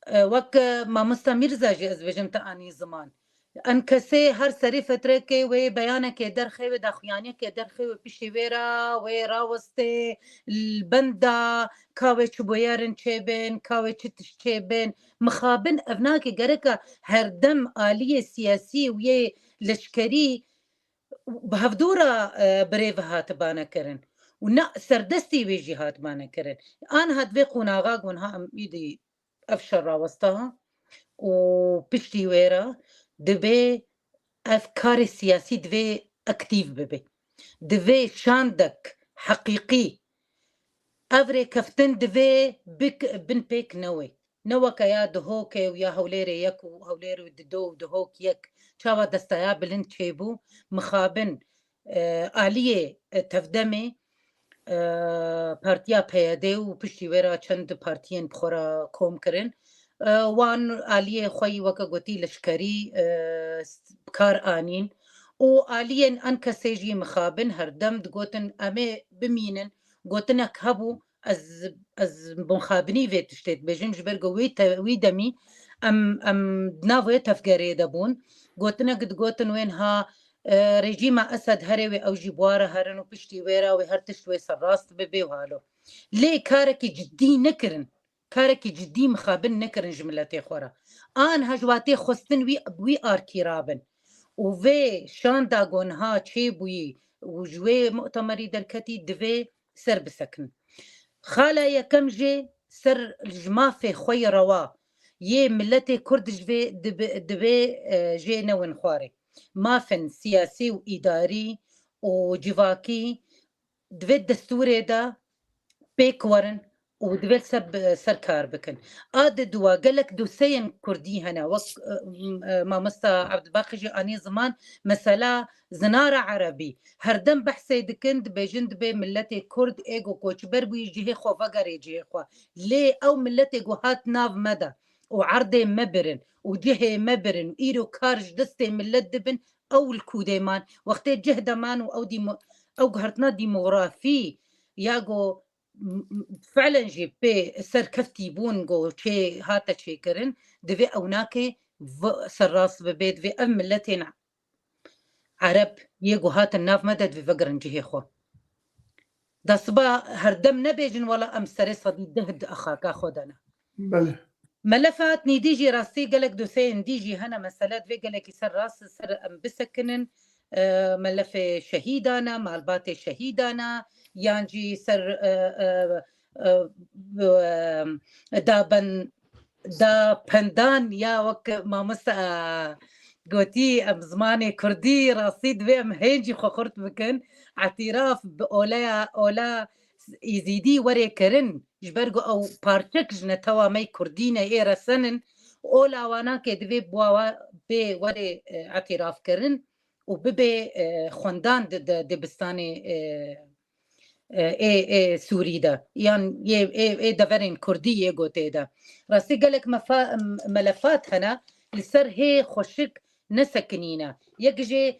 e, wek, e, mamosta Mîrza jî ez dibêjim te anî ziman. Enkesê her serê fetrekê wê beyanekê derxê, wê daxuyaniyekê derxê, wê piştî wê re wê rawestê li benda ka wê çi bûyerin çêbin, ka wê çi tişt çêbin. Mixabin ev nake, gereka herdem aliyê siyasî û yê leşkerî bi hevdû re, e, birêve hatibane kirin û ne serdestî wê jî hatibane kirin. An hat vê qonaxa gon ha em îdî ev şer rawesta û piştî wê re divê ev karê siyasî divê aktîf bibe. Divê şandek heqîqî, ev rêkeftin divê bik-, bin pêk newê. Ne weke ya Duhokê û ya Hewlêrê yek û Hewlêr û dido û Duhok yek. Çawa destaya bilind çêbû, mixabin, e, aliyê, e, tevdemê, e, partiya P Y D û piştî wê re çend partiyên bi xwe re kom kirin. E, wan aliyê xwe yî weke gotî leşkerî, e, s-, bi kar anîn û aliyên Enkesê jî mixabin herdem digotin, "Em ê bimînin." Gotinek hebû, ez, ez bi mixabinî vê tiştê dibêjim, ji ber ku wî te-, wî demî em, em di nav wê tevgerê de bûn. Gotinek digotin wên ha, e, rejîma Esed herê wê ew jî bi wa re herin û piştî wê re wê her tişt wê serrast bibe û halo. Lê karekî cidî nekirin. Karekî cidî mixabin nekirin ji miletê xwe re. An ha ji watê xwestin wî, wî arkî rabin. Û vê şanda gonha çêbûyî û ji wê mu'temerî derketî divê ser bisekin. Xala yekem jê ser ji mafê xwe yê rewa yê miletê Kurd ji vê dibe-, divê, e, jê newin xwarê. Mafên siyasî û îdarî û civakî di vê destûrê de pêk werin û divê ser, ser kar bikin. A di dua gelek doseyên kurdî hene, wek, e, e, mamosta Ebdibaqî jî anî ziman, mesela zinara erebî. Herdem behsê dikin, dibêjin dibê miletê kurd ê ku koçber bûyî cihê xwe vegerê cihê xwe. Lê ew miletê ku hat nav me de û erdê me birin û cihê me birin, îro kar ji destê milet dibin, ew li kûdê man. Wextê cih de man û ew dîmo-, ew guhertina dîmografî ya ku m-, m-, felen jî pê serkeftî bûn ku çê hate çêkirin, divê ew nake v-, serrast bibe, divê ev miletên Ereb yê ku hatin nav me de divê vegerin cihê xwe. Da siba herdem nebêjin wela em serê sedî deh di xaka xwe de ne. Belê. Melefat nîdî jî rastî gelek doseyên dî jî hene, mesele divê gelekî ser rast ser em bisekinin. E, melefê şehîdana, malbatê şehîdana, yan jî ser, e, e, e, e, daben, da pendan ya wek mamosta gotî, em zimanê kurdî rastî divê em hên jî xwe xurt bikin. Etîraf bi oleya, ola Êzîdî were kirin, ji ber ku ew parçek ji netewa me kurdî ne ê resenin, ola wana ke divê bi wa bê were, e, etîraf kirin û bibe, e, xwendan di, di dibistanê, e, e, ê, ê Sûrî de, yan yê, ê, ê deverên kurdî yê gotê de. Rastî gelek mefa-, melefat hene, li ser hê xweşik nesekinîne. Yek jê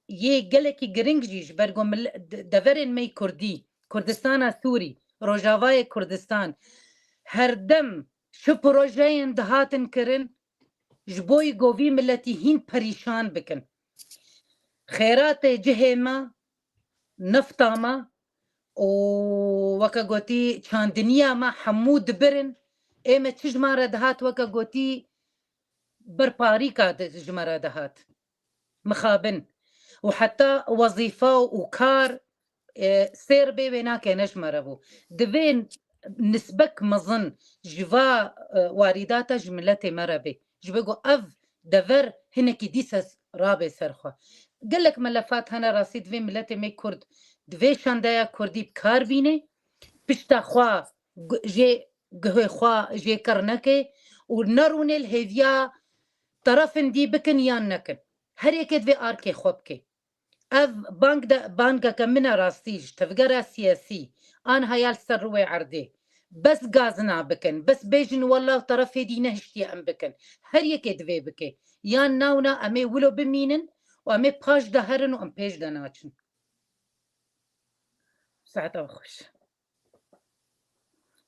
yê gelekî giring jî ji ber ku mil-, de-, deverên me yê kurdî, Kurdistana Sûrî, Rojavayê Kurdistan, herdem çi projeyên dihatin kirin, ji bo yî govî miletî hîn perîşan bikin. Xêratê cihê me, nefta me û weke gotî çandiniya me hemû dibirin. Ê me çi ji me re dihat, weke gotî berparîka di-, ji me re dihat. Mixabin. Û heta wezîfa û kar, e, sêr bê wê nake ne ji me re bû. Divê nisbek mezin ji va, e, warîdata ji miletê me re bê. Ji bo ku ev dever hinekî dîsa rabe ser xwe. Gelek melefat hene rastî divê miletê me kurd, divê şandeya kurdî bi kar bîne, pişta xwe gu-, jê guhê xwe jê kir neke û nerûnê li hêviya terefên dî bikin yan nekin. Her yekê divê arkê xwe bike. Ev bang de, bangeke min e rastî ji tevgera siyasî, anha ya li ser rûyê erdê. Bes gazina bikin, bes bêjin wela terefê dî nehiştiye em bikin. Her yekê divê bike. Yan nawna em ê wilo bimînin û em ê paş de herin û em pêş de naçin. Saeta xweş.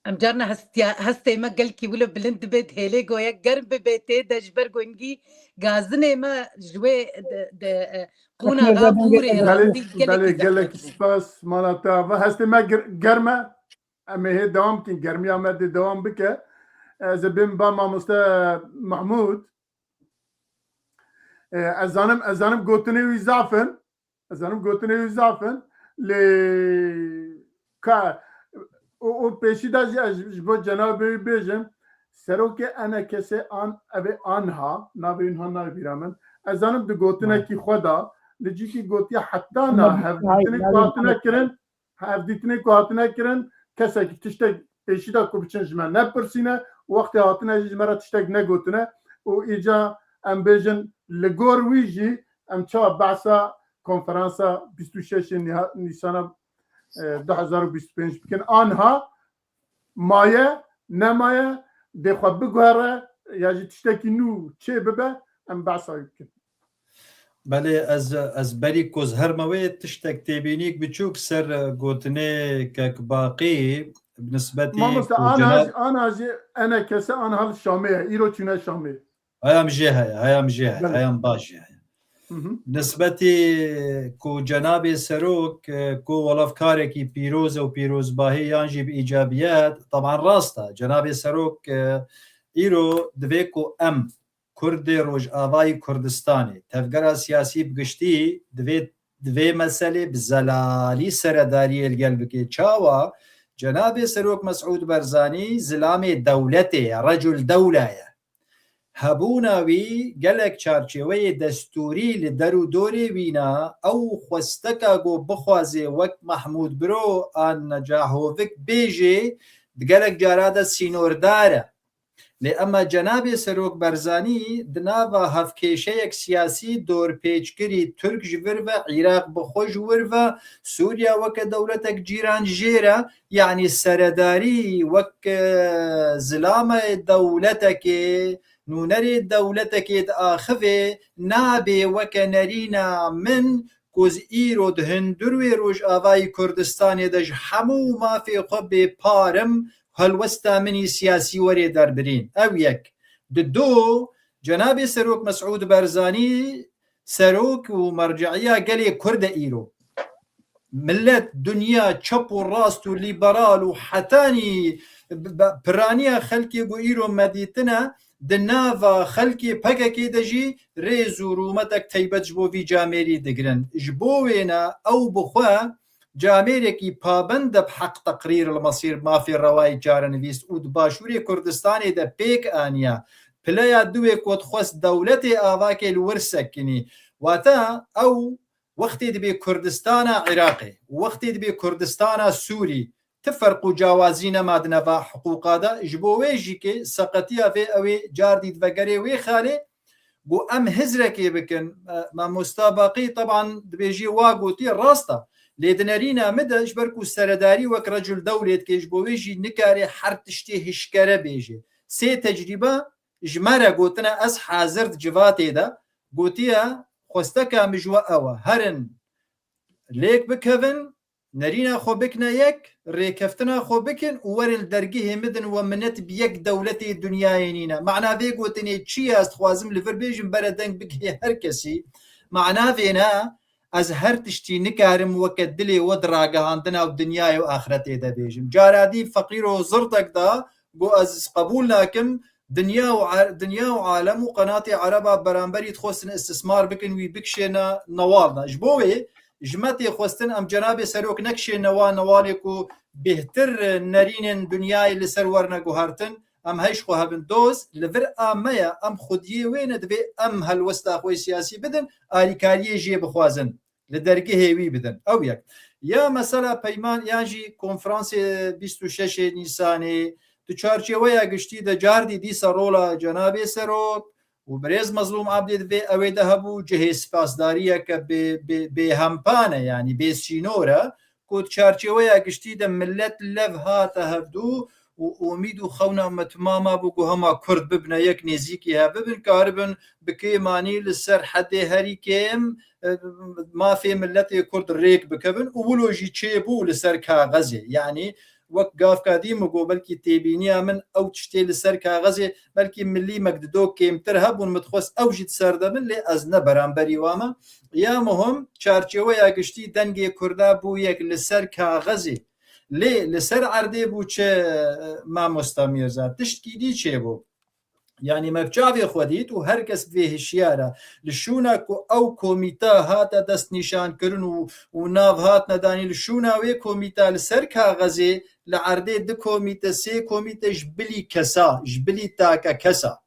Em carna hestiya, hestê me gelkî wilo bilind dibe, hêlê goye germ bibe tê de ji ber ku hingî gazinê me ji wê de, de, e, qûna Belê, rabûrê belê, rastî belê, gelekî gelek zehmet bû. Spas mala te ava. Hestê me ger-, germ e. Em ê hê dewam bikin. Germiya me dê dewam bike. Ez ê bêm ba mamoste Mahmûd. E, ez zanim, ez zanim gotinê wî zaf in. Ez zanim gotinê wî zaf in, lê ka û, û pêşî de jî ez ji bo cenabê wî bêjim, serokê E N K S an, ev ê anha, navê wî niha nayê bîra min. Ez zanim di gotinekî xwe de, li cîkî gotiye heta na hevdîtinê ku hatine kirin, hevdîtinê ku hatine kirin, kesekî tiştek pêşî de ku biçin ji me nepirsîne, wextê hatine jî ji me re tiştek negotine û îca em bêjin li gor wî jî em çawa behsa konferansa bîst û şeş niha-, Nîsana, e, du hezar û bîst û pênc bikin. Anha maye, nemaye, dê xwe biguhere ya jî tiştekî nû çê bibe, em behsa wî bikin. Belê, ez, ez berî ku ez herme wê tiştek têbînîk biçûk ser, e, gotinê kek Baqî bi nisbetî Mamoste, ku ana cena- jî, ana jî E N K S anha li Şamê ye, îro çûne Şamê. Heyam jê heye, heyam jê heye, Belê. Heyam baş jê heye. Hı hı. Nisbetî ku cenabê serok, e, ku welafkarekî pîroz e û pîrozbahî yan jî bi îcabiyet, teban rast e. Cenabê serok, e, îro divê ku em Kurdê Rojavayî Kurdistanê, tevgera siyasî bi giştî divê, divê meselê bi zelalî seredariyê li gel bike. Çawa? Cenabê Serok Mesûd Barzanî zilamê dewletê ye, recul dewla ye. Hebûna wî gelek çarçêweyê destûrî li der û dorê wîna, ew xwesteka ku bixwaze wek Mahmûd Biro an Necahovik bêjê, di gelek cara de sînordar e. Lê ema cenabê Serok Barzanî di nava hevkêşeyek siyasî dorpêçkirî Tirk ji vir ve, Iraq bi xwe ji wir ve, Sûriya weke dewletek cîran jê re, yanî seredarî wek, e, zilamê dewletekê, nûnerê dewletekê diaxivê, nabê weke nerîna min ku ez îro di hundirê Rojavayê Kurdistanê de ji hemû mafê xwe bêpar im, helwesta min î siyasî were derbirîn. Ew yek. Di du, cenabê Serok Mesûd Barzanî serok û merce'iya gelê Kurd e îro. Millet, dinya, çep û rast û lîberal û hetanî b-, b-, piraniya xelkê ku îro me dîtine, di nava xelkê P K K de jî rêz û rûmetek teybet ji bo vî camêrî digirin. Ji bo wêne ew bi xwe camêrekî pabend e bi heq teqrîr li mesîr mafê rewayê çarenivîs û di Başûrê Kurdistanê de pêk aniya. Pileya duwê ku dixwest dewletê avakê li wir sekinî. Wate ew wextê dibê Kurdistana Iraqê, wextê dibê Kurdistana Sûrî, ti ferq û cawazî nema di nava hiqûqa de. Ji bo wê jî kê seqetiya vê ew ê cardî divegerê wê xalê, ku em hizrekê bikin. E, Mamosta Baqî teban dibêjî wa gotiye rast e. Lê di nerîna min de ji ber ku seredarî wek recul dewlê dike, ji bo wê jî nikare her tiştê hişkere bêje. Sê tecrîbe ji me re gotine, ez hazir di civatê de gotiye, xwesteka min ji we ew e. Herin lêk bikevin, nerîna xwe bikine yek, rêkeftina xwe bikin û werin li dergehê min din we minet bi yek dewletê dinyayê nîne. Mana vê gotinê çi ye? Ez dixwazim li vir bêjim, bere deng bigihê her kesî. Mana vê ne, ez her tiştî nikarim weke dilê we di ragihandina û dinyayê û axretê de bêjim. Cara dî feqîr û zirtek da, got ez qebûl nakim, dinya û er-, dinya û alem û qenatê ereba beramberî dixwestin istismar bikin, wî bikişêne newal de. Ji bo wê ji me tê xwestin em cenabê serok nekişêne wa newalê ku bêhtir nerînên dinyayê li ser werne guhertin, em heyş xwe hebin doz, li vir a me ye, em xwediyê wê ne, divê em helwesta xwe siyasî bidin, alîkariyê jê bixwazin, li dergehê wî bidin. Ew yek. Ya mesela peyman yan jî konferansê bîst û şeşê Nîsanê, di çarçeweya giştî de cardî dîsa rola cenabê serok û birêz Mezlûm Abdî di vê ewê de hebû, cihê spasdariyeke bê, bê, bêhempane, yanî bê sînor e, ku di çarçeweya giştî de millet lev hate hevdû û umîd û xewna me timama bû ku hema Kurd bibine yek, nêzîkî hev bibin, karibin bi kêmanî li ser hedê herî kêm, e, mafê milletê Kurd rêk bikevin û wilo jî çêbû li ser kaxezê. Yanî wek gavka dî min got, belkî têbîniya min ew tiştê li ser kaxezê, belkî milî me dido kêmtir hebûn, min dixwest ew jî di ser de bin, lê ez ne beramberî wa me. Ya muhim, çarçeweya giştî dengê Kurda bû yek li ser kaxezê. Lê li ser erdê bû çi, e, Mamosta Mîrza? Tiştkî dî çêbû. Yanî me bi çavê xwe dît û her kes bi vê hişyar e. Li şûna ku ew komîte hate destnîşankirin û, û nav hatine danî, li şûna wê komîte li ser kaxezê, li erdê du komîte, sê komîte ji bilî kesa, ji bilî take kesa.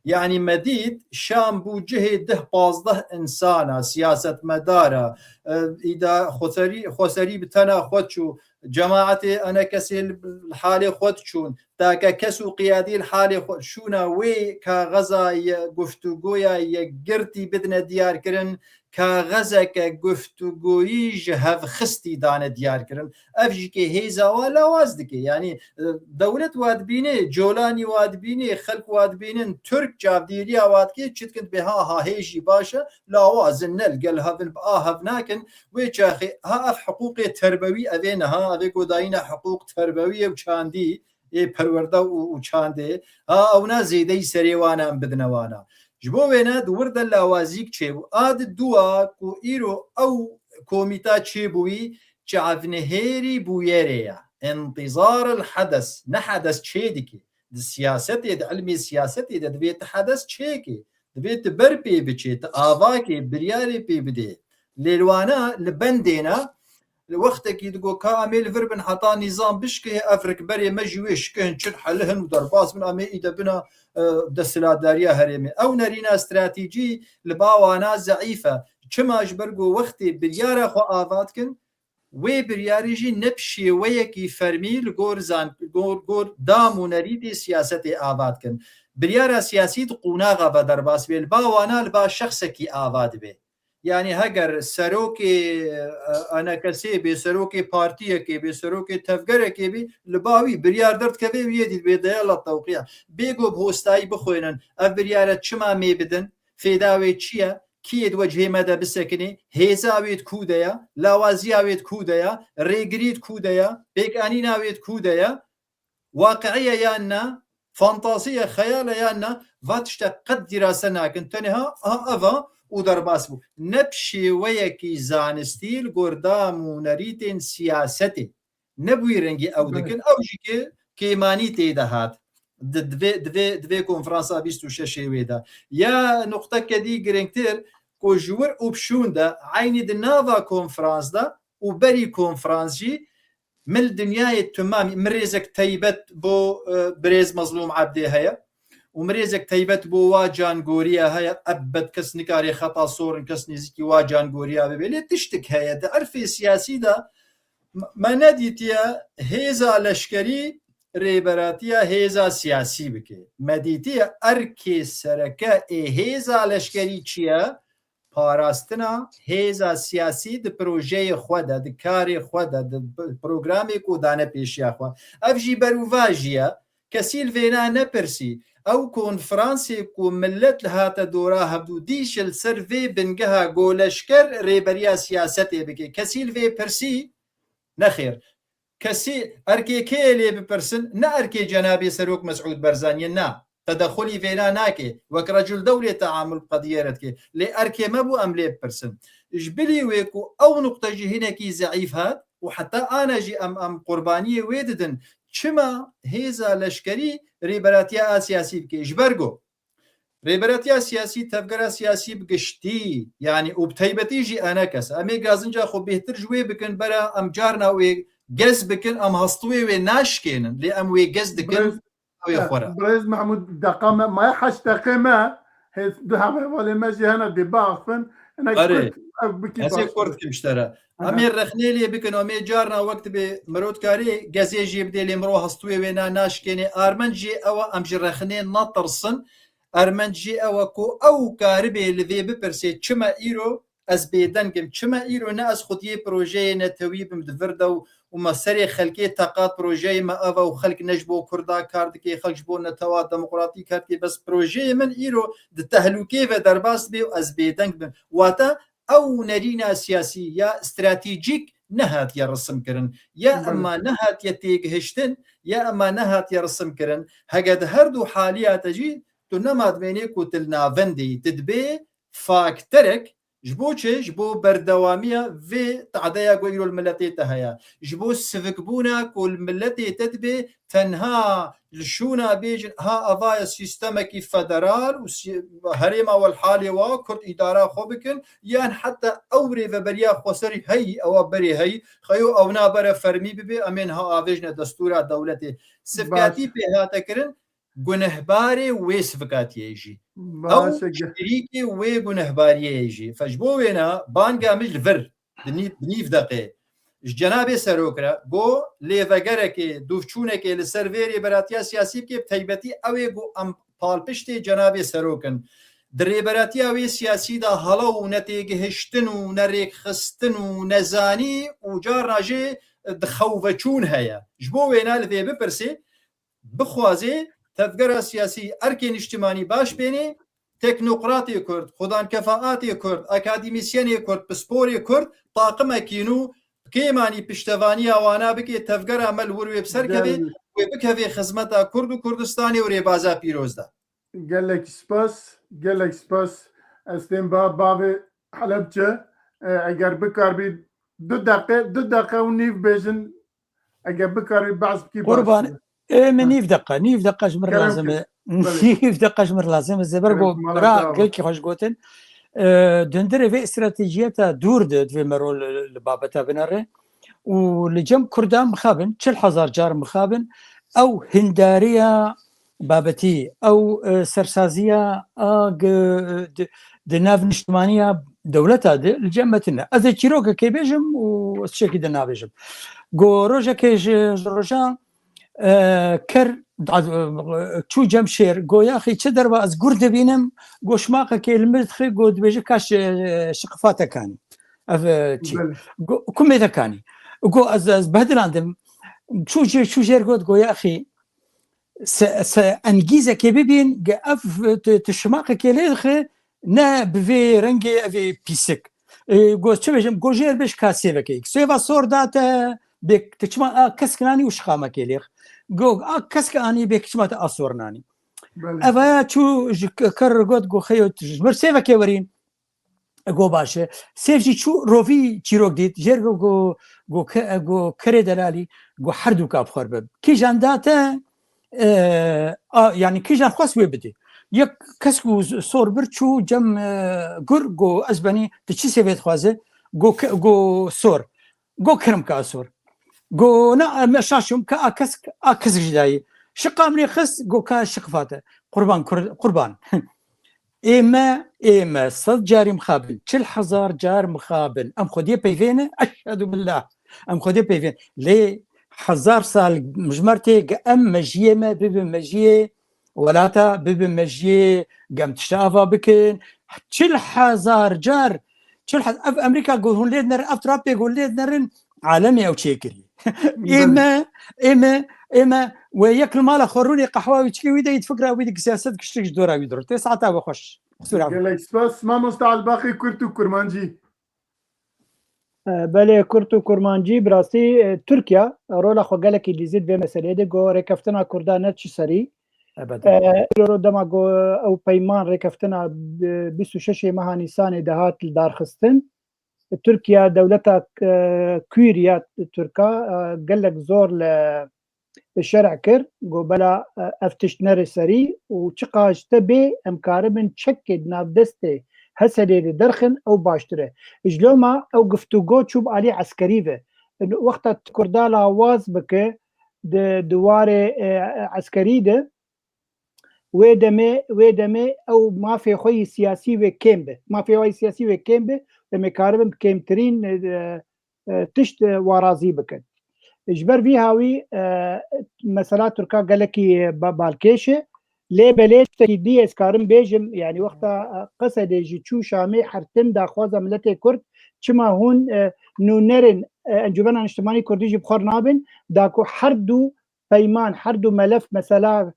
Yanî me dît Şam bû cihê deh pazdeh insana, siyasetmedara, e, îda-, xweserî, xweserî bi tena xwe çû, cemaetê enekesê li, li halê xwe diçûn, take kes û qiyadî li halê xwe, şûna wê kaxeza ye guftûgoya yekgirtî bidine diyarkirin, kaxezeke guftûgoyî ji hevxistî dane diyarkirin. Ev jî kê hêza wa lawaz dike. Yanî, e, dewlet wa dibîne, Colanî wa dibîne, xelk wa dibînin, Tirk çavdêriya wa dike, çi dikin dibê ha, ha, hê jî baş e, lawaz in, ne li gel hev in, bi a hev nakin. Wê çaxê, ha, ev hiqûqê terbewî, ev ê niha, ev ê ku dayîne hiqûq terbewiyê û çandî, ê perwerde û, û çandê, ha, ewna zêdeyî serê wan e, em bidine wana. Ji bo wêne di wir de lawazîk çêbû. A di dua ku îro ew komîta çêbûyî, çavnihêrî bûyerê ye. Întîzar el hedes, ne hedes çê dike. Di siyasetê, di ilmê siyasetê de divê tu hedes çêkê. Divê tu ber pê biçê, tu avakê, biryarê pê bidê. Lê li wana li bendê ne, li wextekî digo ka em ê li vir bin heta nîzam bişkihê, ev rikberê me jî wê şkihin, çin helihin û derbas bin, em ê îde bina, e, desthilatdariya herêmê. Ew nerîna stratejî li ba wana zeîf e. Çima? Ji ber ku wextê biryara xwe ava dikin, Wê biryarî jî ne bi şêweyekî fermî li gor zan-, gor, gor dam û nerîtê siyasetê ava dikin. Biryara siyasî di qonaxa ve derbas bê, li ba wana li ba şexsekî ava dibe. Yanî heger serokê, e, enekesê bê, serokê partiyekê bê, serokê tevgerekê bê, li ba wî biryar derdikeve û yê dî dibê deya la tewqiya. Bê ku bi hostayî bixwênin, ev biryare çima mê bidin, fêda wê çi ye, kî yê di wecihê me de bisekinê, hêza wê di ku de ye, lawaziya wê di ku de ye, rêgirî di ku de ye, pêkanîna wê di ku de ye, waqiî ye yan na, fantazî ye, xeyal e yan na, va tişte qet dîrase nakin. Tenêha aha ev a û derbas bû. Ne bi şêweyekî zanistî li gor dam û nerîtên siyasetê. Ne bi wî rengî ew Belê. dikin, ew jî ki kêmanî tê de hat. Di, divê, divê, divê konferansa bîst û şeşê wê de. Ya nuqteke dî girîngtir, ku ji wir opsiyûn de, eynî di nava konferans de û berî konferans jî, min li dinyayê timamî, min rêzek teybet bo, e, birêz Mezlûm Ebdê heye û min rêzek teybet bo wa cangoriya heye. Ebed kes nikare xeta sorin kes nêzîkî wa cangoriya bibe. Lê tiştik heye, di erfê siyasî de me, me nedîtiye hêza leşkerî rêberatiya hêza siyasî bike. Me dîtiye erkê sereke ê hêza leşkerî çi ye? Parastina hêza siyasî di projeyê xwe de, di karê xwe de, di p-, programê ku dane pêşiya xwe. Ev jî berûvajî ye. Kesî li vêna nepirsî. Ew konferansê ku milet li hate dora hevdû dî jî li ser vê bingeha ku leşker rêberiya siyasetê bike. Kesî li vê pirsî? Nexêr. Kesî erkê kê lê bipirsin? Ne erkê cenabê Serok Mesûd Barzanî ye, na. Tedexulî vêna nake. Wek recul dewlê teamul bi qediyê re dike. Lê erkê me bû em lê bipirsin. Ji bilî wê ku ew nuqte jî hinekî zeîf hat û heta ana jî em, em qurbaniyê wê didin. Çima hêza leşkerî rêberatiya a siyasî bike? Ji ber ku rêberatiya siyasî, tevgera siyasî bi giştî, yanî û bi taybetî jî enekes. Em ê gazinca xwe bêhtir ji wê bikin, bera em carna wê gez bikin, em hestûyê wê naşkênin. Lê em wê gez dikin, Birêz, ew ê xwe re. Birêz Mehmûd, deqa me, maye heşt deqê me, hê du hev hevalê me jî hene dê biaxivin, hinek Erê, kurt, ev bikî ez ê baş kurt dibe. Kim ji te re. Aha. Em ê rexnê lê bikin, em ê carna wek dibê mirov dikarê gezê jê bidê, lê mirov hestûyê wê na naşkênê. Armenc jê ew e, em ji rexnê netirsin. Armenc jê ew e ku ew karibê li vê bipirsê, çima îro ez bêdeng im, çima îro ne ez xwediyê projeyê netewî bim di vir de û, û me serê xelkê teqat projeyê me ev e û xelk ne ji bo Kurda kar dike, xelk ji bo netewa demokratîk kar dike, bes projeyê min îro di tehlûkê ve derbas dibe û ez bêdeng bim. Wate ew nerîna siyasî ya stratejîk nehatiye risimkirin, ya Belê. Ema nehatiye têgihiştin, ya ema nehatiye risimkirin. Hege di her du haliya te jî tu nema dimênê ku tu li navendê yî, tu dibê fakterek ji bo çi? Ji bo berdewamiya vê tadeya ku îro li miletê te heye. Ji bo sivikbûna ku li miletê te dibê tenha li şûna bêjin, ha, eva ye sîstemekî federal û sî-, herêma we li halê wa Kurd îdara xwe bikin, yan heta ew rêveberiya xweserî heyî, ewa berê heyî, xeyo ew nabere fermî bibe, em ê niha avêjine destûra dewletê. Sivkatî Baş. Pê hate kirin, gunehbarê wê sivikatiyê jî. Baş Ew e, ge- şerîkê wê gunehbariyê jî. Fe ji bo wêna banga min ji li vir, di nîv, di nîv deqê, ji cenabê serok re, go lêvegerekê, dûvçûnekê li ser vê rêberatiya siyasî bike, bi taybetî ew ê go em palpiştê cenabê serok in. Di rêberatiya wê siyasî de hala û netêgihiştin û nerêkxistin û nezanî û carna jê dixewveçûn heye. Ji bo wêna li vê bipirsê, bixwazê tevgera siyasî erkê niştimanî baş bênê, teknokratê Kurd, xudankefaatê Kurd, akademîsyenê Kurd, pisporê Kurd, taqimekî nû kêmanî piştevaniya wana bike, tevgera me li wir wê bi ser keve, Gel- wê bikeve xizmeta Kurd û Kurdistanê û rêbaza pîroz de. Gelek spas, gelek spas. Ez tên ba bavê Helebçe, e, eger bikarbî du deqe, du deqe û nîv bêjin, eger bikarbî behs bikî baş Qurban, dibe. Ê min Ha. Nîv deqa, nîv deqa ji mir Kerem lazim e. Belê. Nîv deqa ji mir lazim e. Zêber Kerem, go mala bira sağ ol. Gelkî xweş gotin. E, dundirê vê stratejiyeta dûr de divê mero li, li babeta binere. Û li cem Kurdan mixabin, çil hezar car mixabin, ew hindariya babetî, ew, e, sersaziya a g-, di, di nav niştimaniya dewleta di li cem me tune. Ez ê çîrokekê bêjim û ez tiştekî din nabêjim. Go rojekê ji, ji rojan, e, ker da-, çû cem şêr, go yaxî çi derva ez gur dibînim, go şimaqekê li min dixê, go dibêje ka şi-, şiqifate kanî. Ev, e, çi? Belê. Go, kumê de kanî. Go ez, ez behdilandim. Çû jê, çû jêr got, go yaxî se, se engîzekê bibîn, ge ev tu, tu şimaqekê lê dixê, ne bi vê rengê ev ê pîsik. E, go çi bêjim, go jêr bêj ka sêvekê. Sêva sor da te, bê tu çima a kesk nanî û şixamekê lêx. Go a kesk anî bê çima te a sor nanî. Belê. Ev aya çû ji ke-, ker got, go xeyo ji ber sêvekê werîn. Go baş e. Sêv jî çû rovî çîrok dît. Jêr go, go, go ke-, go kerê delalî, go her du ka bi xwe re be. Kîjan da te, e, a, yani kîjan xwest wê bidî. Yek kes ku z-, sor bir çû cem, e, gur, go ez benî, tu çi sêvê dixwaze? Go ke-, go sor. Go kirim ka sor. Go na, me şaşum ka a kesk, a kesk jî dayî. Şiqa min ê xist, go ka şiqifate. Qurban, kur-, qurban. Ê me, ê me, sed carî mixabin, çil hezar car mixabin. Em Xwediyê peyvê ne? Eşhedû billah. Em Xwediyê peyvê ne. Lê hezar sal mijmer tê, ge em mejiyê me bibe mejiyê welata, bibe mejiyê, ge em tişta ava bikin. Çil hezar car, çil hez-, ev Amerîka ku hûn lê dinerin, ev Trumpê ku lê dinerin, alemê ew çêkirî. Ê Belê. me, ê me, ê me, we yek li mala xwe rûnê qehwa wî çikê wî de yî fikra wî de siyaset kiştik ji dora wî dirû. Tê saeta we xweş. Qisûra we. Gelek spas. Mamosta Elbaqî, kurt û kurmancî. E, belê, kurt û kurmancî, bi rastî, e, Tirkiye rola xwe gelekî lîzî di vê meseleyê de, got rêkeftina Kurda ne çi serî. Ebed. E, îro dema got ew peyman rêkeftina bi-, bîst û şeşê meha Nîsanê de hat li darxistin. Tirkiye dewleta, e, Kûr ya Tirka, e, gelek zor li şerh kir, got bela, e, ev tişt nere serî û çiqas ji te bê em karibin çekê di nav destê Hesedê de derxin ew baştir e. Ji loma ew guftûgo çû bi alî eskerî ve. Wexta Kurda lawaz bike di, di warê, e, eskerî de, wê demê, wê demê ew mafê xwe yî siyasî wê kêm be. Mafê xwe yî siyasî wê kêm be, em ê karibin bi kêmtirîn, e, e, tişt, e, wa razî bikin. Ji ber vî hawî, e, mesela Tirka gelekî, e, ba-, balkêş e. Lê belê tiştekî dî ez karim bêjim, yanî wexta, e, Qesedê ji çû Şamê her tim daxwaza miletê Kurd, çima hûn, e, nûnerên, e, Encûmena Niştimanî Kurdî jî bi xwe re nabin, da ku her du peyman, her du melef, mesela,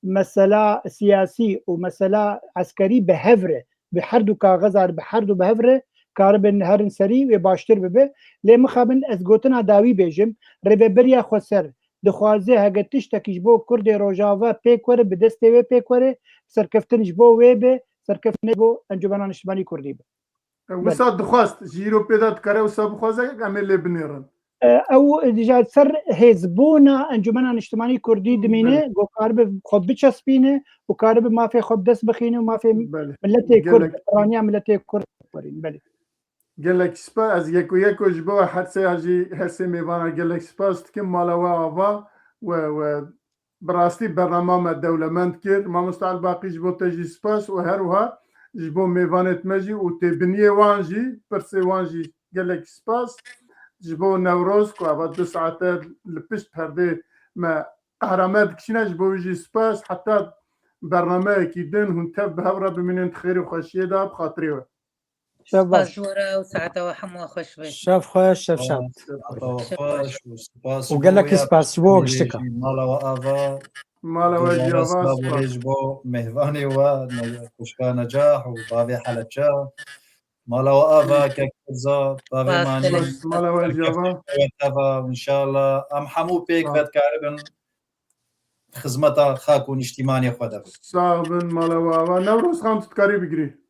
mesela siyasî û mesela eskerî bi hev re, bi her du kaxeza re, bi her du bi hev re karibin herin serî wê baştir bibe. Lê mixabin ez gotina dawî bêjim, Rêveberiya Xweser dixwaze heke tiştekî ji bo Kurdê Rojava pêk were, bi destê wê pêk were, serkeftin ji bo wê be, serkeftin ne ji bo Encûmena Niştimanî Kurdî be. E, Belê. Wisa dixwast, ji îro pê de dikare wisa bixwaze, em ê lê binêrin. E, ew dija ser hêzbûna Encûmena Niştimanî Kurdî dimîne, Belê. Ku karibe xwe biçespîne û karibe mafê xwe bi dest bixîne û mafê Belê. Miletê Kurd, Gelek. Piraniya miletê Kurd biparîn. Belê. Gelek spas, ez yeko yeko ji bo her sê jî her sê mêvana gelek spas dikim. Mala we ava we, we Bi rastî bernama me dewlemend kir. Mamoste Elbaqî, ji bo te jî spas û her wiha ji bo mêvanêt me jî û têbiniyê wan jî, pirsê wan jî gelek spas. Ji bo Newroz ku eva du saete li pişt perdê me qehra me dikişîne, ji bo wî jî spas. Heta bernameyekî din hûn tev bi hev re bimînin di xêr û xweşiyê de bi xatirê we. Şev baş. Spas ji we re û saeta we hemû xweş be. Şev xweş, şev şad. Saeta we xweş û spas Û ji bo gelekî ya spas ji bo pêşkêşî giştika. Mala we ava. Mala we jî ava, spas. Ji bo mêvanê we, ne-, xwişka Necah û bavê Helepçe. Mala we ava, kek Tirza, bavê Spas, Manî. Spas, mala we jî ava. Teva, înşallah. Em hemû pêk Sağ ol. Ve dikaribin. Xizmeta xak û niştîmanê xwe de bin. Sax bin, mala we ava. Newroz Xan, tu dikarî bigirî.